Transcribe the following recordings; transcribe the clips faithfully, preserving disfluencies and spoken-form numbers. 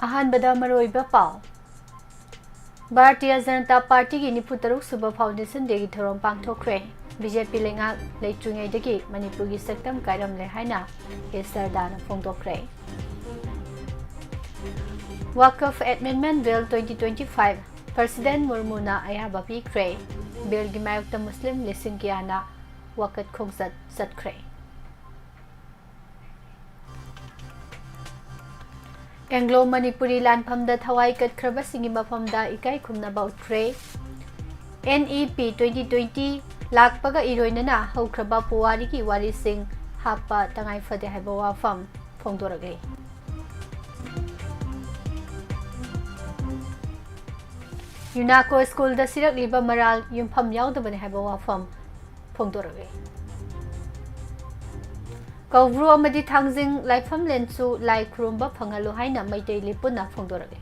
ꯑꯍꯥꯟꯕꯗ ꯃꯔꯨꯑꯣꯏꯕ ꯄꯥꯎ꯫ ꯚꯥꯔꯇꯤꯌ ꯖꯅꯇꯥ ꯄꯥꯔꯇꯤꯒꯤ ꯅꯤꯐꯨ ꯇꯔꯨꯛ ꯁꯨꯕ Foundation Dayꯒꯤ ꯊꯧꯔꯝ ꯄꯥꯡꯊꯣꯛꯈ꯭ꯔꯦ꯫ ꯕꯤ ꯖꯦ ꯄꯤ ꯂꯩꯉꯥꯛ ꯂꯩꯇ꯭ꯔꯤꯉꯩꯗꯒꯤ ꯃꯅꯤꯄꯨꯔꯒꯤ ꯁꯛꯇꯝ ꯀꯥꯏꯔꯝꯂꯦ ꯍꯥꯏꯅ ꯑꯦꯁ ꯁꯔꯗꯥꯅ ꯐꯣꯡꯗꯣꯛꯈ꯭ꯔꯦ꯫ Waqf Amendment Bill twenty twenty-five President ꯃꯨꯔꯃꯨꯅ ꯑꯌꯥꯕ ꯄꯤꯈ꯭ꯔꯦ꯫ ꯕꯤꯜꯒꯤ ꯃꯥꯌꯣꯛꯇ ꯃꯨꯁꯂꯤꯝ ꯂꯤꯁꯤꯡ ꯀꯌꯥꯅ ꯋꯥꯀꯠ ꯈꯣꯡꯆꯠ ꯆꯠꯈ꯭ꯔꯦ꯫ ꯑꯦꯡꯒ꯭ꯂꯣ ꯃꯅꯤꯄꯨꯔꯤ ꯂꯥꯟꯐꯝꯗ ꯊꯋꯥꯏ ꯀꯠꯈ꯭ꯔꯕꯁꯤꯡꯒꯤ ꯃꯐꯝꯗ ꯏꯀꯥꯏ ꯈꯨꯝꯅꯕ ꯎꯠꯈ꯭ꯔꯦ꯫ N E P twenty twenty ꯂꯥꯛꯄꯒ ꯏꯔꯣꯏꯅꯅ ꯍꯧꯈ꯭ꯔꯕ ꯄꯨꯋꯥꯔꯤꯒꯤ ꯋꯥꯔꯤꯁꯤꯡ ꯍꯥꯞꯄ ꯇꯉꯥꯏ ꯐꯗꯦ ꯍꯥꯏꯕ ꯋꯥꯐꯝ ꯐꯣꯡꯗꯣꯔꯛꯂꯤ꯫ ꯌꯨꯅꯥꯀꯣ ꯁ꯭ꯀꯨꯜꯗ ꯁꯤꯔꯛꯂꯤꯕ ꯃꯔꯥꯜ ꯌꯨꯝꯐꯝ ꯌꯥꯎꯗꯕꯅꯤ ꯍꯥꯏꯕ ꯋꯥꯐꯝ ꯐꯣꯡꯗꯣꯔꯛꯂꯤ꯫ ꯀꯧꯕ꯭ꯔꯨ ꯑꯃꯗꯤ ꯊꯥꯡꯖꯤꯡ ꯂꯥꯏꯐꯝꯂꯦꯟꯁꯨ ꯂꯥꯏ ꯈꯨꯔꯨꯝꯕ ꯐꯪꯍꯜꯂꯨ ꯍꯥꯏꯅ ꯃꯩꯇꯩ ꯂꯤꯄꯨꯟꯅ ꯐꯣꯡꯗꯣꯔꯛꯂꯤ꯫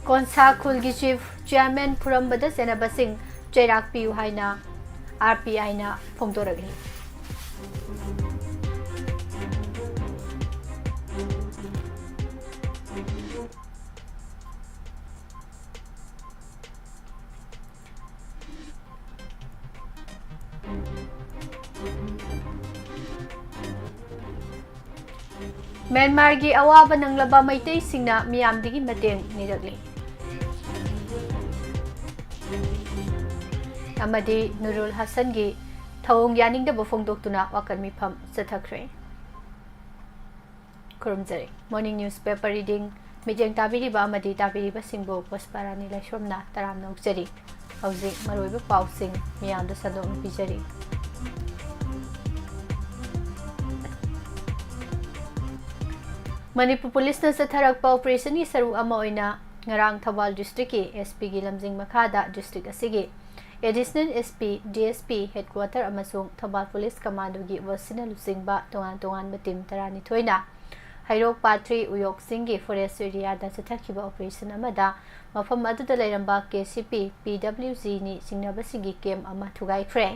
ꯀꯣꯟꯁꯥ ꯈꯨꯜꯒꯤ ꯆꯤꯐ ꯆꯤꯌꯥꯔꯃꯦꯟ ꯐꯨꯔꯝꯕꯗ ꯆꯦꯟꯅꯕꯁꯤꯡ ꯆꯩꯔꯥꯛ ꯄꯤꯌꯨ ꯍꯥꯏꯅ ꯑꯥꯔ ꯄꯤ ꯑꯥꯏꯅ ꯐꯣꯡꯗꯣꯔꯛꯂꯤ꯫ ꯃ꯭ꯌꯥꯟꯃꯥꯔꯒꯤ ꯑꯋꯥꯕ ꯅꯪꯂꯕ ꯃꯩꯇꯩꯁꯤꯡꯅ ꯃꯤꯌꯥꯝꯗꯒꯤ ꯃꯇꯦꯡ ꯅꯤꯔꯛꯂꯤ꯫ ꯑꯃꯗꯤ ꯅꯨꯔꯨꯜ ꯍꯁꯟꯒꯤ ꯊꯧꯑꯣꯡ ꯌꯥꯅꯤꯡꯗꯕ ꯐꯣꯡꯗꯣꯛꯇꯨꯅ ꯋꯥꯀꯠ ꯃꯤꯐꯝ ꯆꯠꯊꯈ꯭ꯔꯦ꯫ ꯈꯨꯔꯨꯝꯖꯔꯤ꯫ Morning Newspaper Reading ꯃꯤꯠꯌꯦꯡ ꯇꯥꯕꯤꯔꯤꯕ ꯑꯃꯗꯤ ꯇꯥꯕꯤꯔꯤꯕꯁꯤꯡꯕꯨ ꯄꯨꯁꯄꯥꯔꯥꯅꯤ ꯂꯥꯏꯁ꯭ꯔꯝꯅ ꯇꯔꯥꯝꯅ ꯑꯣꯛꯆꯔꯤ꯫ ꯍꯧꯖꯤꯛ ꯃꯔꯨꯑꯣꯏꯕ ꯄꯥꯎꯁꯤꯡ ꯃꯤꯌꯥꯝꯗ ꯁꯟꯗꯣꯛꯅ ꯄꯤꯖꯔꯤ꯫ ꯃꯅꯤꯄꯨꯔ ꯄꯨꯂꯤꯁꯅ ꯆꯠꯊꯔꯛꯄ ꯑꯣꯄꯔꯦꯁꯟꯒꯤ ꯁꯔꯨꯛ ꯑꯃ ꯑꯣꯏꯅ ꯉꯔꯥꯡ ꯊꯧꯕꯥꯜ ꯗꯤꯁꯇ꯭ꯔꯤꯛꯀꯤ ꯑꯦꯁ ꯄꯤꯒꯤ ꯂꯝꯖꯤꯡ ꯃꯈꯥꯗ ꯗꯤꯁꯇ꯭ꯔꯤꯛ ꯑꯁꯤꯒꯤ additional S P, D S P headquarter ꯑꯃꯁꯨꯡ ꯊꯧꯕꯥꯜ ꯄꯨꯂꯤꯁ ꯀꯃꯥꯟꯗꯣꯒꯤ ꯋꯥꯁꯤꯅ ꯂꯨꯆꯤꯡꯕ ꯇꯣꯉꯥꯟ ꯇꯣꯉꯥꯟꯕ ꯇꯤꯝ ꯇꯔꯥꯅꯤꯊꯣꯏꯅ ꯍꯩꯔꯣꯛ ꯄꯥꯠ ꯊ꯭ꯔꯤ ꯎꯌꯣꯛ ꯆꯤꯡꯒꯤ ꯐꯣꯔꯦꯁ ꯑꯦꯔꯤꯌꯥꯗ ꯆꯠꯊꯈꯤꯕ ꯑꯣꯄꯔꯦꯁꯟ ꯑꯃꯗ ꯃꯐꯝ ꯑꯗꯨꯗ ꯂꯩꯔꯝꯕ ꯀꯦ ꯁꯤ ꯄꯤ, ꯄꯤ ꯗꯕ꯭ꯂꯤꯎ ꯖꯤꯅꯤ ꯆꯤꯡꯅꯕꯁꯤꯡꯒꯤ ꯀꯦꯝ ꯑꯃ ꯊꯨꯒꯥꯏꯈ꯭ꯔꯦ꯫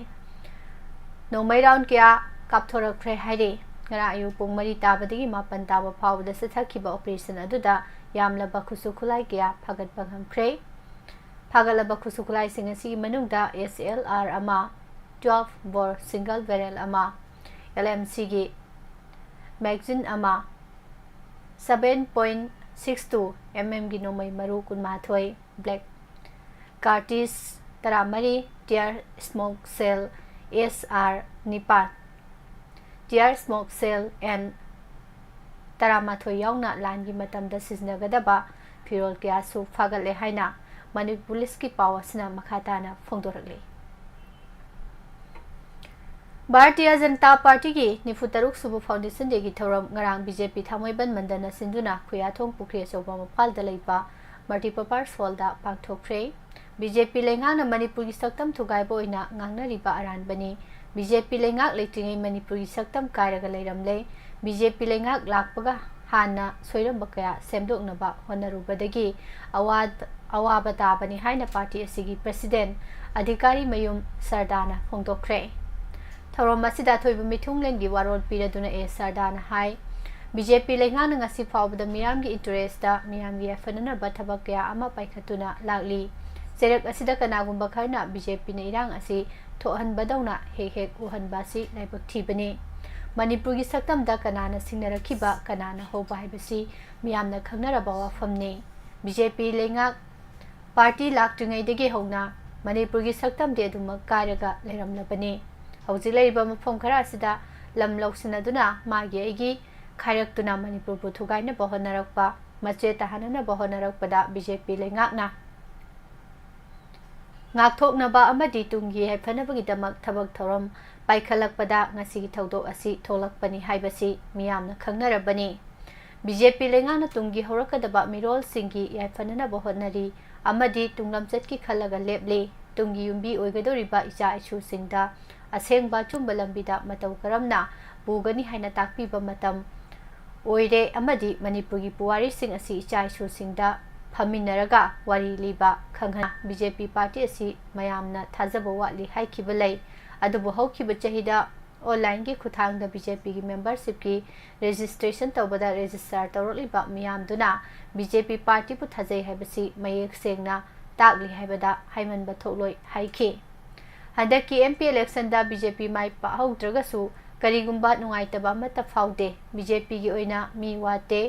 ꯅꯣꯡꯃꯩ ꯔꯥꯎꯟ ꯀꯌꯥ ꯀꯥꯞꯊꯣꯔꯛꯈ꯭ꯔꯦ ꯍꯥꯏꯔꯤ꯫ ꯉꯔꯥꯡ ꯑꯌꯨꯛ ꯄꯨꯡ ꯃꯔꯤ ꯇꯥꯕꯗꯒꯤ ꯃꯥꯄꯟ ꯇꯥꯕ ꯐꯥꯎꯕꯗ ꯆꯠꯊꯈꯤꯕ operation ꯑꯗꯨꯗ ꯌꯥꯝꯂꯕ ꯈꯨꯠꯁꯨ ꯈꯨꯠꯂꯥꯏ ꯀꯌꯥ ꯐꯥꯒꯠꯄ ꯉꯝꯈ꯭ꯔꯦ꯫ ꯐꯥꯒꯠꯂꯕ ꯈꯨꯠꯁꯨ ꯈꯨꯠꯂꯥꯏꯁꯤꯡ ꯑꯁꯤꯒꯤ ꯃꯅꯨꯡꯗ S L R ꯑꯃ, twelve bore single barrel ꯑꯃ, L M Cꯒꯤ magazine ꯑꯃ, seven point six two mmꯒꯤ ꯅꯣꯡꯃꯩ ꯃꯔꯨ ꯀꯨꯟꯃꯥꯊꯣꯏ, black cartridge ꯇꯔꯥꯃꯔꯤ, tear smoke shell S R ꯅꯤꯄꯥꯟ, tear smoke shell N ꯇꯔꯥꯃꯥꯊꯣꯏ ꯌꯥꯎꯅ ꯂꯥꯟꯒꯤ ꯃꯇꯝꯗ ꯁꯤꯖꯤꯟꯅꯒꯗꯕ ꯐꯤꯔꯣꯜ ꯀꯌꯥꯁꯨ ꯐꯥꯒꯠꯂꯦ ꯍꯥꯏꯅ ꯃꯅꯤꯄꯨꯔ ꯄꯨꯂꯤꯁꯀꯤ ꯄꯥꯎ ꯑꯁꯤꯅ ꯃꯈꯥ ꯇꯥꯅ ꯐꯣꯡꯗꯣꯔꯛꯂꯤ꯫ ꯚꯥꯔꯇꯤꯌ ꯖꯅꯇꯥ ꯄꯥꯔꯇꯤꯒꯤ ꯅꯤꯐꯨ ꯇꯔꯨꯛ ꯁꯨꯕ foundation dayꯒꯤ ꯊꯧꯔꯝ ꯉꯔꯥꯡ B J P ꯊꯥꯡꯃꯩꯕꯟ ꯃꯟꯗꯅ ꯁꯤꯟꯗꯨꯅ ꯈꯨꯌꯥꯊꯣꯡ ꯄꯨꯈ꯭ꯔꯤ ꯑꯆꯧꯕ ꯃꯄꯥꯜꯗ ꯂꯩꯕ Multipurpose Hallꯗ ꯄꯥꯡꯊꯣꯛꯈ꯭ꯔꯦ꯫ B J P ꯂꯩꯉꯥꯛꯅ ꯃꯅꯤꯄꯨꯔꯒꯤ ꯁꯛꯇꯝ ꯊꯨꯒꯥꯏꯕ ꯑꯣꯏꯅ ꯉꯥꯡꯅꯔꯤꯕ ꯑꯔꯥꯟꯕꯅꯤ꯫ B J P ꯂꯩꯉꯥꯛ ꯂꯩꯇ꯭ꯔꯤꯉꯩ ꯃꯅꯤꯄꯨꯔꯒꯤ ꯁꯛꯇꯝ ꯀꯥꯏꯔꯒ ꯂꯩꯔꯝꯂꯦ꯫ B J P ꯂꯩꯉꯥꯛ ꯂꯥꯛꯄꯒ ꯍꯥꯟꯅ ꯁꯣꯏꯔꯝꯕ ꯀꯌꯥ ꯁꯦꯝꯗꯣꯛꯅꯕ ꯍꯣꯠꯅꯔꯨꯕꯗꯒꯤ ꯑꯋꯥ-, ꯑꯋꯥꯕ ꯇꯥꯕꯅꯤ ꯍꯥꯏꯅ ꯄꯥꯔꯇꯤ ꯑꯁꯤꯒꯤ president ꯑꯙꯤꯀꯥꯔꯤ ꯃꯌꯨꯝ ꯁꯔꯗꯥꯅ ꯐꯣꯡꯗꯣꯛꯈ꯭ꯔꯦ꯫ ꯊꯧꯔꯝ ꯑꯁꯤꯗ ꯑꯊꯣꯏꯕ ꯃꯤꯊꯨꯡꯂꯦꯟꯒꯤ ꯋꯥꯔꯣꯜ ꯄꯤꯔꯗꯨꯅ A ꯁꯔꯗꯥꯅ high, B J P ꯂꯩꯉꯥꯛꯅ ꯉꯁꯤ ꯐꯥꯎꯕꯗ ꯃꯤꯌꯥꯝꯒꯤ interestꯇ, ꯃꯤꯌꯥꯝꯒꯤ ꯌꯥꯏꯐꯅꯅꯕ ꯊꯕꯛ ꯀꯌꯥ ꯑꯃ ꯄꯥꯏꯈꯠꯇꯨꯅ ꯂꯥꯛꯂꯤ꯫ ꯆꯩꯔꯛ ꯑꯁꯤꯗ ꯀꯅꯥꯒꯨꯝꯕ ꯈꯔꯅ B J Pꯅ ꯏꯔꯥꯡ ꯑꯁꯤ ꯊꯣꯛꯍꯟꯕꯗꯧꯅ ꯍꯦꯛ ꯍꯦꯛ ꯎꯍꯟꯕ ꯑꯁꯤ ꯂꯥꯏꯕꯛ ꯊꯤꯕꯅꯤ꯫ ꯃꯅꯤꯄꯨꯔꯒꯤ ꯁꯛꯇꯝꯗ ꯀꯅꯥꯅ ꯁꯤꯡꯅꯔꯛꯈꯤꯕ, ꯀꯅꯥꯅ ꯍꯧꯕ ꯍꯥꯏꯕꯁꯤ ꯃꯤꯌꯥꯝꯅ ꯈꯪꯅꯔꯕ ꯋꯥꯐꯝꯅꯤ꯫ B J P ꯂꯩꯉꯥꯛ ꯄꯥꯔꯇꯤ ꯂꯥꯛꯇ꯭ꯔꯤꯉꯩꯗꯒꯤ ꯍꯧꯅ ꯃꯅꯤꯄꯨꯔꯒꯤ ꯁꯛꯇꯝꯗꯤ ꯑꯗꯨꯃꯛ ꯀꯥꯏꯔꯒ ꯂꯩꯔꯝꯂꯕꯅꯤ꯫ ꯍꯧꯖꯤꯛ ꯂꯩꯔꯤꯕ ꯃꯐꯝ ꯈꯔ ꯑꯁꯤꯗ ꯂꯝ ꯂꯧꯁꯤꯟꯅꯗꯨꯅ ꯃꯥꯒꯤ ꯑꯩꯒꯤ ꯈꯥꯏꯔꯛꯇꯨꯅ ꯃꯅꯤꯄꯨꯔꯕꯨ ꯊꯨꯒꯥꯏꯅꯕ ꯍꯣꯠꯅꯔꯛꯄ, ꯃꯆꯦꯠ ꯇꯥꯍꯟꯅꯅꯕ ꯍꯣꯠꯅꯔꯛꯄꯗ B J P ꯂꯩꯉꯥꯛꯅ ꯉꯥꯛꯊꯣꯛꯅꯕ ꯑꯃꯗꯤ ꯇꯨꯡꯒꯤ ꯌꯥꯏꯐꯅꯕꯒꯤꯗꯃꯛ ꯊꯕꯛ ꯊꯧꯔꯝ ꯄꯥꯏꯈꯠꯂꯛꯄꯗ ꯉꯁꯤꯒꯤ ꯊꯧꯗꯣꯛ ꯑꯁꯤ ꯊꯣꯛꯂꯛꯄꯅꯤ ꯍꯥꯏꯕꯁꯤ ꯃꯤꯌꯥꯝꯅ ꯈꯪꯅꯔꯕꯅꯤ꯫ B J P ꯂꯩꯉꯥꯛꯅ ꯇꯨꯡꯒꯤ ꯍꯧꯔꯛꯀꯗꯕ ꯃꯤꯔꯣꯜꯁꯤꯡꯒꯤ ꯌꯥꯏꯐꯅꯅꯕ ꯍꯣꯠꯅꯔꯤ ꯑꯃꯗꯤ ꯇꯨꯡꯂꯝꯆꯠꯀꯤ ꯈꯜꯂꯒ ꯂꯦꯞꯂꯤ꯫ ꯇꯨꯡꯒꯤ ꯌꯨꯝꯕꯤ ꯑꯣꯏꯒꯗꯧꯔꯤꯕ ꯏꯆꯥ ꯏꯁꯨꯁꯤꯡꯗ ꯑꯁꯦꯡꯕ ꯑꯆꯨꯝꯕ ꯂꯝꯕꯤꯗ ꯃꯇꯧ ꯀꯔꯝꯅ ꯄꯨꯒꯅꯤ ꯍꯥꯏꯅ ꯇꯥꯛꯄꯤꯕ ꯃꯇꯝ ꯑꯣꯏꯔꯦ ꯑꯃꯗꯤ ꯃꯅꯤꯄꯨꯔꯒꯤ ꯄꯨꯋꯥꯔꯤꯁꯤꯡ ꯑꯁꯤ ꯏꯆꯥ ꯏꯁꯨꯁꯤꯡꯗ ꯐꯝꯃꯤꯟꯅꯔꯒ ꯋꯥꯔꯤ ꯂꯤꯕ, ꯈꯪꯍꯟ-, B J P ꯄꯥꯔꯇꯤ ꯑꯁꯤ ꯃꯌꯥꯝꯅ ꯊꯥꯖꯕ ꯋꯥꯠꯂꯤ ꯍꯥꯏꯈꯤꯕ ꯂꯩ꯫ ꯑꯗꯨꯕꯨ ꯍꯧꯈꯤꯕ ꯆꯍꯤꯗ ꯑꯣꯟꯂꯥꯏꯟꯒꯤ ꯈꯨꯠꯊꯥꯡꯗ ꯕꯤ ꯖꯦ ꯄꯤꯒꯤ ꯃꯦꯝꯕꯔꯁꯤꯞꯀꯤ ꯔꯦꯖꯤꯁꯇ꯭ꯔꯦꯁꯟ ꯇꯧꯕꯗ ꯔꯦꯖꯤꯁꯇꯥꯔ ꯇꯧꯔꯛꯂꯤꯕ ꯃꯤꯌꯥꯝꯗꯨꯅ ꯕꯤ ꯖꯦ ꯄꯤ ꯄꯥꯔꯇꯤꯕꯨ ꯊꯥꯖꯩ ꯍꯥꯏꯕꯁꯤ ꯃꯌꯦꯛ ꯁꯦꯡꯅ ꯇꯥꯛꯂꯤ ꯍꯥꯏꯕꯗ ꯍꯥꯏꯃꯟꯕ ꯊꯣꯛꯂꯣꯏ ꯍꯥꯏꯈꯤ꯫ ꯍꯟꯗꯛꯀꯤ ꯑꯦꯝ ꯄꯤ ꯏꯂꯦꯛꯁꯟꯗ ꯕꯤ ꯖꯦ ꯄꯤ ꯃꯥꯏ ꯄꯥꯛꯍꯧꯗ꯭ꯔꯒꯁꯨ ꯀꯔꯤꯒꯨꯝꯕ ꯅꯨꯡꯉꯥꯏꯇꯕ ꯑꯃꯠꯇ ꯐꯥꯎꯗꯦ꯫ ꯕꯤ ꯖꯦ ꯄꯤꯒꯤ ꯑꯣꯏꯅ ꯃꯤ ꯋꯥꯠꯇꯦ꯫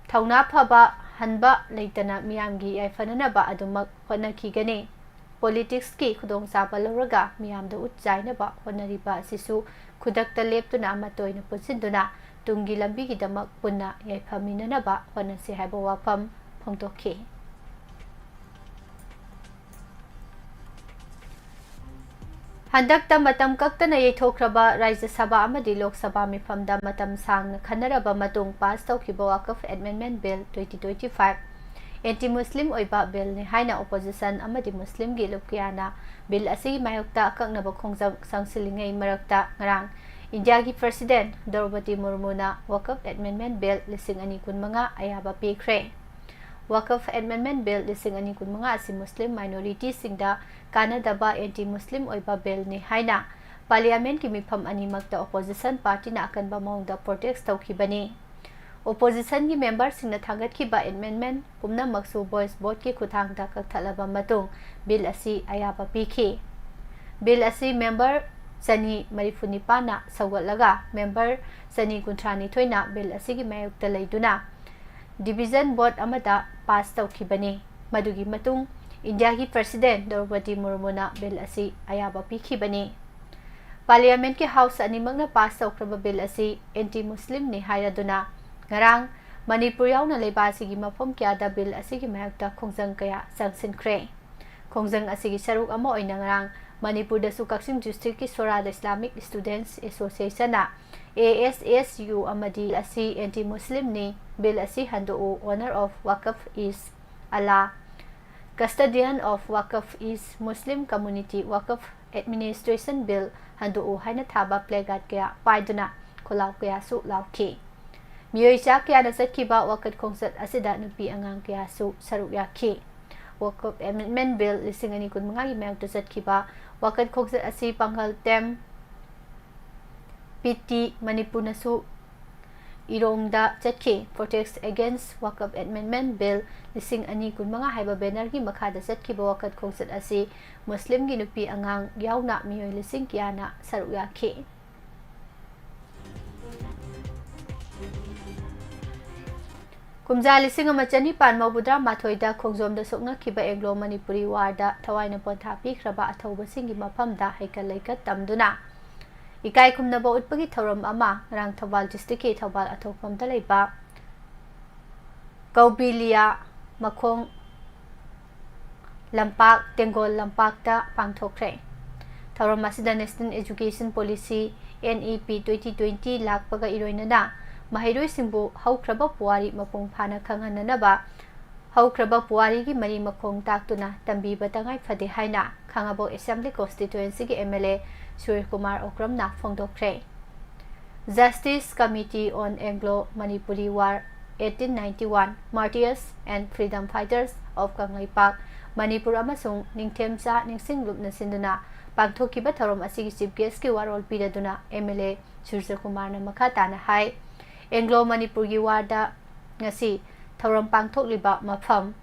ꯊꯧꯅꯥ ꯐꯕ ꯍꯟꯕ ꯂꯩꯇꯅ ꯃꯤꯌꯥꯝꯒꯤ ꯌꯥꯏꯐꯅꯅꯕ ꯑꯗꯨꯃꯛ ꯍꯣꯠꯅꯈꯤꯒꯅꯤ꯫ ꯄꯣꯂꯤꯇꯤꯛꯁꯀꯤ ꯈꯨꯗꯣꯡꯆꯥꯕ ꯂꯧꯔꯒ ꯃꯤꯌꯥꯝꯗ ꯎꯠ ꯆꯥꯏꯅꯕ ꯍꯣꯠꯅꯔꯤꯕ ꯑꯁꯤꯁꯨ ꯈꯨꯗꯛꯇ ꯂꯦꯞꯇꯨꯅ ꯑꯃꯠꯇ ꯑꯣꯏꯅ ꯄꯨꯟꯁꯤꯟꯗꯨꯅ ꯇꯨꯡꯒꯤ ꯂꯝꯕꯤꯒꯤꯗꯃꯛ ꯄꯨꯟꯅ ꯌꯥꯏꯐꯃꯤꯟꯅꯅꯕ ꯍꯣꯠꯅꯁꯤ ꯍꯥꯏꯕ ꯋꯥꯐꯝ ꯐꯣꯡꯗꯣꯛꯈꯤ꯫ ꯍꯟꯗꯛꯇ ꯃꯇꯝ ꯀꯛꯇꯅ ꯌꯩꯊꯣꯛꯈ꯭ꯔꯕ ꯔꯥꯖ꯭ꯌ ꯁꯚꯥ ꯑꯃꯗꯤ ꯂꯣꯛ ꯁꯚꯥ ꯃꯤꯐꯝꯗ ꯃꯇꯝ ꯁꯥꯡꯅ ꯈꯟꯅꯔꯕ ꯃꯇꯨꯡ ꯄꯥꯁ ꯇꯧꯈꯤꯕ Waqf amendment bill twenty twenty five anti Muslim ꯑꯣꯏꯕ ꯕꯤꯜꯅꯤ ꯍꯥꯏꯅ ꯑꯣꯄꯣꯖꯤꯁꯟ ꯑꯃꯗꯤ ꯃꯨꯁꯂꯤꯝꯒꯤ ꯂꯨꯞ ꯀꯌꯥꯅ ꯕꯤꯜ ꯑꯁꯤꯒꯤ ꯃꯥꯌꯣꯛꯇ ꯑꯀꯛꯅꯕ ꯈꯣꯡꯖꯪ ꯆꯪꯁꯤꯜꯂꯤꯉꯩ ꯃꯔꯛꯇ ꯉꯔꯥꯡ ꯏꯟꯗꯤꯌꯥꯒꯤ ꯄ꯭ꯔꯁꯤꯗꯦꯟꯠ ꯗ꯭ꯔꯧꯄꯗꯤ ꯃꯨꯔꯃꯨꯅ ꯋꯥꯀꯐ ꯑꯦꯃꯦꯟꯗꯃꯦꯟꯠ ꯕꯤꯜ ꯂꯤꯁꯤꯡ ꯑꯅꯤ ꯀꯨꯟꯃꯉꯥ ꯑꯌꯥꯕ ꯄꯤꯈ꯭ꯔꯦ꯫ ꯋꯥꯀꯐ ꯑꯦꯃꯦꯟꯗꯃꯦꯟꯠ ꯕꯤꯜ ꯂꯤꯁꯤꯡ ꯑꯅꯤ ꯀꯨꯟꯃꯉꯥ ꯑꯁꯤ ꯃꯨꯁꯂꯤꯝ ꯃꯥꯏꯅꯣꯔꯤꯇꯤꯁꯤꯡꯗ ꯀꯥꯟꯅꯗꯕ ꯑꯦꯟꯇꯤ ꯃꯨꯁꯂꯤꯝ ꯑꯣꯏꯕ ꯕꯤꯜꯅꯤ ꯍꯥꯏꯅ ꯄꯥꯔꯂꯤꯌꯥꯃꯦꯟꯠꯀꯤ ꯃꯤꯐꯝ ꯑꯅꯤꯃꯛꯇ ꯑꯣꯄꯣꯖꯤꯁꯟ ꯄꯥꯔꯇꯤꯅ ꯑꯀꯟꯕ ꯃꯑꯣꯡꯗ ꯄ꯭ꯔꯣꯇꯦꯁ ꯇꯧꯈꯤꯕꯅꯤ꯫ ꯑꯣꯄꯣꯖꯤꯁꯟꯒꯤ ꯃꯦꯝꯕꯔꯁꯤꯡꯅ ꯊꯥꯡꯒꯠꯈꯤꯕ ꯑꯦꯃꯦꯟꯗꯃꯦꯟꯠ ꯄꯨꯝꯅꯃꯛꯁꯨ ꯚꯣꯏꯁ ꯚꯣꯠꯀꯤ ꯈꯨꯠꯊꯥꯡꯗ ꯀꯛꯊꯠꯂꯕ ꯃꯇꯨꯡ ꯕꯤꯜ ꯑꯁꯤ ꯑꯌꯥꯕ ꯄꯤꯈꯤ꯫ ꯕꯤꯜ ꯑꯁꯤ ꯃꯦꯝꯕꯔ ꯆꯅꯤ ꯃꯔꯤꯐꯨ ꯅꯤꯄꯥꯟꯅ ꯁꯧꯒꯠꯂꯒ ꯃꯦꯝꯕꯔ ꯆꯅꯤ ꯀꯨꯟꯊ꯭ꯔꯥ ꯅꯤꯊꯣꯏꯅ ꯕꯤꯜ ꯑꯁꯤꯒꯤ ꯃꯥꯌꯣꯛꯇ ꯂꯩꯗꯨꯅ ꯗꯤꯚꯤꯖꯟ ꯚꯣꯠ ꯑꯃꯗ ꯄꯥꯁ ꯇꯧꯈꯤꯕꯅꯤ꯫ ꯃꯗꯨꯒꯤ ꯃꯇꯨꯡ ꯏꯟꯗꯤꯌꯥꯒꯤ ꯄ꯭ꯔꯁꯤꯗꯦꯟꯠ ꯗ꯭ꯔꯧꯄꯗꯤ ꯃꯨꯔꯃꯨꯅ ꯕꯤꯜ ꯑꯁꯤ ꯑꯌꯥꯕ ꯄꯤꯈꯤꯕꯅꯤ꯫ ꯄꯥꯔꯂꯤꯌꯥꯃꯦꯟꯠꯀꯤ ꯍꯥꯎꯁ ꯑꯅꯤꯃꯛꯅ ꯄꯥꯁ ꯇꯧꯈ꯭ꯔꯕ ꯕꯤꯜ ꯑꯁꯤ ꯑꯦꯟꯇꯤ ꯃꯨꯁꯂꯤꯝꯅꯤ ꯍꯥꯏꯔꯗꯨꯅ ꯉꯔꯥꯡ ꯃꯅꯤꯄꯨꯔ ꯌꯥꯎꯅ ꯂꯩꯕꯥꯛ ꯑꯁꯤꯒꯤ ꯃꯐꯝ ꯀꯌꯥꯗ ꯕꯤꯜ ꯑꯁꯤꯒꯤ ꯃꯥꯌꯣꯛꯇ ꯈꯣꯡꯖꯪ ꯀꯌꯥ ꯆꯪꯁꯤꯟꯈ꯭ꯔꯦ꯫ ꯈꯣꯡꯖꯪ ꯑꯁꯤꯒꯤ ꯁꯔꯨꯛ ꯑꯃ ꯑꯣꯏꯅ ꯉꯔꯥꯡ ꯃꯅꯤꯄꯨꯔꯗꯁꯨ ꯀꯛꯆꯤꯡ ꯗꯤꯁꯇ꯭ꯔꯤꯛꯀꯤ ꯁꯣꯔꯥꯗ Islamic ꯁ꯭ꯇꯨꯗꯦꯟꯠꯁ ꯑꯦꯁꯣꯁꯤꯌꯦꯁꯟꯅ, A S S U, ꯑꯃꯗꯤ ꯑꯁꯤ ꯑꯦꯟꯇꯤ ꯃꯨꯁꯂꯤꯝꯅꯤ, ꯕꯤꯜ ꯑꯁꯤ ꯍꯟꯗꯣꯛꯎ, honor of Waqf is Allah, custodian of Waqf is Muslim community, Waqf Administration Bill ꯍꯟꯗꯣꯛꯎ ꯍꯥꯏꯅ ꯊꯥꯕ placard ꯀꯌꯥ ꯄꯥꯏꯗꯨꯅ ꯈꯣꯜꯂꯥꯎ ꯀꯌꯥꯁꯨ ꯂꯥꯎꯈꯤ꯫ ꯃꯤꯑꯣꯏ ꯆꯥ ꯀꯌꯥꯅ ꯆꯠꯈꯤꯕ ꯋꯥꯀꯠ ꯈꯣꯡꯆꯠ ꯑꯁꯤꯗ ꯅꯨꯄꯤ ꯑꯉꯥꯡ ꯀꯌꯥꯁꯨ ꯁꯔꯨꯛ ꯌꯥꯈꯤ꯫ ꯋꯥꯀꯐ ꯑꯦꯃꯦꯟꯗꯃꯦꯟꯠ ꯕꯤꯜ ꯂꯤꯁꯤꯡ ꯑꯅꯤ ꯀꯨꯟꯃꯉꯥꯒꯤ ꯃꯥꯌꯣꯛꯇ ꯆꯠꯈꯤꯕ ꯋꯥꯀꯠ ꯈꯣꯡꯆꯠ ꯑꯁꯤ ꯄꯥꯡꯒꯜ ꯇꯦꯝ ꯄꯤ ꯇꯤ ꯃꯅꯤꯄꯨꯔꯅꯁꯨ ꯏꯔꯣꯡꯗ ꯆꯠꯈꯤ꯫ Protest Against Waqf Amendment Bill ꯂꯤꯁꯤꯡ ꯑꯅꯤ ꯀꯨꯟꯃꯉꯥ ꯍꯥꯏꯕ ꯕꯦꯅꯔꯒꯤ ꯃꯈꯥꯗ ꯆꯠꯈꯤꯕ ꯋꯥꯀꯠ ꯈꯣꯡꯆꯠ ꯑꯁꯤ ꯃꯨꯁꯂꯤꯝꯒꯤ ꯅꯨꯄꯤ ꯑꯉꯥꯡ ꯌꯥꯎꯅ ꯃꯤꯑꯣꯏ ꯂꯤꯁꯤꯡ ꯀꯌꯥꯅ ꯁꯔꯨꯛ ꯌꯥꯈꯤ꯫ ꯀꯨꯝꯖꯥ ꯂꯤꯁꯤꯡ ꯑꯃ ꯆꯅꯤꯄꯥꯟ ꯃꯧꯗ꯭ꯔꯥ ꯃꯥꯊꯣꯏꯗ ꯈꯣꯡꯖꯣꯝꯗ ꯁꯣꯛꯅꯈꯤꯕ ꯑꯦꯡꯒ꯭ꯂꯣ ꯃꯅꯤꯄꯨꯔꯤ ꯋꯥꯔꯗ ꯊꯋꯥꯏꯅ ꯄꯣꯟꯊꯥ ꯄꯤꯈ꯭ꯔꯕ ꯑꯊꯧꯕꯁꯤꯡꯒꯤ ꯃꯐꯝꯗ ꯍꯩꯀꯠ ꯂꯩꯀꯠ ꯇꯝꯗꯨꯅ ꯏꯀꯥꯏ ꯈꯨꯝꯅꯕ ꯎꯠꯄꯒꯤ ꯊꯧꯔꯝ ꯑꯃ ꯉꯔꯥꯡ ꯊꯧꯕꯥꯜ district ꯀꯤ ꯊꯧꯕꯥꯜ ꯑꯊꯣꯛꯄꯝꯗ ꯂꯩꯕ ꯀꯧꯕꯤꯂꯤꯌꯥ ꯃꯈꯣꯡ ꯂꯝꯄꯥꯛ, ꯇꯦꯡꯒꯣꯜ ꯂꯝꯄꯥꯛꯇ ꯄꯥꯡꯊꯣꯛꯈ꯭ꯔꯦ꯫ ꯊꯧꯔꯝ ꯑꯁꯤꯗ National Education Policy, N E P twenty twenty ꯂꯥꯛꯄꯒ ꯏꯔꯣꯏꯅꯅ ꯃꯍꯩꯔꯣꯏꯁꯤꯡꯕꯨ ꯍꯧꯈ꯭ꯔꯕ ꯄꯨꯋꯥꯔꯤ ꯃꯄꯨꯡ ꯐꯥꯅ ꯈꯪꯍꯟꯅꯅꯕ ꯍꯧꯈ꯭ꯔꯕ ꯄꯨꯋꯥꯔꯤꯒꯤ ꯃꯔꯤ ꯃꯈꯣꯡ ꯇꯥꯛꯇꯨꯅ ꯇꯝꯕꯤꯕ ꯇꯉꯥꯏ ꯐꯗꯦ ꯍꯥꯏꯅ ꯈꯥꯉꯕꯣꯛ Assembly Constituency ꯒꯤ M L A ꯁꯨꯔꯖꯀꯨꯃꯥꯔ ꯑꯣꯀ꯭ꯔꯝꯅ ꯐꯣꯡꯗꯣꯛꯈ꯭ꯔꯦ꯫ Justice Committee on Anglo-Manipuri War, eighteen ninety-one, Martyrs and Freedom Fighters of Kangleipak, Manipur ꯑꯃꯁꯨꯡ ꯅꯤꯡꯊꯦꯝꯆꯥ ꯅꯤꯡꯁꯤꯡ ꯂꯨꯞꯅ ꯁꯤꯟꯗꯨꯅ ꯄꯥꯡꯊꯣꯛꯈꯤꯕ ꯊꯧꯔꯝ ꯑꯁꯤꯒꯤ Chief Guest ꯀꯤ ꯋꯥꯔꯣꯜ ꯄꯤꯔꯗꯨꯅ M L A ꯁꯨꯔꯖꯀꯨꯃꯥꯔꯅ ꯃꯈꯥ ꯇꯥꯅ ꯍꯥꯏ, ꯑꯦꯡꯒ꯭ꯂꯣ ꯃꯅꯤꯄꯨꯔꯒꯤ ꯋꯥꯔꯗ ꯉꯁꯤ ꯊꯧꯔꯝ ꯄꯥꯡꯊꯣꯛꯂꯤꯕ ꯃꯐꯝ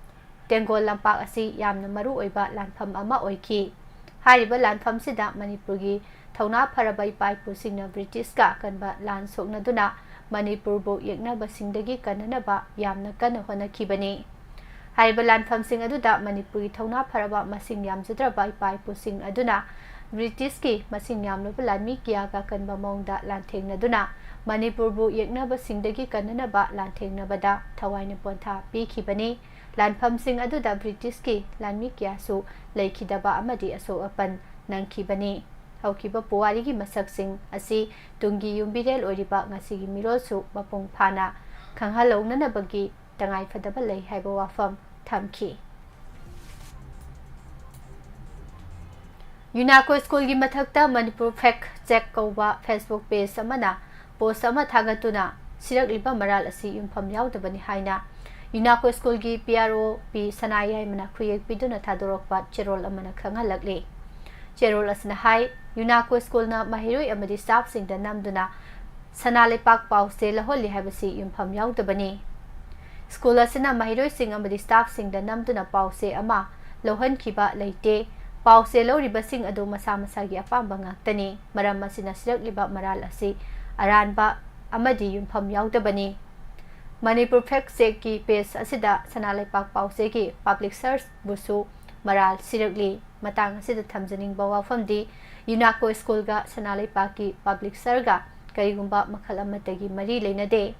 ꯇꯦꯡꯒꯣꯜ ꯂꯝꯄꯥꯛ ꯑꯁꯤ ꯌꯥꯝꯅ ꯃꯔꯨ ꯑꯣꯏꯕ ꯂꯥꯟꯐꯝ ꯑꯃ ꯑꯣꯏꯈꯤ꯫ ꯍꯥꯏꯔꯤꯕ ꯂꯥꯟꯐꯝꯁꯤꯗ ꯃꯅꯤꯄꯨꯔꯒꯤ ꯊꯧꯅꯥ ꯐꯔꯕ ꯏꯄꯥ ꯏꯄꯨꯁꯤꯡꯅ ꯕ꯭ꯔꯤꯇꯤꯁꯀ ꯑꯀꯟꯕ ꯂꯥꯟ ꯁꯣꯛꯅꯗꯨꯅ ꯃꯅꯤꯄꯨꯔꯕꯨ ꯌꯦꯛꯅꯕꯁꯤꯡꯗꯒꯤ ꯀꯟꯅꯅꯕ ꯌꯥꯝꯅ ꯀꯟꯅ ꯍꯣꯠꯅꯈꯤꯕꯅꯤ꯫ ꯍꯥꯏꯔꯤꯕ ꯂꯥꯟꯐꯝꯁꯤꯡ ꯑꯗꯨꯗ ꯃꯅꯤꯄꯨꯔꯒꯤ ꯊꯧꯅꯥ ꯐꯔꯕ ꯃꯁꯤꯡ ꯌꯥꯝꯖꯗ꯭ꯔꯕ ꯏꯄꯥ ꯏꯄꯨꯁꯤꯡ ꯑꯗꯨꯅ ꯕ꯭ꯔꯤꯇꯤꯁꯀꯤ ꯃꯁꯤꯡ ꯌꯥꯝꯂꯕ ꯂꯥꯟꯃꯤ ꯀꯌꯥꯒ ꯑꯀꯟꯕ ꯃꯑꯣꯡꯗ ꯂꯥꯟꯊꯦꯡꯅꯗꯨꯅ ꯃꯅꯤꯄꯨꯔꯕꯨ ꯌꯦꯛꯅꯕꯁꯤꯡꯗꯒꯤ ꯀꯟꯅꯅꯕ ꯂꯥꯟꯊꯦꯡꯅꯕꯗ ꯊꯋꯥꯏꯅ ꯄꯣꯟꯊꯥ ꯄꯤꯈꯤꯕꯅꯤ꯫ ꯂꯥꯟꯐꯝꯁꯤꯡ ꯑꯗꯨꯗ ꯕ꯭ꯔꯤꯇꯤꯁꯀꯤ ꯂꯥꯟꯃꯤ ꯀꯌꯥꯁꯨ ꯂꯩꯈꯤꯗꯕ ꯑꯃꯗꯤ ꯑꯁꯣꯛ ꯑꯄꯟ ꯅꯪꯈꯤꯕꯅꯤ꯫ ꯍꯧꯈꯤꯕ ꯄꯨꯋꯥꯔꯤꯒꯤ ꯃꯁꯛꯁꯤꯡ ꯑꯁꯤ ꯇꯨꯡꯒꯤ ꯌꯨꯝꯕꯤꯔꯦꯜ ꯑꯣꯏꯔꯤꯕ ꯉꯁꯤꯒꯤ ꯃꯤꯔꯣꯜꯁꯨ ꯃꯄꯨꯡ ꯐꯥꯅ ꯈꯪꯍꯜꯍꯧꯅꯅꯕꯒꯤ ꯇꯉꯥꯏꯐꯗꯕ ꯂꯩ ꯍꯥꯏꯕ ꯋꯥꯐꯝ ꯊꯝꯈꯤ꯫ ꯌꯨꯅꯥꯀꯣ ꯁ꯭ꯀꯨꯜꯒꯤ ꯃꯊꯛꯇ ꯃꯅꯤꯄꯨꯔ ꯐꯦꯛ ꯆꯦꯛ ꯀꯧꯕ Facebook page ꯑꯃꯅ post ꯑꯃ ꯊꯥꯒꯠꯇꯨꯅ ꯁꯤꯔꯛꯂꯤꯕ ꯃꯔꯥꯜ ꯑꯁꯤ ꯌꯨꯝꯐꯝ ꯌꯥꯎꯗꯕꯅꯤ ꯍꯥꯏꯅ ꯌꯨꯅꯥꯀꯣ ꯁ꯭ꯀꯨꯜꯒꯤ P R O P ꯁꯅꯥ ꯌꯥꯏꯃꯅ ꯈꯨꯌꯦꯛ ꯄꯤꯗꯨꯅ ꯊꯥꯗꯣꯔꯛꯄ ꯆꯦꯔꯣꯜ ꯑꯃꯅ ꯈꯪꯍꯜꯂꯛꯂꯤ꯫ ꯆꯦꯔꯣꯜ ꯑꯁꯤꯅ ꯍꯥꯏ, ꯌꯨꯅꯥꯀꯣ ꯁ꯭ꯀꯨꯜꯅ ꯃꯍꯩꯔꯣꯏ ꯑꯃꯗꯤ ꯁ꯭ꯇꯥꯐꯁꯤꯡꯗ ꯅꯝꯗꯨꯅ ꯁꯅꯥ ꯂꯩꯄꯥꯛ ꯄꯥꯎ ꯆꯦ ꯂꯧꯍꯜꯂꯤ ꯍꯥꯏꯕꯁꯤ ꯌꯨꯝꯐꯝ ꯌꯥꯎꯗꯕꯅꯤ꯫ ꯁ꯭ꯀꯨꯜ ꯑꯁꯤꯅ ꯃꯍꯩꯔꯣꯏꯁꯤꯡ ꯑꯃꯗꯤ ꯁ꯭ꯇꯥꯐꯁꯤꯡꯗ ꯅꯝꯗꯨꯅ ꯄꯥꯎ ꯆꯦ ꯑꯃ ꯂꯧꯍꯟꯈꯤꯕ ꯂꯩꯇꯦ꯫ ꯄꯥꯎ ꯆꯦ ꯂꯧꯔꯤꯕꯁꯤꯡ ꯑꯗꯨ ꯃꯁꯥ ꯃꯁꯥꯒꯤ ꯑꯄꯥꯝꯕ ꯉꯥꯛꯇꯅꯤ꯫ ꯃꯔꯝ ꯑꯁꯤꯅ ꯁꯤꯔꯛꯂꯤꯕ ꯃꯔꯥꯜ ꯑꯁꯤ ꯑꯔꯥꯟꯕ ꯑꯃꯗꯤ ꯌꯨꯝꯐꯝ ꯌꯥꯎꯗꯕꯅꯤ꯫ ꯃꯅꯤꯄꯨꯔ ꯐꯦꯛ ꯆꯦꯛꯀꯤ ꯄꯦꯖ ꯑꯁꯤꯗ ꯁꯅꯥ ꯂꯩꯄꯥꯛ ꯄꯥꯎ ꯆꯦꯒꯤ ꯄꯕ꯭ꯂꯤꯁꯔꯕꯨꯁꯨ ꯃꯔꯥꯜ ꯁꯤꯔꯛꯂꯤ꯫ ꯃꯇꯥꯡ ꯑꯁꯤꯗ ꯊꯝꯖꯅꯤꯡꯕ ꯋꯥꯐꯝꯗꯤ, ꯌꯨꯅꯥꯀꯣ ꯁ꯭ꯀꯨꯜꯒ ꯁꯅꯥ ꯂꯩꯄꯥꯛꯀꯤ ꯄꯕ꯭ꯂꯤꯁꯔꯒ ꯀꯔꯤꯒꯨꯝꯕ ꯃꯈꯜ ꯑꯃꯠꯇꯒꯤ ꯃꯔꯤ ꯂꯩꯅꯗꯦ꯫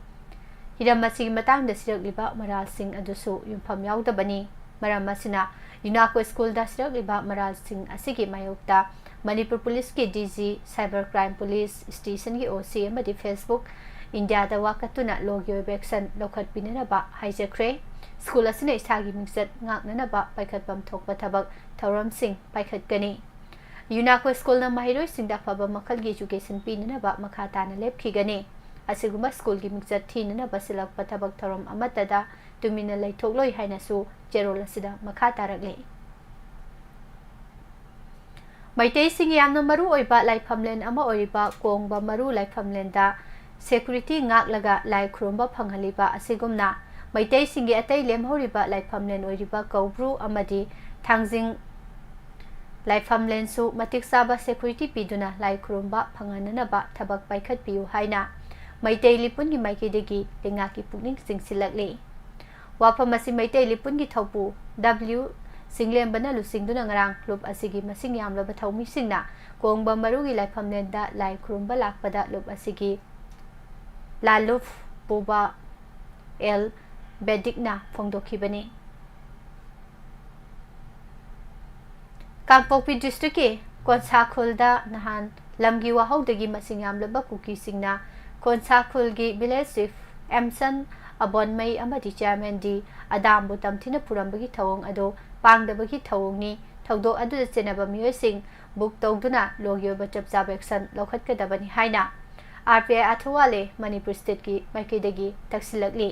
ꯍꯤꯔꯝ ꯑꯁꯤꯒꯤ ꯃꯇꯥꯡꯗ ꯁꯤꯔꯛꯂꯤꯕ ꯃꯔꯥꯜꯁꯤꯡ ꯑꯗꯨꯁꯨ ꯌꯨꯝꯐꯝ ꯌꯥꯎꯗꯕꯅꯤ꯫ ꯃꯔꯝ ꯑꯁꯤꯅ ꯌꯨꯅꯥꯀꯣ ꯁ꯭ꯀꯨꯜꯗ ꯁꯤꯔꯛꯂꯤꯕ ꯃꯔꯥꯜꯁꯤꯡ ꯑꯁꯤꯒꯤ ꯃꯥꯌꯣꯛꯇ ꯃꯅꯤꯄꯨꯔ ꯄꯨꯂꯤꯁꯀꯤ D G, cyber crime police ꯁ꯭ꯇꯦꯁꯟꯒꯤ ꯑꯣ ꯁꯤ ꯑꯃꯗꯤ ꯐꯦꯁꯕꯨꯛ ꯏꯟꯗꯤꯌꯥꯗ ꯋꯥꯀꯠꯇꯨꯅ ꯂꯣꯒꯤ ꯑꯣꯏꯕ ꯑꯦꯛꯁꯟ ꯂꯧꯈꯠꯄꯤꯅꯅꯕ ꯍꯥꯏꯖꯈ꯭ꯔꯦ꯫ ꯁ꯭ꯀꯨꯜ ꯑꯁꯤꯅ ꯏꯁꯥꯒꯤ ꯃꯤꯡꯆꯠ ꯉꯥꯛꯅꯅꯕ ꯄꯥꯏꯈꯠꯐꯝ ꯊꯣꯛꯄ ꯊꯕꯛ ꯊꯧꯔꯝꯁꯤꯡ ꯄꯥꯏꯈꯠꯀꯅꯤ꯫ ꯌꯨꯅꯥꯀꯣ ꯁ꯭ꯀꯨꯜꯅ ꯃꯍꯩꯔꯣꯏꯁꯤꯡꯗ ꯑꯐꯕ ꯃꯈꯜꯒꯤ ꯑꯦꯖꯨꯀꯦꯁꯟ ꯄꯤꯅꯅꯕ ꯃꯈꯥ ꯇꯥꯅ ꯂꯦꯞꯈꯤꯒꯅꯤ꯫ ꯑꯁꯤꯒꯨꯝꯕ ꯁ꯭ꯀꯨꯜꯒꯤ ꯃꯤꯡꯆꯠ ꯊꯤꯅꯅꯕ ꯁꯤꯜꯂꯛꯄ ꯊꯕꯛ ꯊꯧꯔꯝ ꯑꯃꯠꯇꯗ ꯇꯨꯃꯤꯟꯅ ꯂꯩꯊꯣꯛꯂꯣꯏ ꯍꯥꯏꯅꯁꯨ ꯆꯦꯔꯣꯜ ꯑꯁꯤꯗ ꯃꯈꯥ ꯇꯥꯔꯛꯂꯤ꯫ ꯃꯩꯇꯩꯁꯤꯡꯒꯤ ꯌꯥꯝꯅ ꯃꯔꯨ ꯑꯣꯏꯕ ꯂꯥꯏꯐꯝꯂꯦꯟ ꯑꯃ ꯑꯣꯏꯔꯤꯕ ꯀꯣꯡꯕ ꯃꯔꯨ ꯂꯥꯏꯐꯝꯂꯦꯟꯗ ꯁꯦꯀ꯭ꯌꯨꯔꯤꯇꯤ ꯉꯥꯛꯂꯒ ꯂꯥꯏ ꯈꯨꯔꯨꯝꯕ ꯐꯪꯍꯜꯂꯤꯕ ꯑꯁꯤꯒꯨꯝꯅ, ꯃꯩꯇꯩꯁꯤꯡꯒꯤ ꯑꯇꯩ ꯂꯦꯝꯍꯧꯔꯤꯕ ꯂꯥꯏꯐꯝꯂꯦꯟ ꯑꯣꯏꯔꯤꯕ ꯀꯧꯕ꯭ꯔꯨ ꯑꯃꯗꯤ ꯊꯥꯡꯖꯤꯡ ꯂꯥꯏꯐꯝꯂꯦꯟꯁꯨ ꯃꯇꯤꯛ ꯆꯥꯕ ꯁꯦꯀ꯭ꯌꯨꯔꯤꯇꯤ ꯄꯤꯗꯨꯅ ꯂꯥꯏ ꯈꯨꯔꯨꯝꯕ ꯐꯪꯍꯟꯅꯅꯕ ꯊꯕꯛ ꯄꯥꯏꯈꯠꯄꯤꯌꯨ ꯍꯥꯏꯅ ꯃꯩꯇꯩ ꯂꯤꯄꯨꯟꯒꯤ ꯃꯥꯏꯀꯩꯗꯒꯤ ꯂꯩꯉꯥꯛꯀꯤ ꯄꯨꯛꯅꯤꯡ ꯆꯤꯡꯁꯤꯜꯂꯛꯂꯤ꯫ ꯋꯥꯐꯝ ꯑꯁꯤ ꯃꯩꯇꯩ ꯂꯤꯄꯨꯟꯒꯤ ꯊꯧꯄꯨ ꯗꯕ꯭ꯂꯤꯎ ꯆꯤꯡꯂꯦꯝꯕꯅ ꯂꯨꯆꯤꯡꯗꯨꯅ ꯉꯔꯥꯡ ꯂꯨꯞ ꯑꯁꯤꯒꯤ ꯃꯁꯤꯡ ꯌꯥꯝꯂꯕ ꯊꯧꯃꯤꯁꯤꯡꯅ ꯀꯣꯡꯕ ꯃꯔꯨꯒꯤ ꯂꯥꯏꯐꯝꯂꯦꯟꯗ ꯂꯥꯏ ꯈꯨꯔꯨꯝꯕ ꯂꯥꯛꯄꯗ ꯂꯨꯞ ꯑꯁꯤꯒꯤ ꯂꯥꯂꯨꯞ ꯄꯨꯕ ꯑꯦꯜ ꯕꯦꯗꯤꯛꯅ ꯐꯣꯡꯗꯣꯛꯈꯤꯕꯅꯤ꯫ ꯀꯥꯡꯄꯣꯛꯄꯤ ꯗꯤꯁꯇ꯭ꯔꯤꯛꯀꯤ ꯀꯣꯟꯁꯥꯈꯨꯜꯗ ꯅꯍꯥꯟ ꯂꯝꯒꯤ ꯋꯥꯍꯧꯗꯒꯤ ꯃꯁꯤꯡ ꯌꯥꯝꯂꯕ ꯀꯨꯀꯤꯁꯤꯡꯅ ꯀꯣꯟꯁꯥꯈꯨꯜꯒꯤ ꯚꯤꯂꯦꯖ ꯆꯤꯐ ꯑꯦꯝꯁꯟ ꯑꯕꯣꯟꯃꯩ ꯑꯃꯗꯤ ꯆꯤꯌꯥꯔꯃꯦꯟ ꯗꯤ ꯑꯗꯥꯝꯕꯨ ꯇꯝꯊꯤꯅ ꯐꯨꯔꯝꯕꯒꯤ ꯊꯧꯑꯣꯡ ꯑꯗꯨ ꯄꯥꯡꯗꯕꯒꯤ ꯊꯧꯑꯣꯡꯅꯤ꯫ ꯊꯧꯗꯣꯛ ꯑꯗꯨꯗ ꯆꯦꯟꯅꯕ ꯃꯤꯑꯣꯏꯁꯤꯡ ꯕꯨꯛ ꯇꯧꯗꯨꯅ ꯂꯣꯒꯤ ꯑꯣꯏꯕ ꯆꯞ ꯆꯥꯕ ꯑꯦꯛꯁꯟ ꯂꯧꯈꯠꯀꯗꯕꯅꯤ ꯍꯥꯏꯅ ꯑꯥꯔ ꯄꯤ ꯑꯥꯏ ꯑꯊꯋꯥꯂꯦ ꯃꯅꯤꯄꯨꯔ ꯁ꯭ꯇꯦꯠꯀꯤ ꯃꯥꯏꯀꯩꯗꯒꯤ ꯇꯛꯁꯤꯜꯂꯛꯂꯤ꯫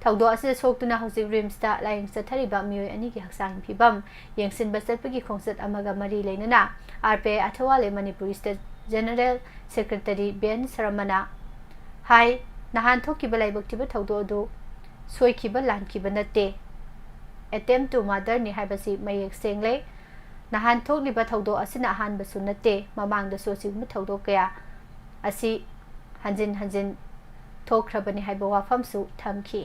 ꯊꯧꯗꯣꯛ ꯑꯁꯤꯗ ꯁꯣꯛꯇꯨꯅ ꯍꯧꯖꯤꯛ ꯔꯤꯝꯁꯇ ꯂꯥꯌꯦꯡ ꯆꯠꯊꯔꯤꯕ ꯃꯤꯑꯣꯏ ꯑꯅꯤꯒꯤ ꯍꯛꯆꯥꯡꯒꯤ ꯐꯤꯕꯝ ꯌꯦꯡꯁꯤꯟꯕ ꯆꯠꯄꯒꯤ ꯈꯣꯡꯆꯠ ꯑꯃꯒ ꯃꯔꯤ ꯂꯩꯅꯅ ꯑꯥꯔ ꯄꯤ ꯑꯥꯏ ꯑꯊꯋꯥꯂꯦ, Manipur state general secretary Ben ꯁꯔꯃꯅ ꯍꯥꯏ, ꯅꯍꯥꯟ ꯊꯣꯛꯈꯤꯕ ꯂꯥꯏꯕꯛ ꯊꯤꯕ ꯊꯧꯗꯣꯛ ꯑꯗꯨ ꯁꯣꯏꯈꯤꯕ ꯂꯥꯟꯈꯤꯕ ꯅꯠꯇꯦ, attempt to murderꯅꯤ ꯍꯥꯏꯕꯁꯤ ꯃꯌꯦꯛ ꯁꯦꯡꯂꯦ꯫ ꯅꯍꯥꯟ ꯊꯣꯛꯂꯤꯕ ꯊꯧꯗꯣꯛ ꯑꯁꯤꯅ ꯑꯍꯥꯟꯕꯁꯨ ꯅꯠꯇꯦ, ꯃꯃꯥꯡꯗꯁꯨ ꯑꯁꯤꯒꯨꯝꯕ ꯊꯧꯗꯣꯛ ꯀꯌꯥ ꯑꯁꯤ ꯍꯟꯖꯤꯟ ꯍꯟꯖꯤꯟ ꯊꯣꯛꯈ꯭ꯔꯕꯅꯤ ꯍꯥꯏꯕ ꯋꯥꯐꯝꯁꯨ ꯊꯝꯈꯤ꯫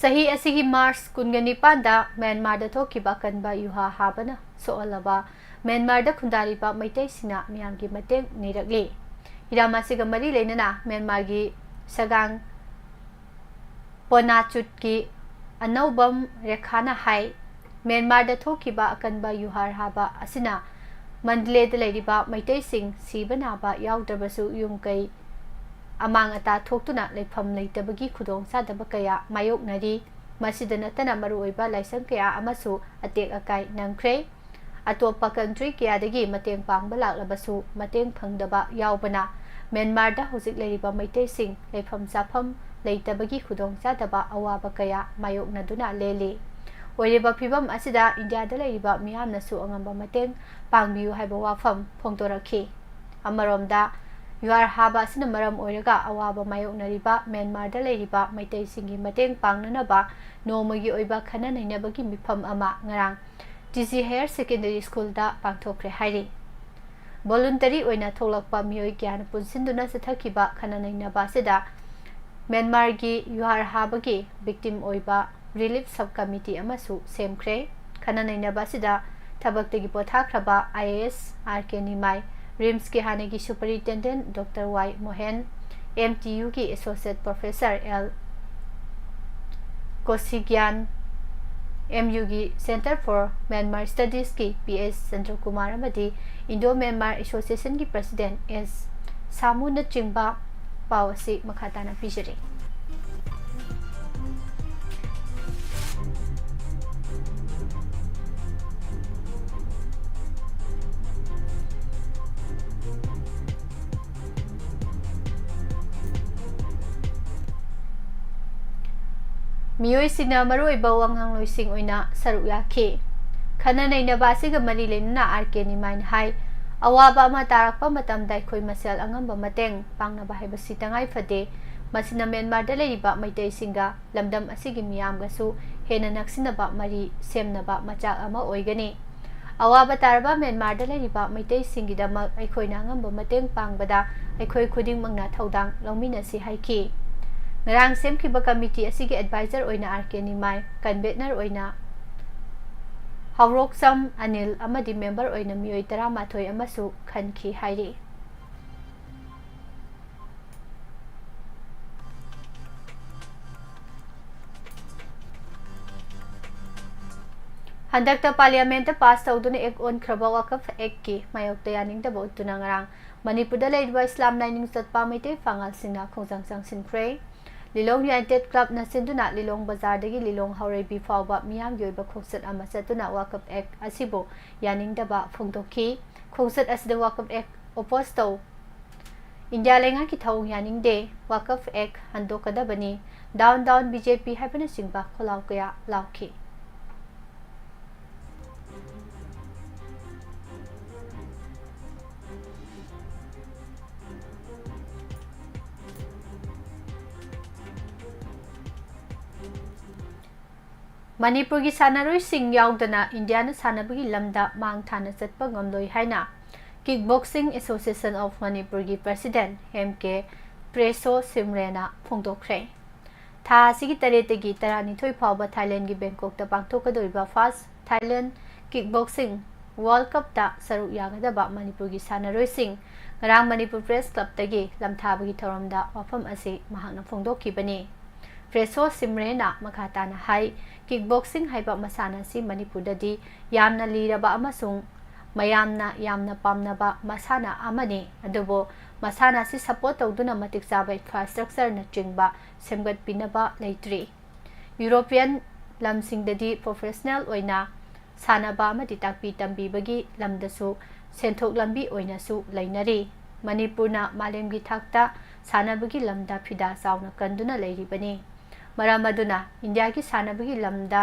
ꯆꯍꯤ ꯑꯁꯤꯒꯤ ꯃꯥꯔꯆ ꯀꯨꯟꯒ ꯅꯤꯄꯥꯟꯗ ꯃ꯭ꯌꯥꯟꯃꯥꯔꯗ ꯊꯣꯛꯈꯤꯕ ꯑꯀꯟꯕ ꯌꯨꯍꯥꯔ ꯍꯥꯕꯅ ꯁꯣꯛꯍꯜꯂꯕ ꯃ꯭ꯌꯥꯟꯃꯥꯔꯗ ꯈꯨꯟꯗꯥꯔꯤꯕ ꯃꯩꯇꯩꯁꯤꯡꯅ ꯃꯤꯌꯥꯝꯒꯤ ꯃꯇꯦꯡ ꯅꯤꯔꯛꯂꯤ꯫ ꯍꯤꯔꯝ ꯑꯁꯤꯒ ꯃꯔꯤ ꯂꯩꯅꯅ ꯃ꯭ꯌꯥꯟꯃꯥꯔꯒꯤ ꯁꯒꯥꯡ ꯄꯣꯅꯥꯆꯨꯠꯀꯤ ꯑꯅꯧꯕꯝ ꯔꯦꯈꯥꯅ ꯍꯥꯏ, ꯃ꯭ꯌꯥꯟꯃꯥꯔꯗ ꯊꯣꯛꯈꯤꯕ ꯑꯀꯟꯕ ꯌꯨꯍꯥꯔ ꯍꯥꯕ ꯑꯁꯤꯅ ꯃꯟꯗꯂꯦꯗ ꯂꯩꯔꯤꯕ ꯃꯩꯇꯩꯁꯤꯡ ꯁꯤꯕ ꯅꯥꯕ ꯌꯥꯎꯗ꯭ꯔꯕꯁꯨ ꯌꯨꯝ ꯀꯩ ꯑꯃꯥꯡ ꯑꯇꯥ ꯊꯣꯛꯇꯨꯅ ꯂꯩꯐꯝ ꯂꯩꯇꯕꯒꯤ ꯈꯨꯗꯣꯡꯆꯥꯗꯕ ꯀꯌꯥ ꯃꯥꯌꯣꯛꯅꯔꯤ꯫ ꯃꯁꯤꯗ ꯅꯠꯇꯅ ꯃꯔꯨꯑꯣꯏꯕ ꯂꯥꯏꯁꯪ ꯀꯌꯥ ꯑꯃꯁꯨ ꯑꯇꯦꯛ ꯑꯀꯥꯏ ꯅꯪꯈ꯭ꯔꯦ꯫ ꯑꯇꯣꯞꯄ ꯀꯟꯇ꯭ꯔꯤ ꯀꯌꯥꯗꯒꯤ ꯃꯇꯦꯡ ꯄꯥꯡꯕ ꯂꯥꯛꯂꯕꯁꯨ ꯃꯇꯦꯡ ꯐꯪꯗꯕ ꯌꯥꯎꯕꯅ ꯃ꯭ꯌꯥꯟꯃꯥꯔꯗ ꯍꯧꯖꯤꯛ ꯂꯩꯔꯤꯕ ꯃꯩꯇꯩꯁꯤꯡ ꯂꯩꯐꯝ ꯆꯥꯐꯝ ꯂꯩꯇꯕꯒꯤ ꯈꯨꯗꯣꯡꯆꯥꯗꯕ ꯑꯋꯥꯕ ꯀꯌꯥ ꯃꯥꯌꯣꯛꯅꯗꯨꯅ ꯂꯦꯜꯂꯤ꯫ ꯑꯣꯏꯔꯤꯕ ꯐꯤꯚꯝ ꯑꯁꯤꯗ ꯏꯟꯗꯤꯌꯥꯗ ꯂꯩꯔꯤꯕ ꯃꯤꯌꯥꯝꯅꯁꯨ ꯑꯉꯝꯕ ꯃꯇꯦꯡ ꯄꯥꯡꯕꯤꯌꯨ ꯍꯥꯏꯕ ꯋꯥꯐꯝ ꯐꯣꯡꯗꯣꯔꯛꯈꯤ꯫ ꯑꯃꯔꯣꯝꯗ, ꯌꯨꯍꯥꯔ ꯍꯥꯕ ꯑꯁꯤꯅ ꯃꯔꯝ ꯑꯣꯏꯔꯒ ꯑꯋꯥꯕ ꯃꯥꯌꯣꯛꯅꯔꯤꯕ ꯃ꯭ꯌꯥꯟꯃꯥꯔꯗ ꯂꯩꯔꯤꯕ ꯃꯩꯇꯩꯁꯤꯡꯒꯤ ꯃꯇꯦꯡ ꯄꯥꯡꯅꯅꯕ ꯅꯣꯡꯃꯒꯤ ꯑꯣꯏꯕ ꯈꯟꯅ ꯅꯩꯅꯕꯒꯤ ꯃꯤꯐꯝ ꯑꯃ ꯉꯔꯥꯡ ꯇꯤ ꯖꯤ ꯍꯥꯌꯔ ꯁꯦꯀꯦꯟꯗꯔꯤ ꯁ꯭ꯀꯨꯜꯗ ꯄꯥꯡꯊꯣꯛꯈ꯭ꯔꯦ ꯍꯥꯏꯔꯤ꯫ ꯚꯣꯂꯨꯟꯇꯔꯤ ꯑꯣꯏꯅ ꯊꯣꯛꯂꯛꯄ ꯃꯤꯑꯣꯏ ꯀꯌꯥꯅ ꯄꯨꯟꯁꯤꯟꯗꯨꯅ ꯆꯠꯊꯈꯤꯕ ꯈꯟꯅ ꯅꯩꯅꯕ ꯑꯁꯤꯗ ꯃ꯭ꯌꯥꯟꯃꯥꯔꯒꯤ ꯌꯨꯍꯥꯔ ꯍꯥꯕꯒꯤ ꯚꯤꯛꯇꯤꯝ ꯑꯣꯏꯕ ꯔꯤꯂꯤꯐ ꯁꯕ ꯀꯃꯤꯇꯤ ꯑꯃꯁꯨ ꯁꯦꯝꯈ꯭ꯔꯦ꯫ ꯈꯟꯅ ꯅꯩꯅꯕ ꯑꯁꯤꯗ ꯊꯕꯛꯇꯒꯤ ꯄꯣꯊꯥꯈ꯭ꯔꯕ ꯑꯥꯏ ꯑꯦ ꯑꯦꯁ ꯑꯥꯔ ꯀꯦ ꯅꯤꯃꯥꯏ, ꯔꯤꯝꯁꯀꯤ ꯍꯥꯟꯅꯒꯤ superintendent doctor Y Mohen, M T ꯌꯨꯒꯤ associate professor L Kosigyan, M ꯌꯨꯒꯤ ꯁꯦꯟꯇꯔ ꯐꯣꯔ ꯃ꯭ꯌꯥꯟꯃꯥꯔ ꯁ꯭ꯇꯗꯤꯁꯀꯤ ꯄꯤ ꯑꯦꯁ ꯆꯟꯗ꯭ꯔꯀꯨꯃꯥꯔ ꯑꯃꯗꯤ ꯏꯟꯗꯣ ꯃ꯭ꯌꯥꯟꯃꯥꯔ ꯑꯦꯁꯣꯁꯤꯌꯦꯁꯟꯒꯤ ꯄ꯭ꯔꯁꯤꯗꯦꯟꯠ ꯑꯦꯁ ꯁꯥꯃꯨꯅꯆꯤꯡꯕ꯫ ꯄꯥꯎ ꯑꯁꯤ ꯃꯈꯥ ꯇꯥꯅ ꯄꯤꯖꯔꯤ꯫ ꯃꯤꯑꯣꯏꯁꯤꯡꯅ ꯃꯔꯨꯑꯣꯏꯕ ꯋꯥꯉꯥꯡꯂꯣꯏꯁꯤꯡ ꯑꯣꯏꯅ ꯁꯔꯨꯛ ꯌꯥꯈꯤ꯫ ꯈꯟꯅ ꯅꯩꯅꯕ ꯑꯁꯤꯒ ꯃꯔꯤ ꯂꯩꯅꯅ ꯑꯥꯔ ꯀꯦ ꯅꯤꯃꯥꯏꯅ ꯍꯥꯏ, ꯑꯋꯥꯕ ꯑꯃ ꯇꯥꯔꯛꯄ ꯃꯇꯝꯗ ꯑꯩꯈꯣꯏ ꯃꯁꯦꯜ ꯑꯉꯝꯕ ꯃꯇꯦꯡ ꯄꯥꯡꯅꯕ ꯍꯥꯏꯕꯁꯤ ꯇꯉꯥꯏ ꯐꯗꯦ꯫ ꯃꯁꯤꯅ ꯃ꯭ꯌꯥꯟꯃꯥꯔꯗ ꯂꯩꯔꯤꯕ ꯃꯩꯇꯩꯁꯤꯡꯒ ꯂꯝꯗꯝ ꯑꯁꯤꯒꯤ ꯃꯤꯌꯥꯝꯒꯁꯨ ꯍꯦꯟꯅ ꯅꯛꯁꯤꯟꯅꯕ ꯃꯔꯤ ꯁꯦꯝꯅꯕ ꯃꯆꯥꯛ ꯑꯃ ꯑꯣꯏꯒꯅꯤ꯫ ꯑꯋꯥꯕ ꯇꯥꯔꯕ ꯃ꯭ꯌꯥꯟꯃꯥꯔꯗ ꯂꯩꯔꯤꯕ ꯃꯩꯇꯩꯁꯤꯡꯒꯤꯗꯃꯛ ꯑꯩꯈꯣꯏꯅ ꯑꯉꯝꯕ ꯃꯇꯦꯡ ꯄꯥꯡꯕꯗ ꯑꯩꯈꯣꯏ ꯈꯨꯗꯤꯡꯃꯛꯅ ꯊꯧꯗꯥꯡ ꯂꯧꯃꯤꯟꯅꯁꯤ ꯍꯥꯏꯈꯤ꯫ ꯉꯔꯥꯡ ꯁꯦꯝꯈꯤꯕ ꯀꯃꯤꯇꯤ ꯑꯁꯤꯒꯤ ꯑꯦꯗꯚꯥꯏꯖꯔ ꯑꯣꯏꯅ ꯑꯥꯔ ꯀꯦ ꯅꯤꯃꯥꯏ, ꯀꯟꯚꯦꯅꯔ ꯑꯣꯏꯅ ꯍꯧꯔꯣꯛꯆꯝ ꯑꯅꯤꯜ ꯑꯃꯗꯤ ꯃꯦꯝꯕꯔ ꯑꯣꯏꯅ ꯃꯤꯑꯣꯏ ꯇꯔꯥꯃꯥꯊꯣꯏ ꯑꯃꯁꯨ ꯈꯟꯈꯤ ꯍꯥꯏꯔꯤ꯫ ꯍꯟꯗꯛꯇ ꯄꯥꯔꯂꯤꯌꯥꯃꯦꯟꯠꯇ ꯄꯥꯁ ꯇꯧꯗꯨꯅ ꯑꯦꯛ ꯑꯣꯟꯈ꯭ꯔꯕ ꯋꯥꯀꯐ ꯑꯦꯛꯀꯤ ꯃꯥꯌꯣꯛꯇ ꯌꯥꯅꯤꯡꯗꯕ ꯎꯠꯇꯨꯅ ꯉꯔꯥꯡ ꯃꯅꯤꯄꯨꯔꯗ ꯂꯩꯔꯤꯕ ꯏꯁꯂꯥꯝ ꯂꯥꯏꯅꯤꯡ ꯆꯠꯄ ꯃꯩꯇꯩ ꯄꯥꯉꯜꯁꯤꯡꯅ ꯈꯣꯡꯖꯪ ꯆꯪꯁꯤꯟꯈ꯭ꯔꯦ꯫ ꯂꯤꯂꯣꯡ ꯌꯨꯅꯥꯏꯇꯦꯗ ꯀ꯭ꯂꯕꯅ ꯁꯤꯟꯗꯨꯅ ꯂꯤꯂꯣꯡ ꯕꯖꯥꯔꯗꯒꯤ ꯂꯤꯂꯣꯡ ꯍꯥꯎꯔꯩꯕꯤ ꯐꯥꯎꯕ ꯃꯤꯌꯥꯝꯒꯤ ꯑꯣꯏꯕ ꯈꯣꯡꯆꯠ ꯑꯃ ꯆꯠꯇꯨꯅ ꯋꯥꯀꯐ ꯑꯦꯛ ꯑꯁꯤꯕꯨ ꯌꯥꯅꯤꯡꯗꯕ ꯐꯣꯡꯗꯣꯛꯈꯤ꯫ ꯈꯣꯡꯆꯠ ꯑꯁꯤꯗ ꯋꯥꯀꯐ ꯑꯦꯛ ꯑꯣꯄꯣꯖ ꯇꯧ, ꯏꯟꯗꯤꯌꯥ ꯂꯩꯉꯥꯛꯀꯤ ꯊꯧꯑꯣꯡ ꯌꯥꯅꯤꯡꯗꯦ, ꯋꯥꯀꯐ ꯑꯦꯛ ꯍꯟꯗꯣꯛꯀꯗꯕꯅꯤ, ꯗꯥꯎꯟ ꯗꯥꯎꯟ ꯕꯤ ꯖꯦ ꯄꯤ ꯍꯥꯏꯕꯅꯆꯤꯡꯕ ꯈꯣꯜꯂꯥꯎ ꯀꯌꯥ ꯂꯥꯎꯈꯤ꯫ ꯃꯅꯤꯄꯨꯔꯒꯤ ꯁꯥꯟꯅꯔꯣꯏꯁꯤꯡ ꯌꯥꯎꯗꯅ ꯏꯟꯗꯤꯌꯥꯅ ꯁꯥꯟꯅꯕꯒꯤ ꯂꯝꯗ ꯃꯥꯡ ꯊꯥꯅ ꯆꯠꯄ ꯉꯝꯂꯣꯏ ꯍꯥꯏꯅ Kickboxing Association of ꯃꯅꯤꯄꯨꯔꯒꯤ ꯄ꯭ꯔꯦꯁꯤꯗꯦꯟꯠ ꯑꯦꯝ ꯀꯦ ꯄ꯭ꯔꯦꯁꯣ ꯁꯤꯝꯔꯦꯅ ꯐꯣꯡꯗꯣꯛꯈ꯭ꯔꯦ꯫ ꯊꯥ ꯑꯁꯤꯒꯤ ꯇꯔꯦꯠꯇꯒꯤ ꯇꯔꯥꯅꯤꯊꯣꯏ ꯐꯥꯎꯕ ꯊꯥꯏꯂꯦꯟꯒꯤ ꯕꯦꯡꯀꯣꯛꯇ ꯄꯥꯡꯊꯣꯛꯀꯗꯧꯔꯤꯕ ꯐꯥꯔꯁ ꯊꯥꯏꯂꯦꯟ ꯀꯤꯛꯕꯣꯛꯁꯤꯡ ꯋꯥꯔꯜ ꯀꯞꯇ ꯁꯔꯨꯛ ꯌꯥꯒꯗꯕ ꯃꯅꯤꯄꯨꯔꯒꯤ ꯁꯥꯟꯅꯔꯣꯏꯁꯤꯡ ꯉꯔꯥꯡ ꯃꯅꯤꯄꯨꯔ ꯄ꯭ꯔꯦꯁ ꯀ꯭ꯂꯕꯇꯒꯤ ꯂꯝꯊꯥꯕꯒꯤ ꯊꯧꯔꯝꯗ ꯋꯥꯐꯝ ꯑꯁꯤ ꯃꯍꯥꯛꯅ ꯐꯣꯡꯗꯣꯛꯈꯤꯕꯅꯤ꯫ ꯄ꯭ꯔꯦꯁꯣ ꯁꯤꯝꯔꯦꯅ ꯃꯈꯥ ꯇꯥꯅ ꯍꯥꯏ, ꯀꯤꯛꯕꯣꯛꯁꯤꯡ ꯍꯥꯏꯕ ꯃꯁꯥꯟꯅ ꯑꯁꯤ ꯃꯅꯤꯄꯨꯔꯗꯗꯤ ꯌꯥꯝꯅ ꯂꯤꯔꯕ ꯑꯃꯁꯨꯡ ꯃꯌꯥꯝꯅ ꯌꯥꯝꯅ ꯄꯥꯝꯅꯕ ꯃꯁꯥꯟꯅ ꯑꯃꯅꯤ꯫ ꯑꯗꯨꯕꯨ ꯃꯁꯥꯟꯅ ꯑꯁꯤ ꯁꯄꯣꯔꯠ ꯇꯧꯗꯨꯅ ꯃꯇꯤꯛ ꯆꯥꯕ ꯏꯟꯐ꯭ꯔꯥꯁ꯭ꯇ꯭ꯔꯛꯆꯔꯅꯆꯤꯡꯕ ꯁꯦꯝꯒꯠꯄꯤꯅꯕ ꯂꯩꯇ꯭ꯔꯤ꯫ ꯌꯨꯔꯣꯄꯤꯌꯟ ꯂꯝꯁꯤꯡꯗꯗꯤ ꯄ꯭ꯔꯣꯐꯦꯁꯅꯦꯜ ꯑꯣꯏꯅ ꯁꯥꯟꯅꯕ ꯑꯃꯗꯤ ꯇꯥꯛꯄꯤ ꯇꯝꯕꯤꯕꯒꯤ ꯂꯝꯗꯁꯨ ꯁꯦꯟꯊꯣꯛ ꯂꯝꯕꯤ ꯑꯣꯏꯅꯁꯨ ꯂꯩꯅꯔꯤ꯫ ꯃꯅꯤꯄꯨꯔꯅ ꯃꯥꯂꯦꯝꯒꯤ ꯊꯥꯛꯇ ꯁꯥꯟꯅꯕꯒꯤ ꯂꯝꯗ ꯐꯤꯗꯥ ꯆꯥꯎꯅ ꯀꯟꯗꯨꯅ ꯂꯩꯔꯤꯕꯅꯤ꯫ ꯃꯔꯝ ꯑꯗꯨꯅ ꯏꯟꯗꯤꯌꯥꯒꯤ ꯁꯥꯟꯅꯕꯒꯤ ꯂꯝꯗ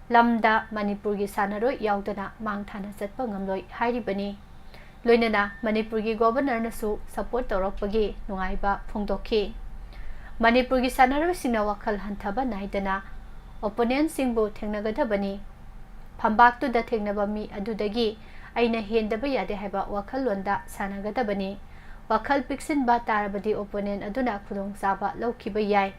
ꯂꯝꯗ ꯃꯅꯤꯄꯨꯔꯒꯤ ꯁꯥꯟꯅꯔꯣꯏ ꯌꯥꯎꯗꯅ ꯃꯥꯡ ꯊꯥꯅ ꯆꯠꯄ ꯉꯝꯂꯣꯏ ꯍꯥꯏꯔꯤꯕꯅꯤ꯫ ꯂꯣꯏꯅꯅ ꯃꯅꯤꯄꯨꯔꯒꯤ ꯒꯣꯕꯔꯅꯔꯅꯁꯨ ꯁꯄꯣꯔꯠ ꯇꯧꯔꯛꯄꯒꯤ ꯅꯨꯡꯉꯥꯏꯕ ꯐꯣꯡꯗꯣꯛꯈꯤ꯫ ꯃꯅꯤꯄꯨꯔꯒꯤ ꯁꯥꯟꯅꯔꯣꯏꯁꯤꯡꯅ ꯋꯥꯈꯜ ꯍꯟꯊꯕ ꯅꯥꯏꯗꯅ ꯑꯣꯄꯣꯅꯦꯟꯁꯤꯡꯕꯨ ꯊꯦꯡꯅꯒꯗꯕꯅꯤ꯫ ꯐꯝꯕꯥꯛꯇꯨꯗ ꯊꯦꯡꯅꯕ ꯃꯤ ꯑꯗꯨꯗꯒꯤ ꯑꯩꯅ ꯍꯦꯟꯗꯕ ꯌꯥꯗꯦ ꯍꯥꯏꯕ ꯋꯥꯈꯜꯂꯣꯟꯗ ꯁꯥꯟꯅꯒꯗꯕꯅꯤ꯫ ꯋꯥꯈꯜ ꯄꯤꯛꯁꯤꯟꯕ ꯇꯥꯔꯕꯗꯤ ꯑꯣꯄꯣꯅꯦꯟ ꯑꯗꯨꯅ ꯈꯨꯗꯣꯡꯆꯥꯕ ꯂꯧꯈꯤꯕ ꯌꯥꯏ꯫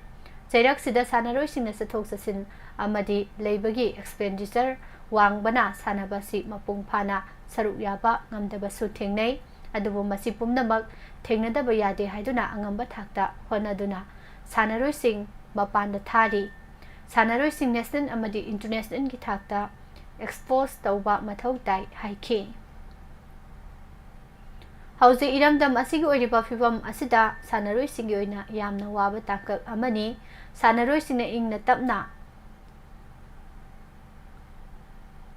ꯆꯩꯔꯛꯁꯤꯗ ꯁꯥꯟꯅꯔꯣꯏꯁꯤꯡꯅ ꯆꯠꯊꯣꯛ ꯆꯠꯁꯤꯟ ꯑꯃꯗꯤ ꯂꯩꯕꯒꯤ ꯑꯦꯛꯁꯄꯦꯟꯗꯤꯆꯔ ꯋꯥꯡꯕꯅ ꯁꯥꯟꯅꯕ ꯑꯁꯤ ꯃꯄꯨꯡ ꯐꯥꯅ ꯁꯔꯨꯛ ꯌꯥꯕ ꯉꯝꯗꯕꯁꯨ ꯊꯦꯡꯅꯩ꯫ ꯑꯗꯨꯕꯨ ꯃꯁꯤ ꯄꯨꯝꯅꯃꯛ ꯊꯦꯡꯅꯗꯕ ꯌꯥꯗꯦ ꯍꯥꯏꯗꯨꯅ ꯑꯉꯝꯕ ꯊꯥꯛꯇ ꯍꯣꯠꯅꯗꯨꯅ ꯁꯥꯟꯅꯔꯣꯏꯁꯤꯡ ꯃꯄꯥꯟꯗ ꯊꯥꯔꯤ꯫ ꯁꯥꯟꯅꯔꯣꯏꯁꯤꯡ ꯅꯦꯁꯅꯦꯜ ꯑꯃꯗꯤ ꯏꯟꯇꯔꯅꯦꯁꯅꯦꯜꯒꯤ ꯊꯥꯛꯇ ꯑꯦꯛꯁꯄꯣꯖ ꯇꯧꯕ ꯃꯊꯧ ꯇꯥꯏ ꯍꯥꯏꯈꯤ꯫ ꯍꯧꯖꯤꯛ ꯏꯔꯝꯗꯝ ꯑꯁꯤꯒꯤ ꯑꯣꯏꯔꯤꯕ ꯐꯤꯕꯝ ꯑꯁꯤꯗ ꯁꯥꯟꯅꯔꯣꯏꯁꯤꯡꯒꯤ ꯑꯣꯏꯅ ꯌꯥꯝꯅ ꯋꯥꯕ ꯇꯥꯡꯀꯛ ꯑꯃꯅꯤ꯫ ꯁꯥꯟꯅꯔꯣꯏꯁꯤꯡꯅ ꯏꯪꯅ ꯇꯞꯅ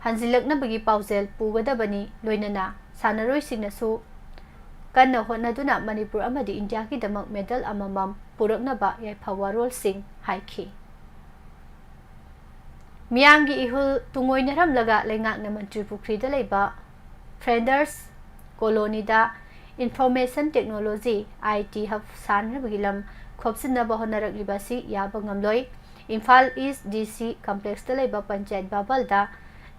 ꯍꯟꯖꯤꯜꯂꯛꯅꯕꯒꯤ ꯄꯥꯎꯖꯦꯜ ꯄꯨꯒꯗꯕꯅꯤ꯫ ꯂꯣꯏꯅꯅ ꯁꯥꯟꯅꯔꯣꯏꯁꯤꯡꯅꯁꯨ ꯀꯟꯅ ꯍꯣꯠꯅꯗꯨꯅ ꯃꯅꯤꯄꯨꯔ ꯑꯃꯗꯤ ꯏꯟꯗꯤꯌꯥꯒꯤꯗꯃꯛ ꯃꯦꯗꯜ ꯑꯃꯃꯝ ꯄꯨꯔꯛꯅꯕ ꯌꯥꯏꯐ ꯋꯥꯔꯣꯜꯁꯤꯡ ꯍꯥꯏꯈꯤ꯫ ꯃꯤꯌꯥꯝꯒꯤ ꯏꯍꯨꯜ ꯇꯨꯡꯑꯣꯏꯅꯔꯝꯂꯒ ꯂꯩꯉꯥꯛꯅ ꯃꯟꯇ꯭ꯔꯤ ꯄꯨꯈ꯭ꯔꯤꯗ ꯂꯩꯕ ꯐ꯭ꯔꯦꯟꯗꯔꯁ ꯀꯣꯂꯣꯅꯤꯗ information technology, I T hub ꯁꯥꯅꯅꯕꯒꯤ ꯂꯝ ꯈꯣꯞꯆꯤꯟꯅꯕ ꯍꯣꯠꯅꯔꯛꯂꯤꯕ ꯑꯁꯤ ꯌꯥꯕ ꯉꯝꯂꯣꯏ꯫ ꯏꯝꯐꯥꯜ ꯏꯁ D C complexꯇ ꯂꯩꯕ panchayat ꯚꯕꯟꯗ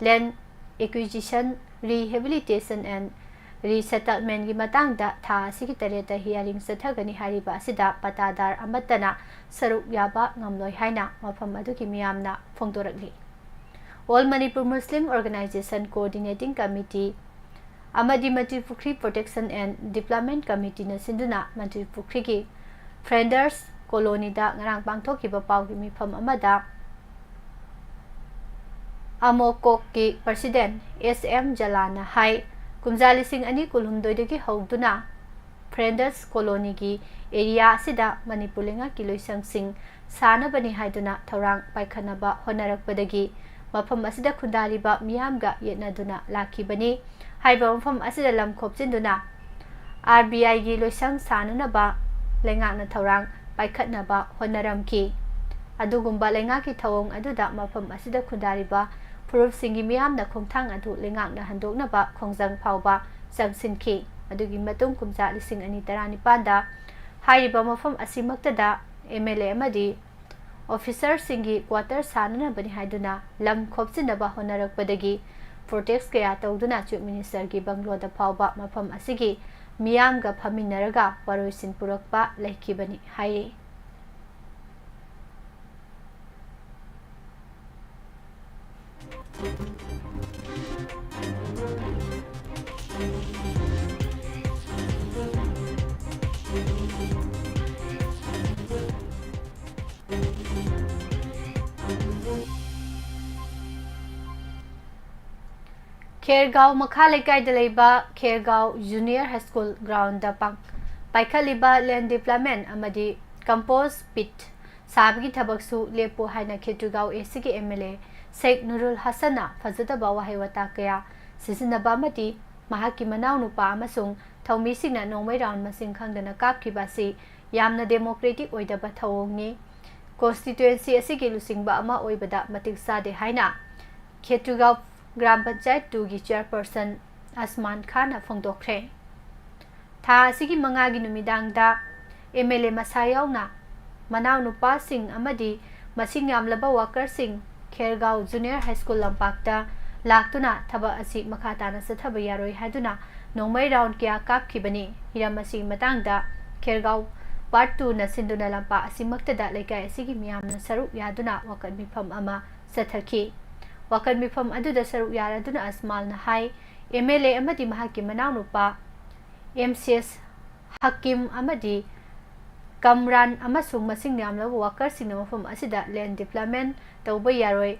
land acquisition, rehabilitation and resettlementꯒꯤ ꯃꯇꯥꯡꯗ ꯊꯥ ꯑꯁꯤꯒꯤ ꯇꯔꯦꯠꯇ hearing ꯆꯠꯊꯒꯅꯤ ꯍꯥꯏꯔꯤꯕ ꯑꯁꯤꯗ ꯄꯇꯥꯗꯥꯔ ꯑꯃꯠꯇꯅ ꯁꯔꯨꯛ ꯌꯥꯕ ꯉꯝꯂꯣꯏ ꯍꯥꯏꯅ ꯃꯐꯝ ꯑꯗꯨꯒꯤ ꯃꯤꯌꯥꯝꯅ ꯐꯣꯡꯗꯣꯔꯛꯂꯤ꯫ All Manipur Muslim Organization Coordinating Committee ꯑꯃꯗꯤ ꯃꯟꯇ꯭ꯔꯤ ꯄꯨꯈ꯭ꯔꯤ Protection and Development Committeeꯅ ꯁꯤꯟꯗꯨꯅ ꯃꯟꯇ꯭ꯔꯤ ꯄꯨꯈ꯭ꯔꯤꯒꯤ ꯐ꯭ꯔꯦꯟꯗꯔꯁ ꯀꯣꯂꯣꯅꯤꯗ ꯉꯔꯥꯡ ꯄꯥꯡꯊꯣꯛꯈꯤꯕ ꯄꯥꯎꯒꯤ ꯃꯤꯐꯝ ꯑꯃꯗ ꯑꯃꯣꯀꯣꯛꯀꯤ president S M ꯖꯂꯥꯅ ꯍꯥꯏ, ꯀꯨꯝꯖꯥ ꯂꯤꯁꯤꯡ ꯑꯅꯤ ꯀꯨꯟꯍꯨꯝꯗꯣꯏꯗꯒꯤ ꯍꯧꯗꯨꯅ ꯐ꯭ꯔꯦꯟꯗꯔꯁ ꯀꯣꯂꯣꯅꯤꯒꯤ area ꯑꯁꯤꯗ ꯃꯅꯤꯄꯨꯔ ꯂꯩꯉꯥꯛꯀꯤ ꯂꯣꯏꯁꯪꯁꯤꯡ ꯁꯥꯅꯕꯅꯤ ꯍꯥꯏꯗꯨꯅ ꯊꯧꯔꯥꯡ ꯄꯥꯏꯈꯠꯅꯕ ꯍꯣꯠꯅꯔꯛꯄꯗꯒꯤ ꯃꯐꯝ ꯑꯁꯤꯗ ꯈꯨꯟꯗꯥꯔꯤꯕ ꯃꯤꯌꯥꯝꯒ ꯌꯦꯠꯅꯗꯨꯅ ꯂꯥꯛꯈꯤꯕꯅꯤ꯫ ꯍꯥꯏꯔꯤꯕ ꯃꯐꯝ ꯑꯁꯤꯗ ꯂꯝ ꯈꯣꯞꯆꯤꯟꯗꯨꯅ R B Iꯒꯤ ꯂꯣꯏꯁꯪ ꯁꯥꯅꯅꯕ ꯂꯩꯉꯥꯛꯅ ꯊꯧꯔꯥꯡ ꯄꯥꯏꯈꯠꯅꯕ ꯍꯣꯠꯅꯔꯝꯈꯤ꯫ ꯑꯗꯨꯒꯨꯝꯕ ꯂꯩꯉꯥꯛꯀꯤ ꯊꯧꯑꯣꯡ ꯑꯗꯨꯗ ꯃꯐꯝ ꯑꯁꯤꯗ ꯈꯨꯟꯗꯥꯔꯤꯕ ꯐꯨꯔꯨꯞꯁꯤꯡꯒꯤ ꯃꯤꯌꯥꯝꯅ ꯈꯣꯡꯊꯥꯡ ꯑꯗꯨ ꯂꯩꯉꯥꯛꯅ ꯍꯟꯗꯣꯛꯅꯕ ꯈꯣꯡꯖꯪ ꯐꯥꯎꯕ ꯆꯪꯁꯤꯟꯈꯤ꯫ ꯑꯗꯨꯒꯤ ꯃꯇꯨꯡ ꯀꯨꯝꯖꯥ ꯂꯤꯁꯤꯡ ꯑꯅꯤ ꯇꯔꯥꯅꯤꯄꯥꯟꯗ ꯍꯥꯏꯔꯤꯕ ꯃꯐꯝ ꯑꯁꯤꯃꯛꯇꯗ ꯑꯦꯝ ꯑꯦꯜ ꯑꯦ ꯑꯃꯗꯤ ꯑꯣꯐꯤꯁꯔꯁꯤꯡꯒꯤ ꯀ꯭ꯋꯥꯇꯔ ꯁꯥꯅꯅꯕꯅꯤ ꯍꯥꯏꯗꯨꯅ ꯂꯝ ꯈꯣꯞꯆꯤꯟꯅꯕ ꯍꯣꯠꯅꯔꯛꯄꯗꯒꯤ ꯄ꯭ꯔꯣꯇꯦꯁ ꯀꯌꯥ ꯇꯧꯗꯨꯅ ꯆꯤꯐ ꯃꯤꯅꯤꯁꯇꯔꯒꯤ ꯕꯪꯒ꯭ꯂꯣꯗ ꯐꯥꯎꯕ ꯃꯐꯝ ꯑꯁꯤꯒꯤ ꯃꯤꯌꯥꯝꯒ ꯐꯝꯃꯤꯟꯅꯔꯒ ꯋꯥꯔꯣꯏꯁꯤꯟ ꯄꯨꯔꯛꯄ ꯂꯩꯈꯤꯕꯅꯤ ꯍꯥꯏꯔꯤ꯫ ꯈꯦꯔꯒꯥꯎ ꯃꯈꯥ ꯂꯩꯀꯥꯏꯗ ꯂꯩꯕ ꯈꯦꯔꯒꯥꯎ ꯖꯨꯅꯤꯌꯔ ꯍꯥꯏ ꯁ꯭ꯀꯨꯜ ꯒ꯭ꯔꯥꯎꯟꯗ ꯄꯥꯡ-, ꯄꯥꯏꯈꯠꯂꯤꯕ ꯂꯦꯟ ꯗꯤꯕ꯭ꯂꯞꯃꯦꯟ ꯑꯃꯗꯤ ꯀꯝꯄꯣꯁ ꯄꯤꯠ ꯁꯥꯕꯒꯤ ꯊꯕꯛꯁꯨ ꯂꯦꯞꯄꯨ ꯍꯥꯏꯅ ꯈꯦꯇ꯭ꯔꯤꯒꯥꯎ ꯑꯦ ꯁꯤꯒꯤ ꯑꯦꯝ ꯑꯦꯜ ꯑꯦ ꯁꯦꯛ ꯅꯨꯔꯨꯜ ꯍꯁꯟꯅ ꯐꯖꯗꯕ ꯋꯥꯍꯩ ꯋꯥꯇꯥ ꯀꯌꯥ ꯁꯤꯖꯤꯟꯅꯕ ꯑꯃꯗꯤ ꯃꯍꯥꯛꯀꯤ ꯃꯅꯥꯎꯅꯨꯄꯥ ꯑꯃꯁꯨꯡ ꯊꯧꯃꯤꯁꯤꯡꯅ ꯅꯣꯡꯃꯩ ꯔꯥꯎꯟ ꯃꯁꯤꯡ ꯈꯪꯗꯅ ꯀꯥꯞꯈꯤꯕ ꯑꯁꯤ ꯌꯥꯝꯅ ꯗꯦꯃꯣꯀ꯭ꯔꯦꯇꯤꯛ ꯑꯣꯏꯗꯕ ꯊꯧꯑꯣꯡꯅꯤ꯫ ꯀꯣꯟꯁꯇꯤꯇ꯭ꯋꯦꯟꯁꯤ ꯑꯁꯤꯒꯤ ꯂꯨꯆꯤꯡꯕ ꯑꯃ ꯑꯣꯏꯕꯗ ꯃꯇꯤꯛ ꯆꯥꯗꯦ ꯍꯥꯏꯅ ꯈꯦꯇ꯭ꯔꯤꯒꯥꯎ ꯒ꯭ꯔꯥꯝ ꯄꯟꯆꯥꯌꯠ ꯇꯨꯒꯤ ꯆꯤꯌꯔꯄꯔꯁꯟ ꯑꯁꯃꯥꯟ ꯈꯥꯟꯅ ꯐꯣꯡꯗꯣꯛꯈ꯭ꯔꯦ꯫ ꯊꯥ ꯑꯁꯤꯒꯤ ꯃꯉꯥꯒꯤ ꯅꯨꯃꯤꯗꯥꯡꯗ ꯑꯦꯝ ꯑꯦꯜ ꯑꯦ ꯃꯁꯥ ꯌꯥꯎꯅ ꯃꯅꯥꯎꯅꯨꯄꯥꯁꯤꯡ ꯑꯃꯗꯤ ꯃꯁꯤꯡ ꯌꯥꯝꯂꯕ ꯋꯥꯀꯔꯁꯤꯡ ꯈꯦꯔꯒꯥꯎ ꯖꯨꯅꯤꯌꯔ ꯍꯥꯏ ꯁ꯭ꯀꯨꯜ ꯂꯝꯄꯥꯛꯇ ꯂꯥꯛꯇꯨꯅ ꯊꯕꯛ ꯑꯁꯤ ꯃꯈꯥ ꯇꯥꯅ ꯆꯠꯊꯕ ꯌꯥꯔꯣꯏ ꯍꯥꯏꯗꯨꯅ ꯅꯣꯡꯃꯩ ꯔꯥꯎꯟ ꯀꯌꯥ ꯀꯥꯞꯈꯤꯕꯅꯤ꯫ ꯍꯤꯔꯝ ꯑꯁꯤꯒꯤ ꯃꯇꯥꯡꯗ ꯈꯦꯔꯒꯥꯎ ꯄꯥꯔꯠ ꯇꯨꯅ ꯁꯤꯟꯗꯨꯅ ꯂꯝꯄꯥꯛ ꯑꯁꯤꯃꯛꯇꯗ ꯂꯩꯀꯥꯏ ꯑꯁꯤꯒꯤ ꯃꯤꯌꯥꯝꯅ ꯁꯔꯨꯛ ꯌꯥꯗꯨꯅ ꯋꯥꯀꯠ ꯃꯤꯐꯝ ꯑꯃ ꯆꯠꯊꯈꯤ꯫ ꯋꯥꯀꯠ ꯃꯤꯐꯝ ꯑꯗꯨꯗ ꯁꯔꯨꯛ ꯌꯥꯔꯗꯨꯅ ꯑꯁꯃꯥꯜꯅ ꯍꯥꯏ, ꯑꯦꯝ ꯑꯦꯜ ꯑꯦ ꯑꯃꯗꯤ ꯃꯍꯥꯛꯀꯤ ꯃꯅꯥꯎꯅꯨꯄꯥ ꯑꯦꯝ ꯁꯤ ꯑꯦꯁ ꯍꯀꯤꯝ ꯑꯃꯗꯤ ꯀꯝꯔꯥꯟ ꯑꯃꯁꯨꯡ ꯃꯁꯤꯡ ꯌꯥꯝꯂꯕ ꯋꯥꯀꯔꯁꯤꯡꯅ ꯃꯐꯝ ꯑꯁꯤꯗ ꯂꯦꯟ ꯗꯤꯕ꯭ꯂꯞꯃꯦꯟ ꯇꯧꯕ ꯌꯥꯔꯣꯏ,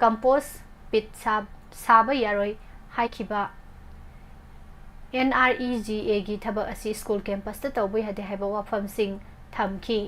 ꯀꯝꯄꯣꯁ ꯄꯤꯠ ꯁꯥ-, ꯁꯥꯕ ꯌꯥꯔꯣꯏ ꯍꯥꯏꯈꯤꯕ ꯑꯦꯟ ꯑꯥꯔ ꯏ ꯖꯤ ꯑꯦꯒꯤ ꯊꯕꯛ ꯑꯁꯤ ꯁ꯭ꯀꯨꯜ ꯀꯦꯝꯄꯁꯇ ꯇꯧꯕ ꯌꯥꯗꯦ ꯍꯥꯏꯕ ꯋꯥꯐꯝꯁꯤꯡ ꯊꯝꯈꯤ꯫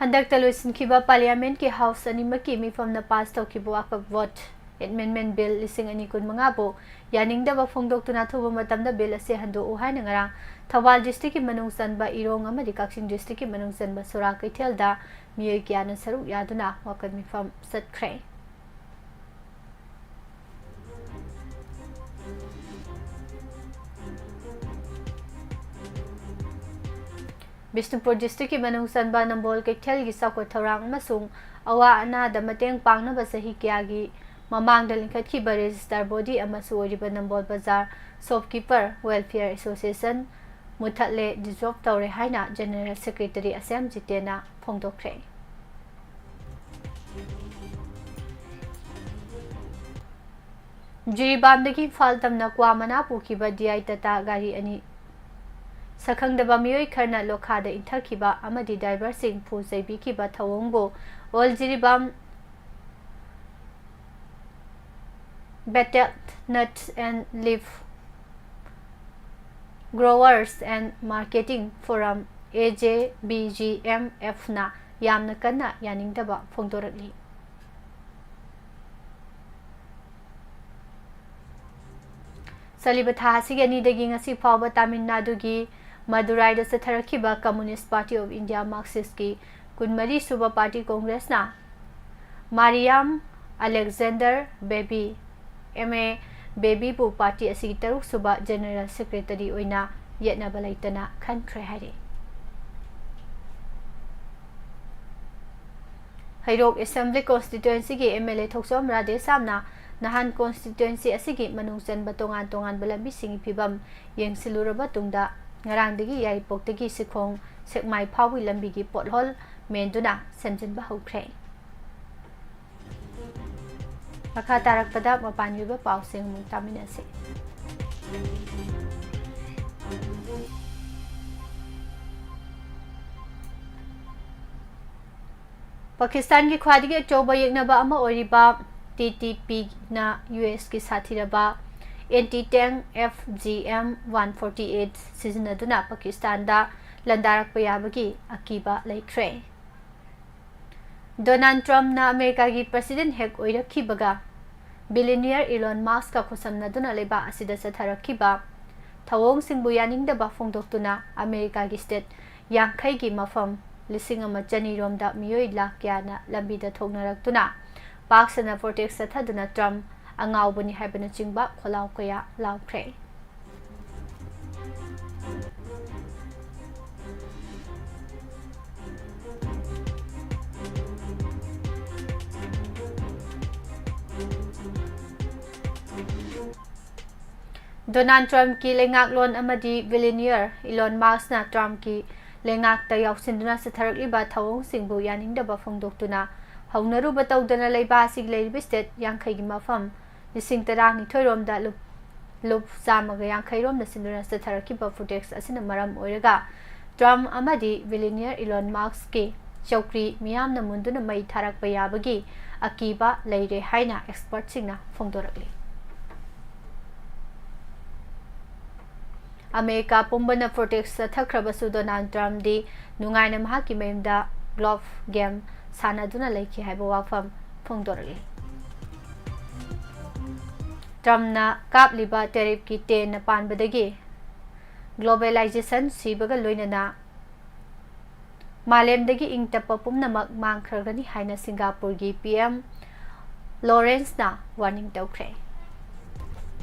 ꯍꯟꯗꯛꯇ ꯂꯣꯏꯁꯤꯟꯈꯤꯕ ꯄꯥꯔꯂꯤꯌꯥꯃꯦꯟꯠꯀꯤ ꯍꯥꯎꯁ ꯑꯅꯤꯃꯛꯀꯤ ꯃꯤꯐꯝꯅ ꯄꯥꯁ ꯇꯧꯈꯤꯕ ꯋꯥꯀꯐ ꯚꯣꯠ ꯑꯦꯃꯦꯟꯗꯃꯦꯟꯠ ꯕꯤꯜ ꯂꯤꯁꯤꯡ ꯑꯅꯤ ꯀꯨꯟꯃꯉꯥꯕꯨ ꯌꯥꯅꯤꯡꯗꯕ ꯐꯣꯡꯗꯣꯛꯇꯨꯅ ꯑꯊꯨꯕ ꯃꯇꯝꯗ ꯕꯤꯜ ꯑꯁꯤ ꯍꯟꯗꯣꯛꯎ ꯍꯥꯏꯅ ꯉꯔꯥꯡ ꯊꯧꯕꯥꯜ ꯗꯤꯁꯇ꯭ꯔꯤꯛꯀꯤ ꯃꯅꯨꯡ ꯆꯟꯕ ꯏꯔꯣꯡ ꯑꯃꯗꯤ ꯀꯛꯆꯤꯡ ꯗꯤꯁꯇ꯭ꯔꯤꯛꯀꯤ ꯃꯅꯨꯡ ꯆꯟꯕ ꯁꯣꯔꯥ ꯀꯩꯊꯦꯜꯗ ꯃꯤꯑꯣꯏ ꯀꯌꯥꯅ ꯁꯔꯨꯛ ꯌꯥꯗꯨꯅ ꯋꯥꯀꯠ ꯃꯤꯐꯝ ꯆꯠꯈ꯭ꯔꯦ꯫ ꯕꯤꯁꯅꯨꯄꯨꯔ ꯗꯤꯁꯇ꯭ꯔꯤꯛꯀꯤ ꯃꯅꯨꯡ ꯆꯟꯕ ꯅꯝꯕꯣꯜ ꯀꯩꯊꯦꯜꯒꯤ ꯆꯥꯎꯈꯠ ꯊꯧꯔꯥꯡ ꯑꯃꯁꯨꯡ ꯑꯋꯥ ꯑꯅꯥꯗ ꯃꯇꯦꯡ ꯄꯥꯡꯅꯕ ꯆꯍꯤ ꯀꯌꯥꯒꯤ ꯃꯃꯥꯡꯗ ꯂꯤꯡꯈꯠꯈꯤꯕ ꯔꯦꯖꯤꯁꯇꯔ ꯕꯣꯗꯤ ꯑꯃꯁꯨ ꯑꯣꯏꯔꯤꯕ ꯅꯝꯕꯣꯜ ꯕꯖꯥꯔ ꯁꯣꯞꯀꯤꯄꯔ ꯋꯦꯜꯐꯤꯌꯔ ꯑꯦꯁꯣꯁꯤꯌꯦꯁꯟ ꯃꯨꯊꯠꯂꯦ, ꯗꯤꯖꯣꯜꯕ ꯇꯧꯔꯦ ꯍꯥꯏꯅ ꯖꯦꯅꯔꯦꯜ ꯁꯦꯀ꯭ꯔꯦꯇꯔꯤ ꯑꯁꯦꯝ ꯖꯤꯇꯦꯟꯅ ꯐꯣꯡꯗꯣꯛꯈ꯭ꯔꯦ꯫ ꯖꯤꯔꯤꯕꯥꯝꯗꯒꯤ ꯏꯝꯐꯥꯜ ꯇꯝꯅ ꯀ꯭ꯋꯥ ꯃꯅꯥ ꯄꯨꯈꯤꯕ ꯗꯤ ꯑꯥꯏ ꯇꯥꯇꯥ ꯒꯥꯔꯤ ꯑꯅꯤ ꯁꯛꯈꯪꯗꯕ ꯃꯤꯑꯣꯏ ꯈꯔꯅ ꯂꯣꯈꯥꯗ ꯏꯟꯊꯈꯤꯕ ꯑꯃꯗꯤ ꯗ꯭ꯔꯥꯏꯚꯔꯁꯤꯡ ꯐꯨ ꯆꯩꯕꯤꯈꯤꯕ ꯊꯧꯑꯣꯡꯕꯨ ꯑꯣꯜ Jiribam Battered Nuts and Leaf Growers and Marketing Forum, A J B G M F ꯅ ꯌꯥꯝꯅ ꯀꯟꯅ ꯌꯥꯅꯤꯡꯗꯕ ꯐꯣꯡꯗꯣꯔꯛꯂꯤ꯫ ꯆꯠꯂꯤꯕ ꯊꯥ ꯑꯁꯤꯒꯤ ꯑꯅꯤꯗꯒꯤ ꯉꯁꯤ ꯐꯥꯎꯕ ꯇꯥꯃꯤꯜ ꯅꯥꯗꯨꯒꯤ ꯃꯗꯨꯔꯥꯏꯗ ꯆꯠꯊꯔꯛꯈꯤꯕ Communist Party of India Marxist ꯀꯤ ꯀꯨꯟꯃꯔꯤ ꯁꯨꯕ ꯄꯥꯔꯇꯤ ꯀꯣꯡꯒ꯭ꯔꯦꯁꯅ ꯃꯥꯔꯤꯌꯥꯝ ꯑꯂꯦꯛꯖꯦꯟꯗꯔ ꯕꯦꯕꯤ, ꯑꯦꯝ ꯑꯦ ꯕꯦꯕꯤꯕꯨ ꯄꯥꯔꯇꯤ ꯑꯁꯤꯒꯤ ꯇꯔꯨꯛ ꯁꯨꯕ ꯖꯦꯅꯔꯦꯜ ꯁꯦꯀ꯭ꯔꯦꯇꯔꯤ ꯑꯣꯏꯅ ꯌꯦꯠꯅꯕ ꯂꯩꯇꯅ ꯈꯟꯈ꯭ꯔꯦ ꯍꯥꯏꯔꯤ꯫ ꯍꯩꯔꯣꯛ ꯑꯦꯁꯦꯝꯕ꯭ꯂꯤ ꯀꯣꯟꯁꯇꯤꯇ꯭ꯋꯦꯟꯁꯤꯒꯤ ꯑꯦꯝ ꯑꯦꯜ ꯑꯦ ꯊꯣꯛꯆꯣꯝ ꯔꯥꯙꯦꯁ꯭ꯌꯥꯝꯅ ꯅꯍꯥꯟ ꯀꯣꯟꯁꯇꯤꯇ꯭ꯋꯦꯟꯁꯤ ꯑꯁꯤꯒꯤ ꯃꯅꯨꯡ ꯆꯟꯕ ꯇꯣꯉꯥꯟ ꯇꯣꯉꯥꯟꯕ ꯂꯝꯕꯤꯁꯤꯡꯒꯤ ꯐꯤꯕꯝ ꯌꯦꯡꯁꯤꯜꯂꯨꯔꯕ ꯇꯨꯡꯗ ꯉꯔꯥꯡꯗꯒꯤ ꯌꯥꯏꯔꯤꯄꯣꯛꯇꯒꯤ ꯁꯤꯈꯣꯡ ꯁꯦꯛꯃꯥꯏ ꯐꯥꯎꯕꯒꯤ ꯂꯝꯕꯤꯒꯤ ꯄꯣꯠꯍꯣꯜ ꯃꯦꯟꯗꯨꯅ ꯁꯦꯝꯖꯤꯟꯕ ꯍꯧꯈ꯭ꯔꯦ꯫ ꯃꯈꯥ ꯇꯥꯔꯛꯄꯗ ꯃꯄꯥꯟꯒꯤ ꯑꯣꯏꯕ ꯄꯥꯎꯁꯤꯡ ꯑꯃꯨꯛ ꯇꯥꯃꯤꯟꯅꯁꯤ꯫ ꯄꯥꯀꯤꯁꯇꯥꯟꯒꯤ ꯈ꯭ꯋꯥꯏꯗꯒꯤ ꯑꯆꯧꯕ ꯌꯦꯛꯅꯕ ꯑꯃ ꯑꯣꯏꯔꯤꯕ ꯇꯤ ꯇꯤ ꯄꯤꯅ ꯌꯨ ꯑꯦꯁꯀꯤ ꯁꯥꯊꯤꯔꯕ anti tank F G M one forty eight ꯁꯤꯖꯤꯟꯅꯗꯨꯅ ꯄꯥꯀꯤꯁꯇꯥꯟꯗ ꯂꯥꯟꯗꯥꯔꯛꯄ ꯌꯥꯕꯒꯤ ꯑꯀꯤꯕ ꯂꯩꯈ꯭ꯔꯦ꯫ ꯗꯣꯅꯥꯜꯗ ꯇ꯭ꯔꯝꯞꯅ ꯑꯃꯦꯔꯤꯀꯥꯒꯤ ꯄ꯭ꯔꯁꯤꯗꯦꯟꯠ ꯍꯦꯛ ꯑꯣꯏꯔꯛꯈꯤꯕꯒ ꯕꯤꯂꯤꯅꯤꯌꯔ ꯏꯂꯣꯟ ꯃꯥꯁꯛꯀ ꯈꯨꯠꯁꯝꯅꯗꯨꯅ ꯂꯩꯕꯥꯛ ꯑꯁꯤꯗ ꯆꯠꯊꯔꯛꯈꯤꯕ ꯊꯧꯑꯣꯡꯁꯤꯡꯕꯨ ꯌꯥꯅꯤꯡꯗꯕ ꯐꯣꯡꯗꯣꯛꯇꯨꯅ ꯑꯃꯦꯔꯤꯀꯥꯒꯤ ꯁ꯭ꯇꯦꯠ ꯌꯥꯡꯈꯩꯒꯤ ꯃꯐꯝ ꯂꯤꯁꯤꯡ ꯑꯃ ꯆꯅꯤ ꯔꯣꯝꯗ ꯃꯤꯑꯣꯏ ꯂꯥꯈ ꯀꯌꯥꯅ ꯂꯝꯕꯤꯗ ꯊꯣꯛꯅꯔꯛꯇꯨꯅ ꯄꯥꯛ ꯁꯟꯅ ꯄ꯭ꯔꯣꯇꯦꯁ ꯆꯠꯊꯗꯨꯅ ꯇ꯭ꯔꯝꯞ ꯑꯉꯥꯎꯕꯅꯤ ꯍꯥꯏꯕꯅꯆꯤꯡꯕ ꯈꯣꯜꯂꯥꯎ ꯀꯌꯥ ꯂꯥꯎꯈ꯭ꯔꯦ꯫ ꯗꯣꯅꯥꯜꯗ ꯇ꯭ꯔꯝꯞꯀꯤ ꯂꯩꯉꯥꯛꯂꯣꯟ ꯑꯃꯗꯤ ꯕꯤꯂꯤꯅꯤꯌꯔ ꯏꯂꯣꯟ ꯃꯥꯁꯛꯅ ꯇ꯭ꯔꯝꯞꯀꯤ ꯂꯩꯉꯥꯛꯇ ꯌꯥꯎꯁꯤꯟꯗꯨꯅ ꯆꯠꯊꯔꯛꯂꯤꯕ ꯊꯧꯑꯣꯡꯁꯤꯡꯕꯨ ꯌꯥꯅꯤꯡꯗꯕ ꯐꯣꯡꯗꯣꯛꯇꯨꯅ ꯍꯧꯅꯔꯨꯕ ꯇꯧꯗꯅ ꯂꯩꯕꯥꯛ ꯑꯁꯤꯒꯤ ꯂꯩꯔꯤꯕ ꯁ꯭ꯇꯦꯠ ꯌꯥꯡꯈꯩꯒꯤ ꯃꯐꯝ ꯂꯤꯁꯤꯡ ꯇꯔꯥꯅꯤꯊꯣꯏ ꯔꯣꯝꯗ ꯂꯨꯞ-, ꯂꯨꯞ ꯆꯥꯝꯃꯒ ꯌꯥꯡꯈꯩ ꯔꯣꯝꯗ ꯁꯤꯟꯗꯨꯅ ꯆꯠꯊꯔꯛꯈꯤꯕ ꯄ꯭ꯔꯣꯇꯦꯁ ꯑꯁꯤꯅ ꯃꯔꯝ ꯑꯣꯏꯔꯒ ꯇ꯭ꯔꯝꯞ ꯑꯃꯗꯤ ꯕꯤꯂꯤꯅꯤꯌꯔ ꯏꯂꯣꯟ ꯃꯥꯁꯛꯀꯤ ꯆꯧꯀ꯭ꯔꯤ ꯃꯤꯌꯥꯝꯅ ꯃꯨꯟꯗꯨꯅ ꯃꯩ ꯊꯥꯔꯛꯄ ꯌꯥꯕꯒꯤ ꯑꯀꯤꯕ ꯂꯩꯔꯦ ꯍꯥꯏꯅ ꯑꯦꯛꯁꯄꯔꯠꯁꯤꯡꯅ ꯐꯣꯡꯗꯣꯔꯛꯂꯤ꯫ ꯑꯃꯦꯔꯤꯀꯥ ꯄꯨꯝꯕꯅ ꯄ꯭ꯔꯣꯇꯦꯁ ꯆꯠꯊꯈ꯭ꯔꯕꯁꯨ ꯗꯣꯅꯥꯜꯗ ꯇ꯭ꯔꯝꯞꯗꯤ ꯅꯨꯡꯉꯥꯏꯅ ꯃꯍꯥꯛꯀꯤ ꯃꯌꯨꯝꯗ ꯒꯣꯜꯐ ꯒꯦꯝ ꯁꯥꯟꯅꯗꯨꯅ ꯂꯩꯈꯤ ꯍꯥꯏꯕ ꯋꯥꯐꯝ ꯐꯣꯡꯗꯣꯔꯛꯂꯤ꯫ ꯇ꯭ꯔꯝꯞꯅ ꯀꯥꯞꯂꯤꯕ ꯇꯦꯔꯤꯐꯀꯤ ꯇꯦꯟꯅ ꯄꯥꯟꯕꯗꯒꯤ ꯒ꯭ꯂꯣꯕꯦꯂꯥꯏꯖꯦꯁꯟ ꯁꯤꯕꯒ ꯂꯣꯏꯅꯅ ꯃꯥꯂꯦꯝꯗꯒꯤ ꯏꯪ ꯇꯞꯄ ꯄꯨꯝꯅꯃꯛ ꯃꯥꯡꯈ꯭ꯔꯒꯅꯤ ꯍꯥꯏꯅ ꯁꯤꯡꯒꯥꯄꯨꯔꯒꯤ ꯄꯤ ꯑꯦꯝ ꯂꯣꯔꯦꯟꯁꯅ ꯋꯥꯔꯅꯤꯡ ꯇꯧꯈ꯭ꯔꯦ꯫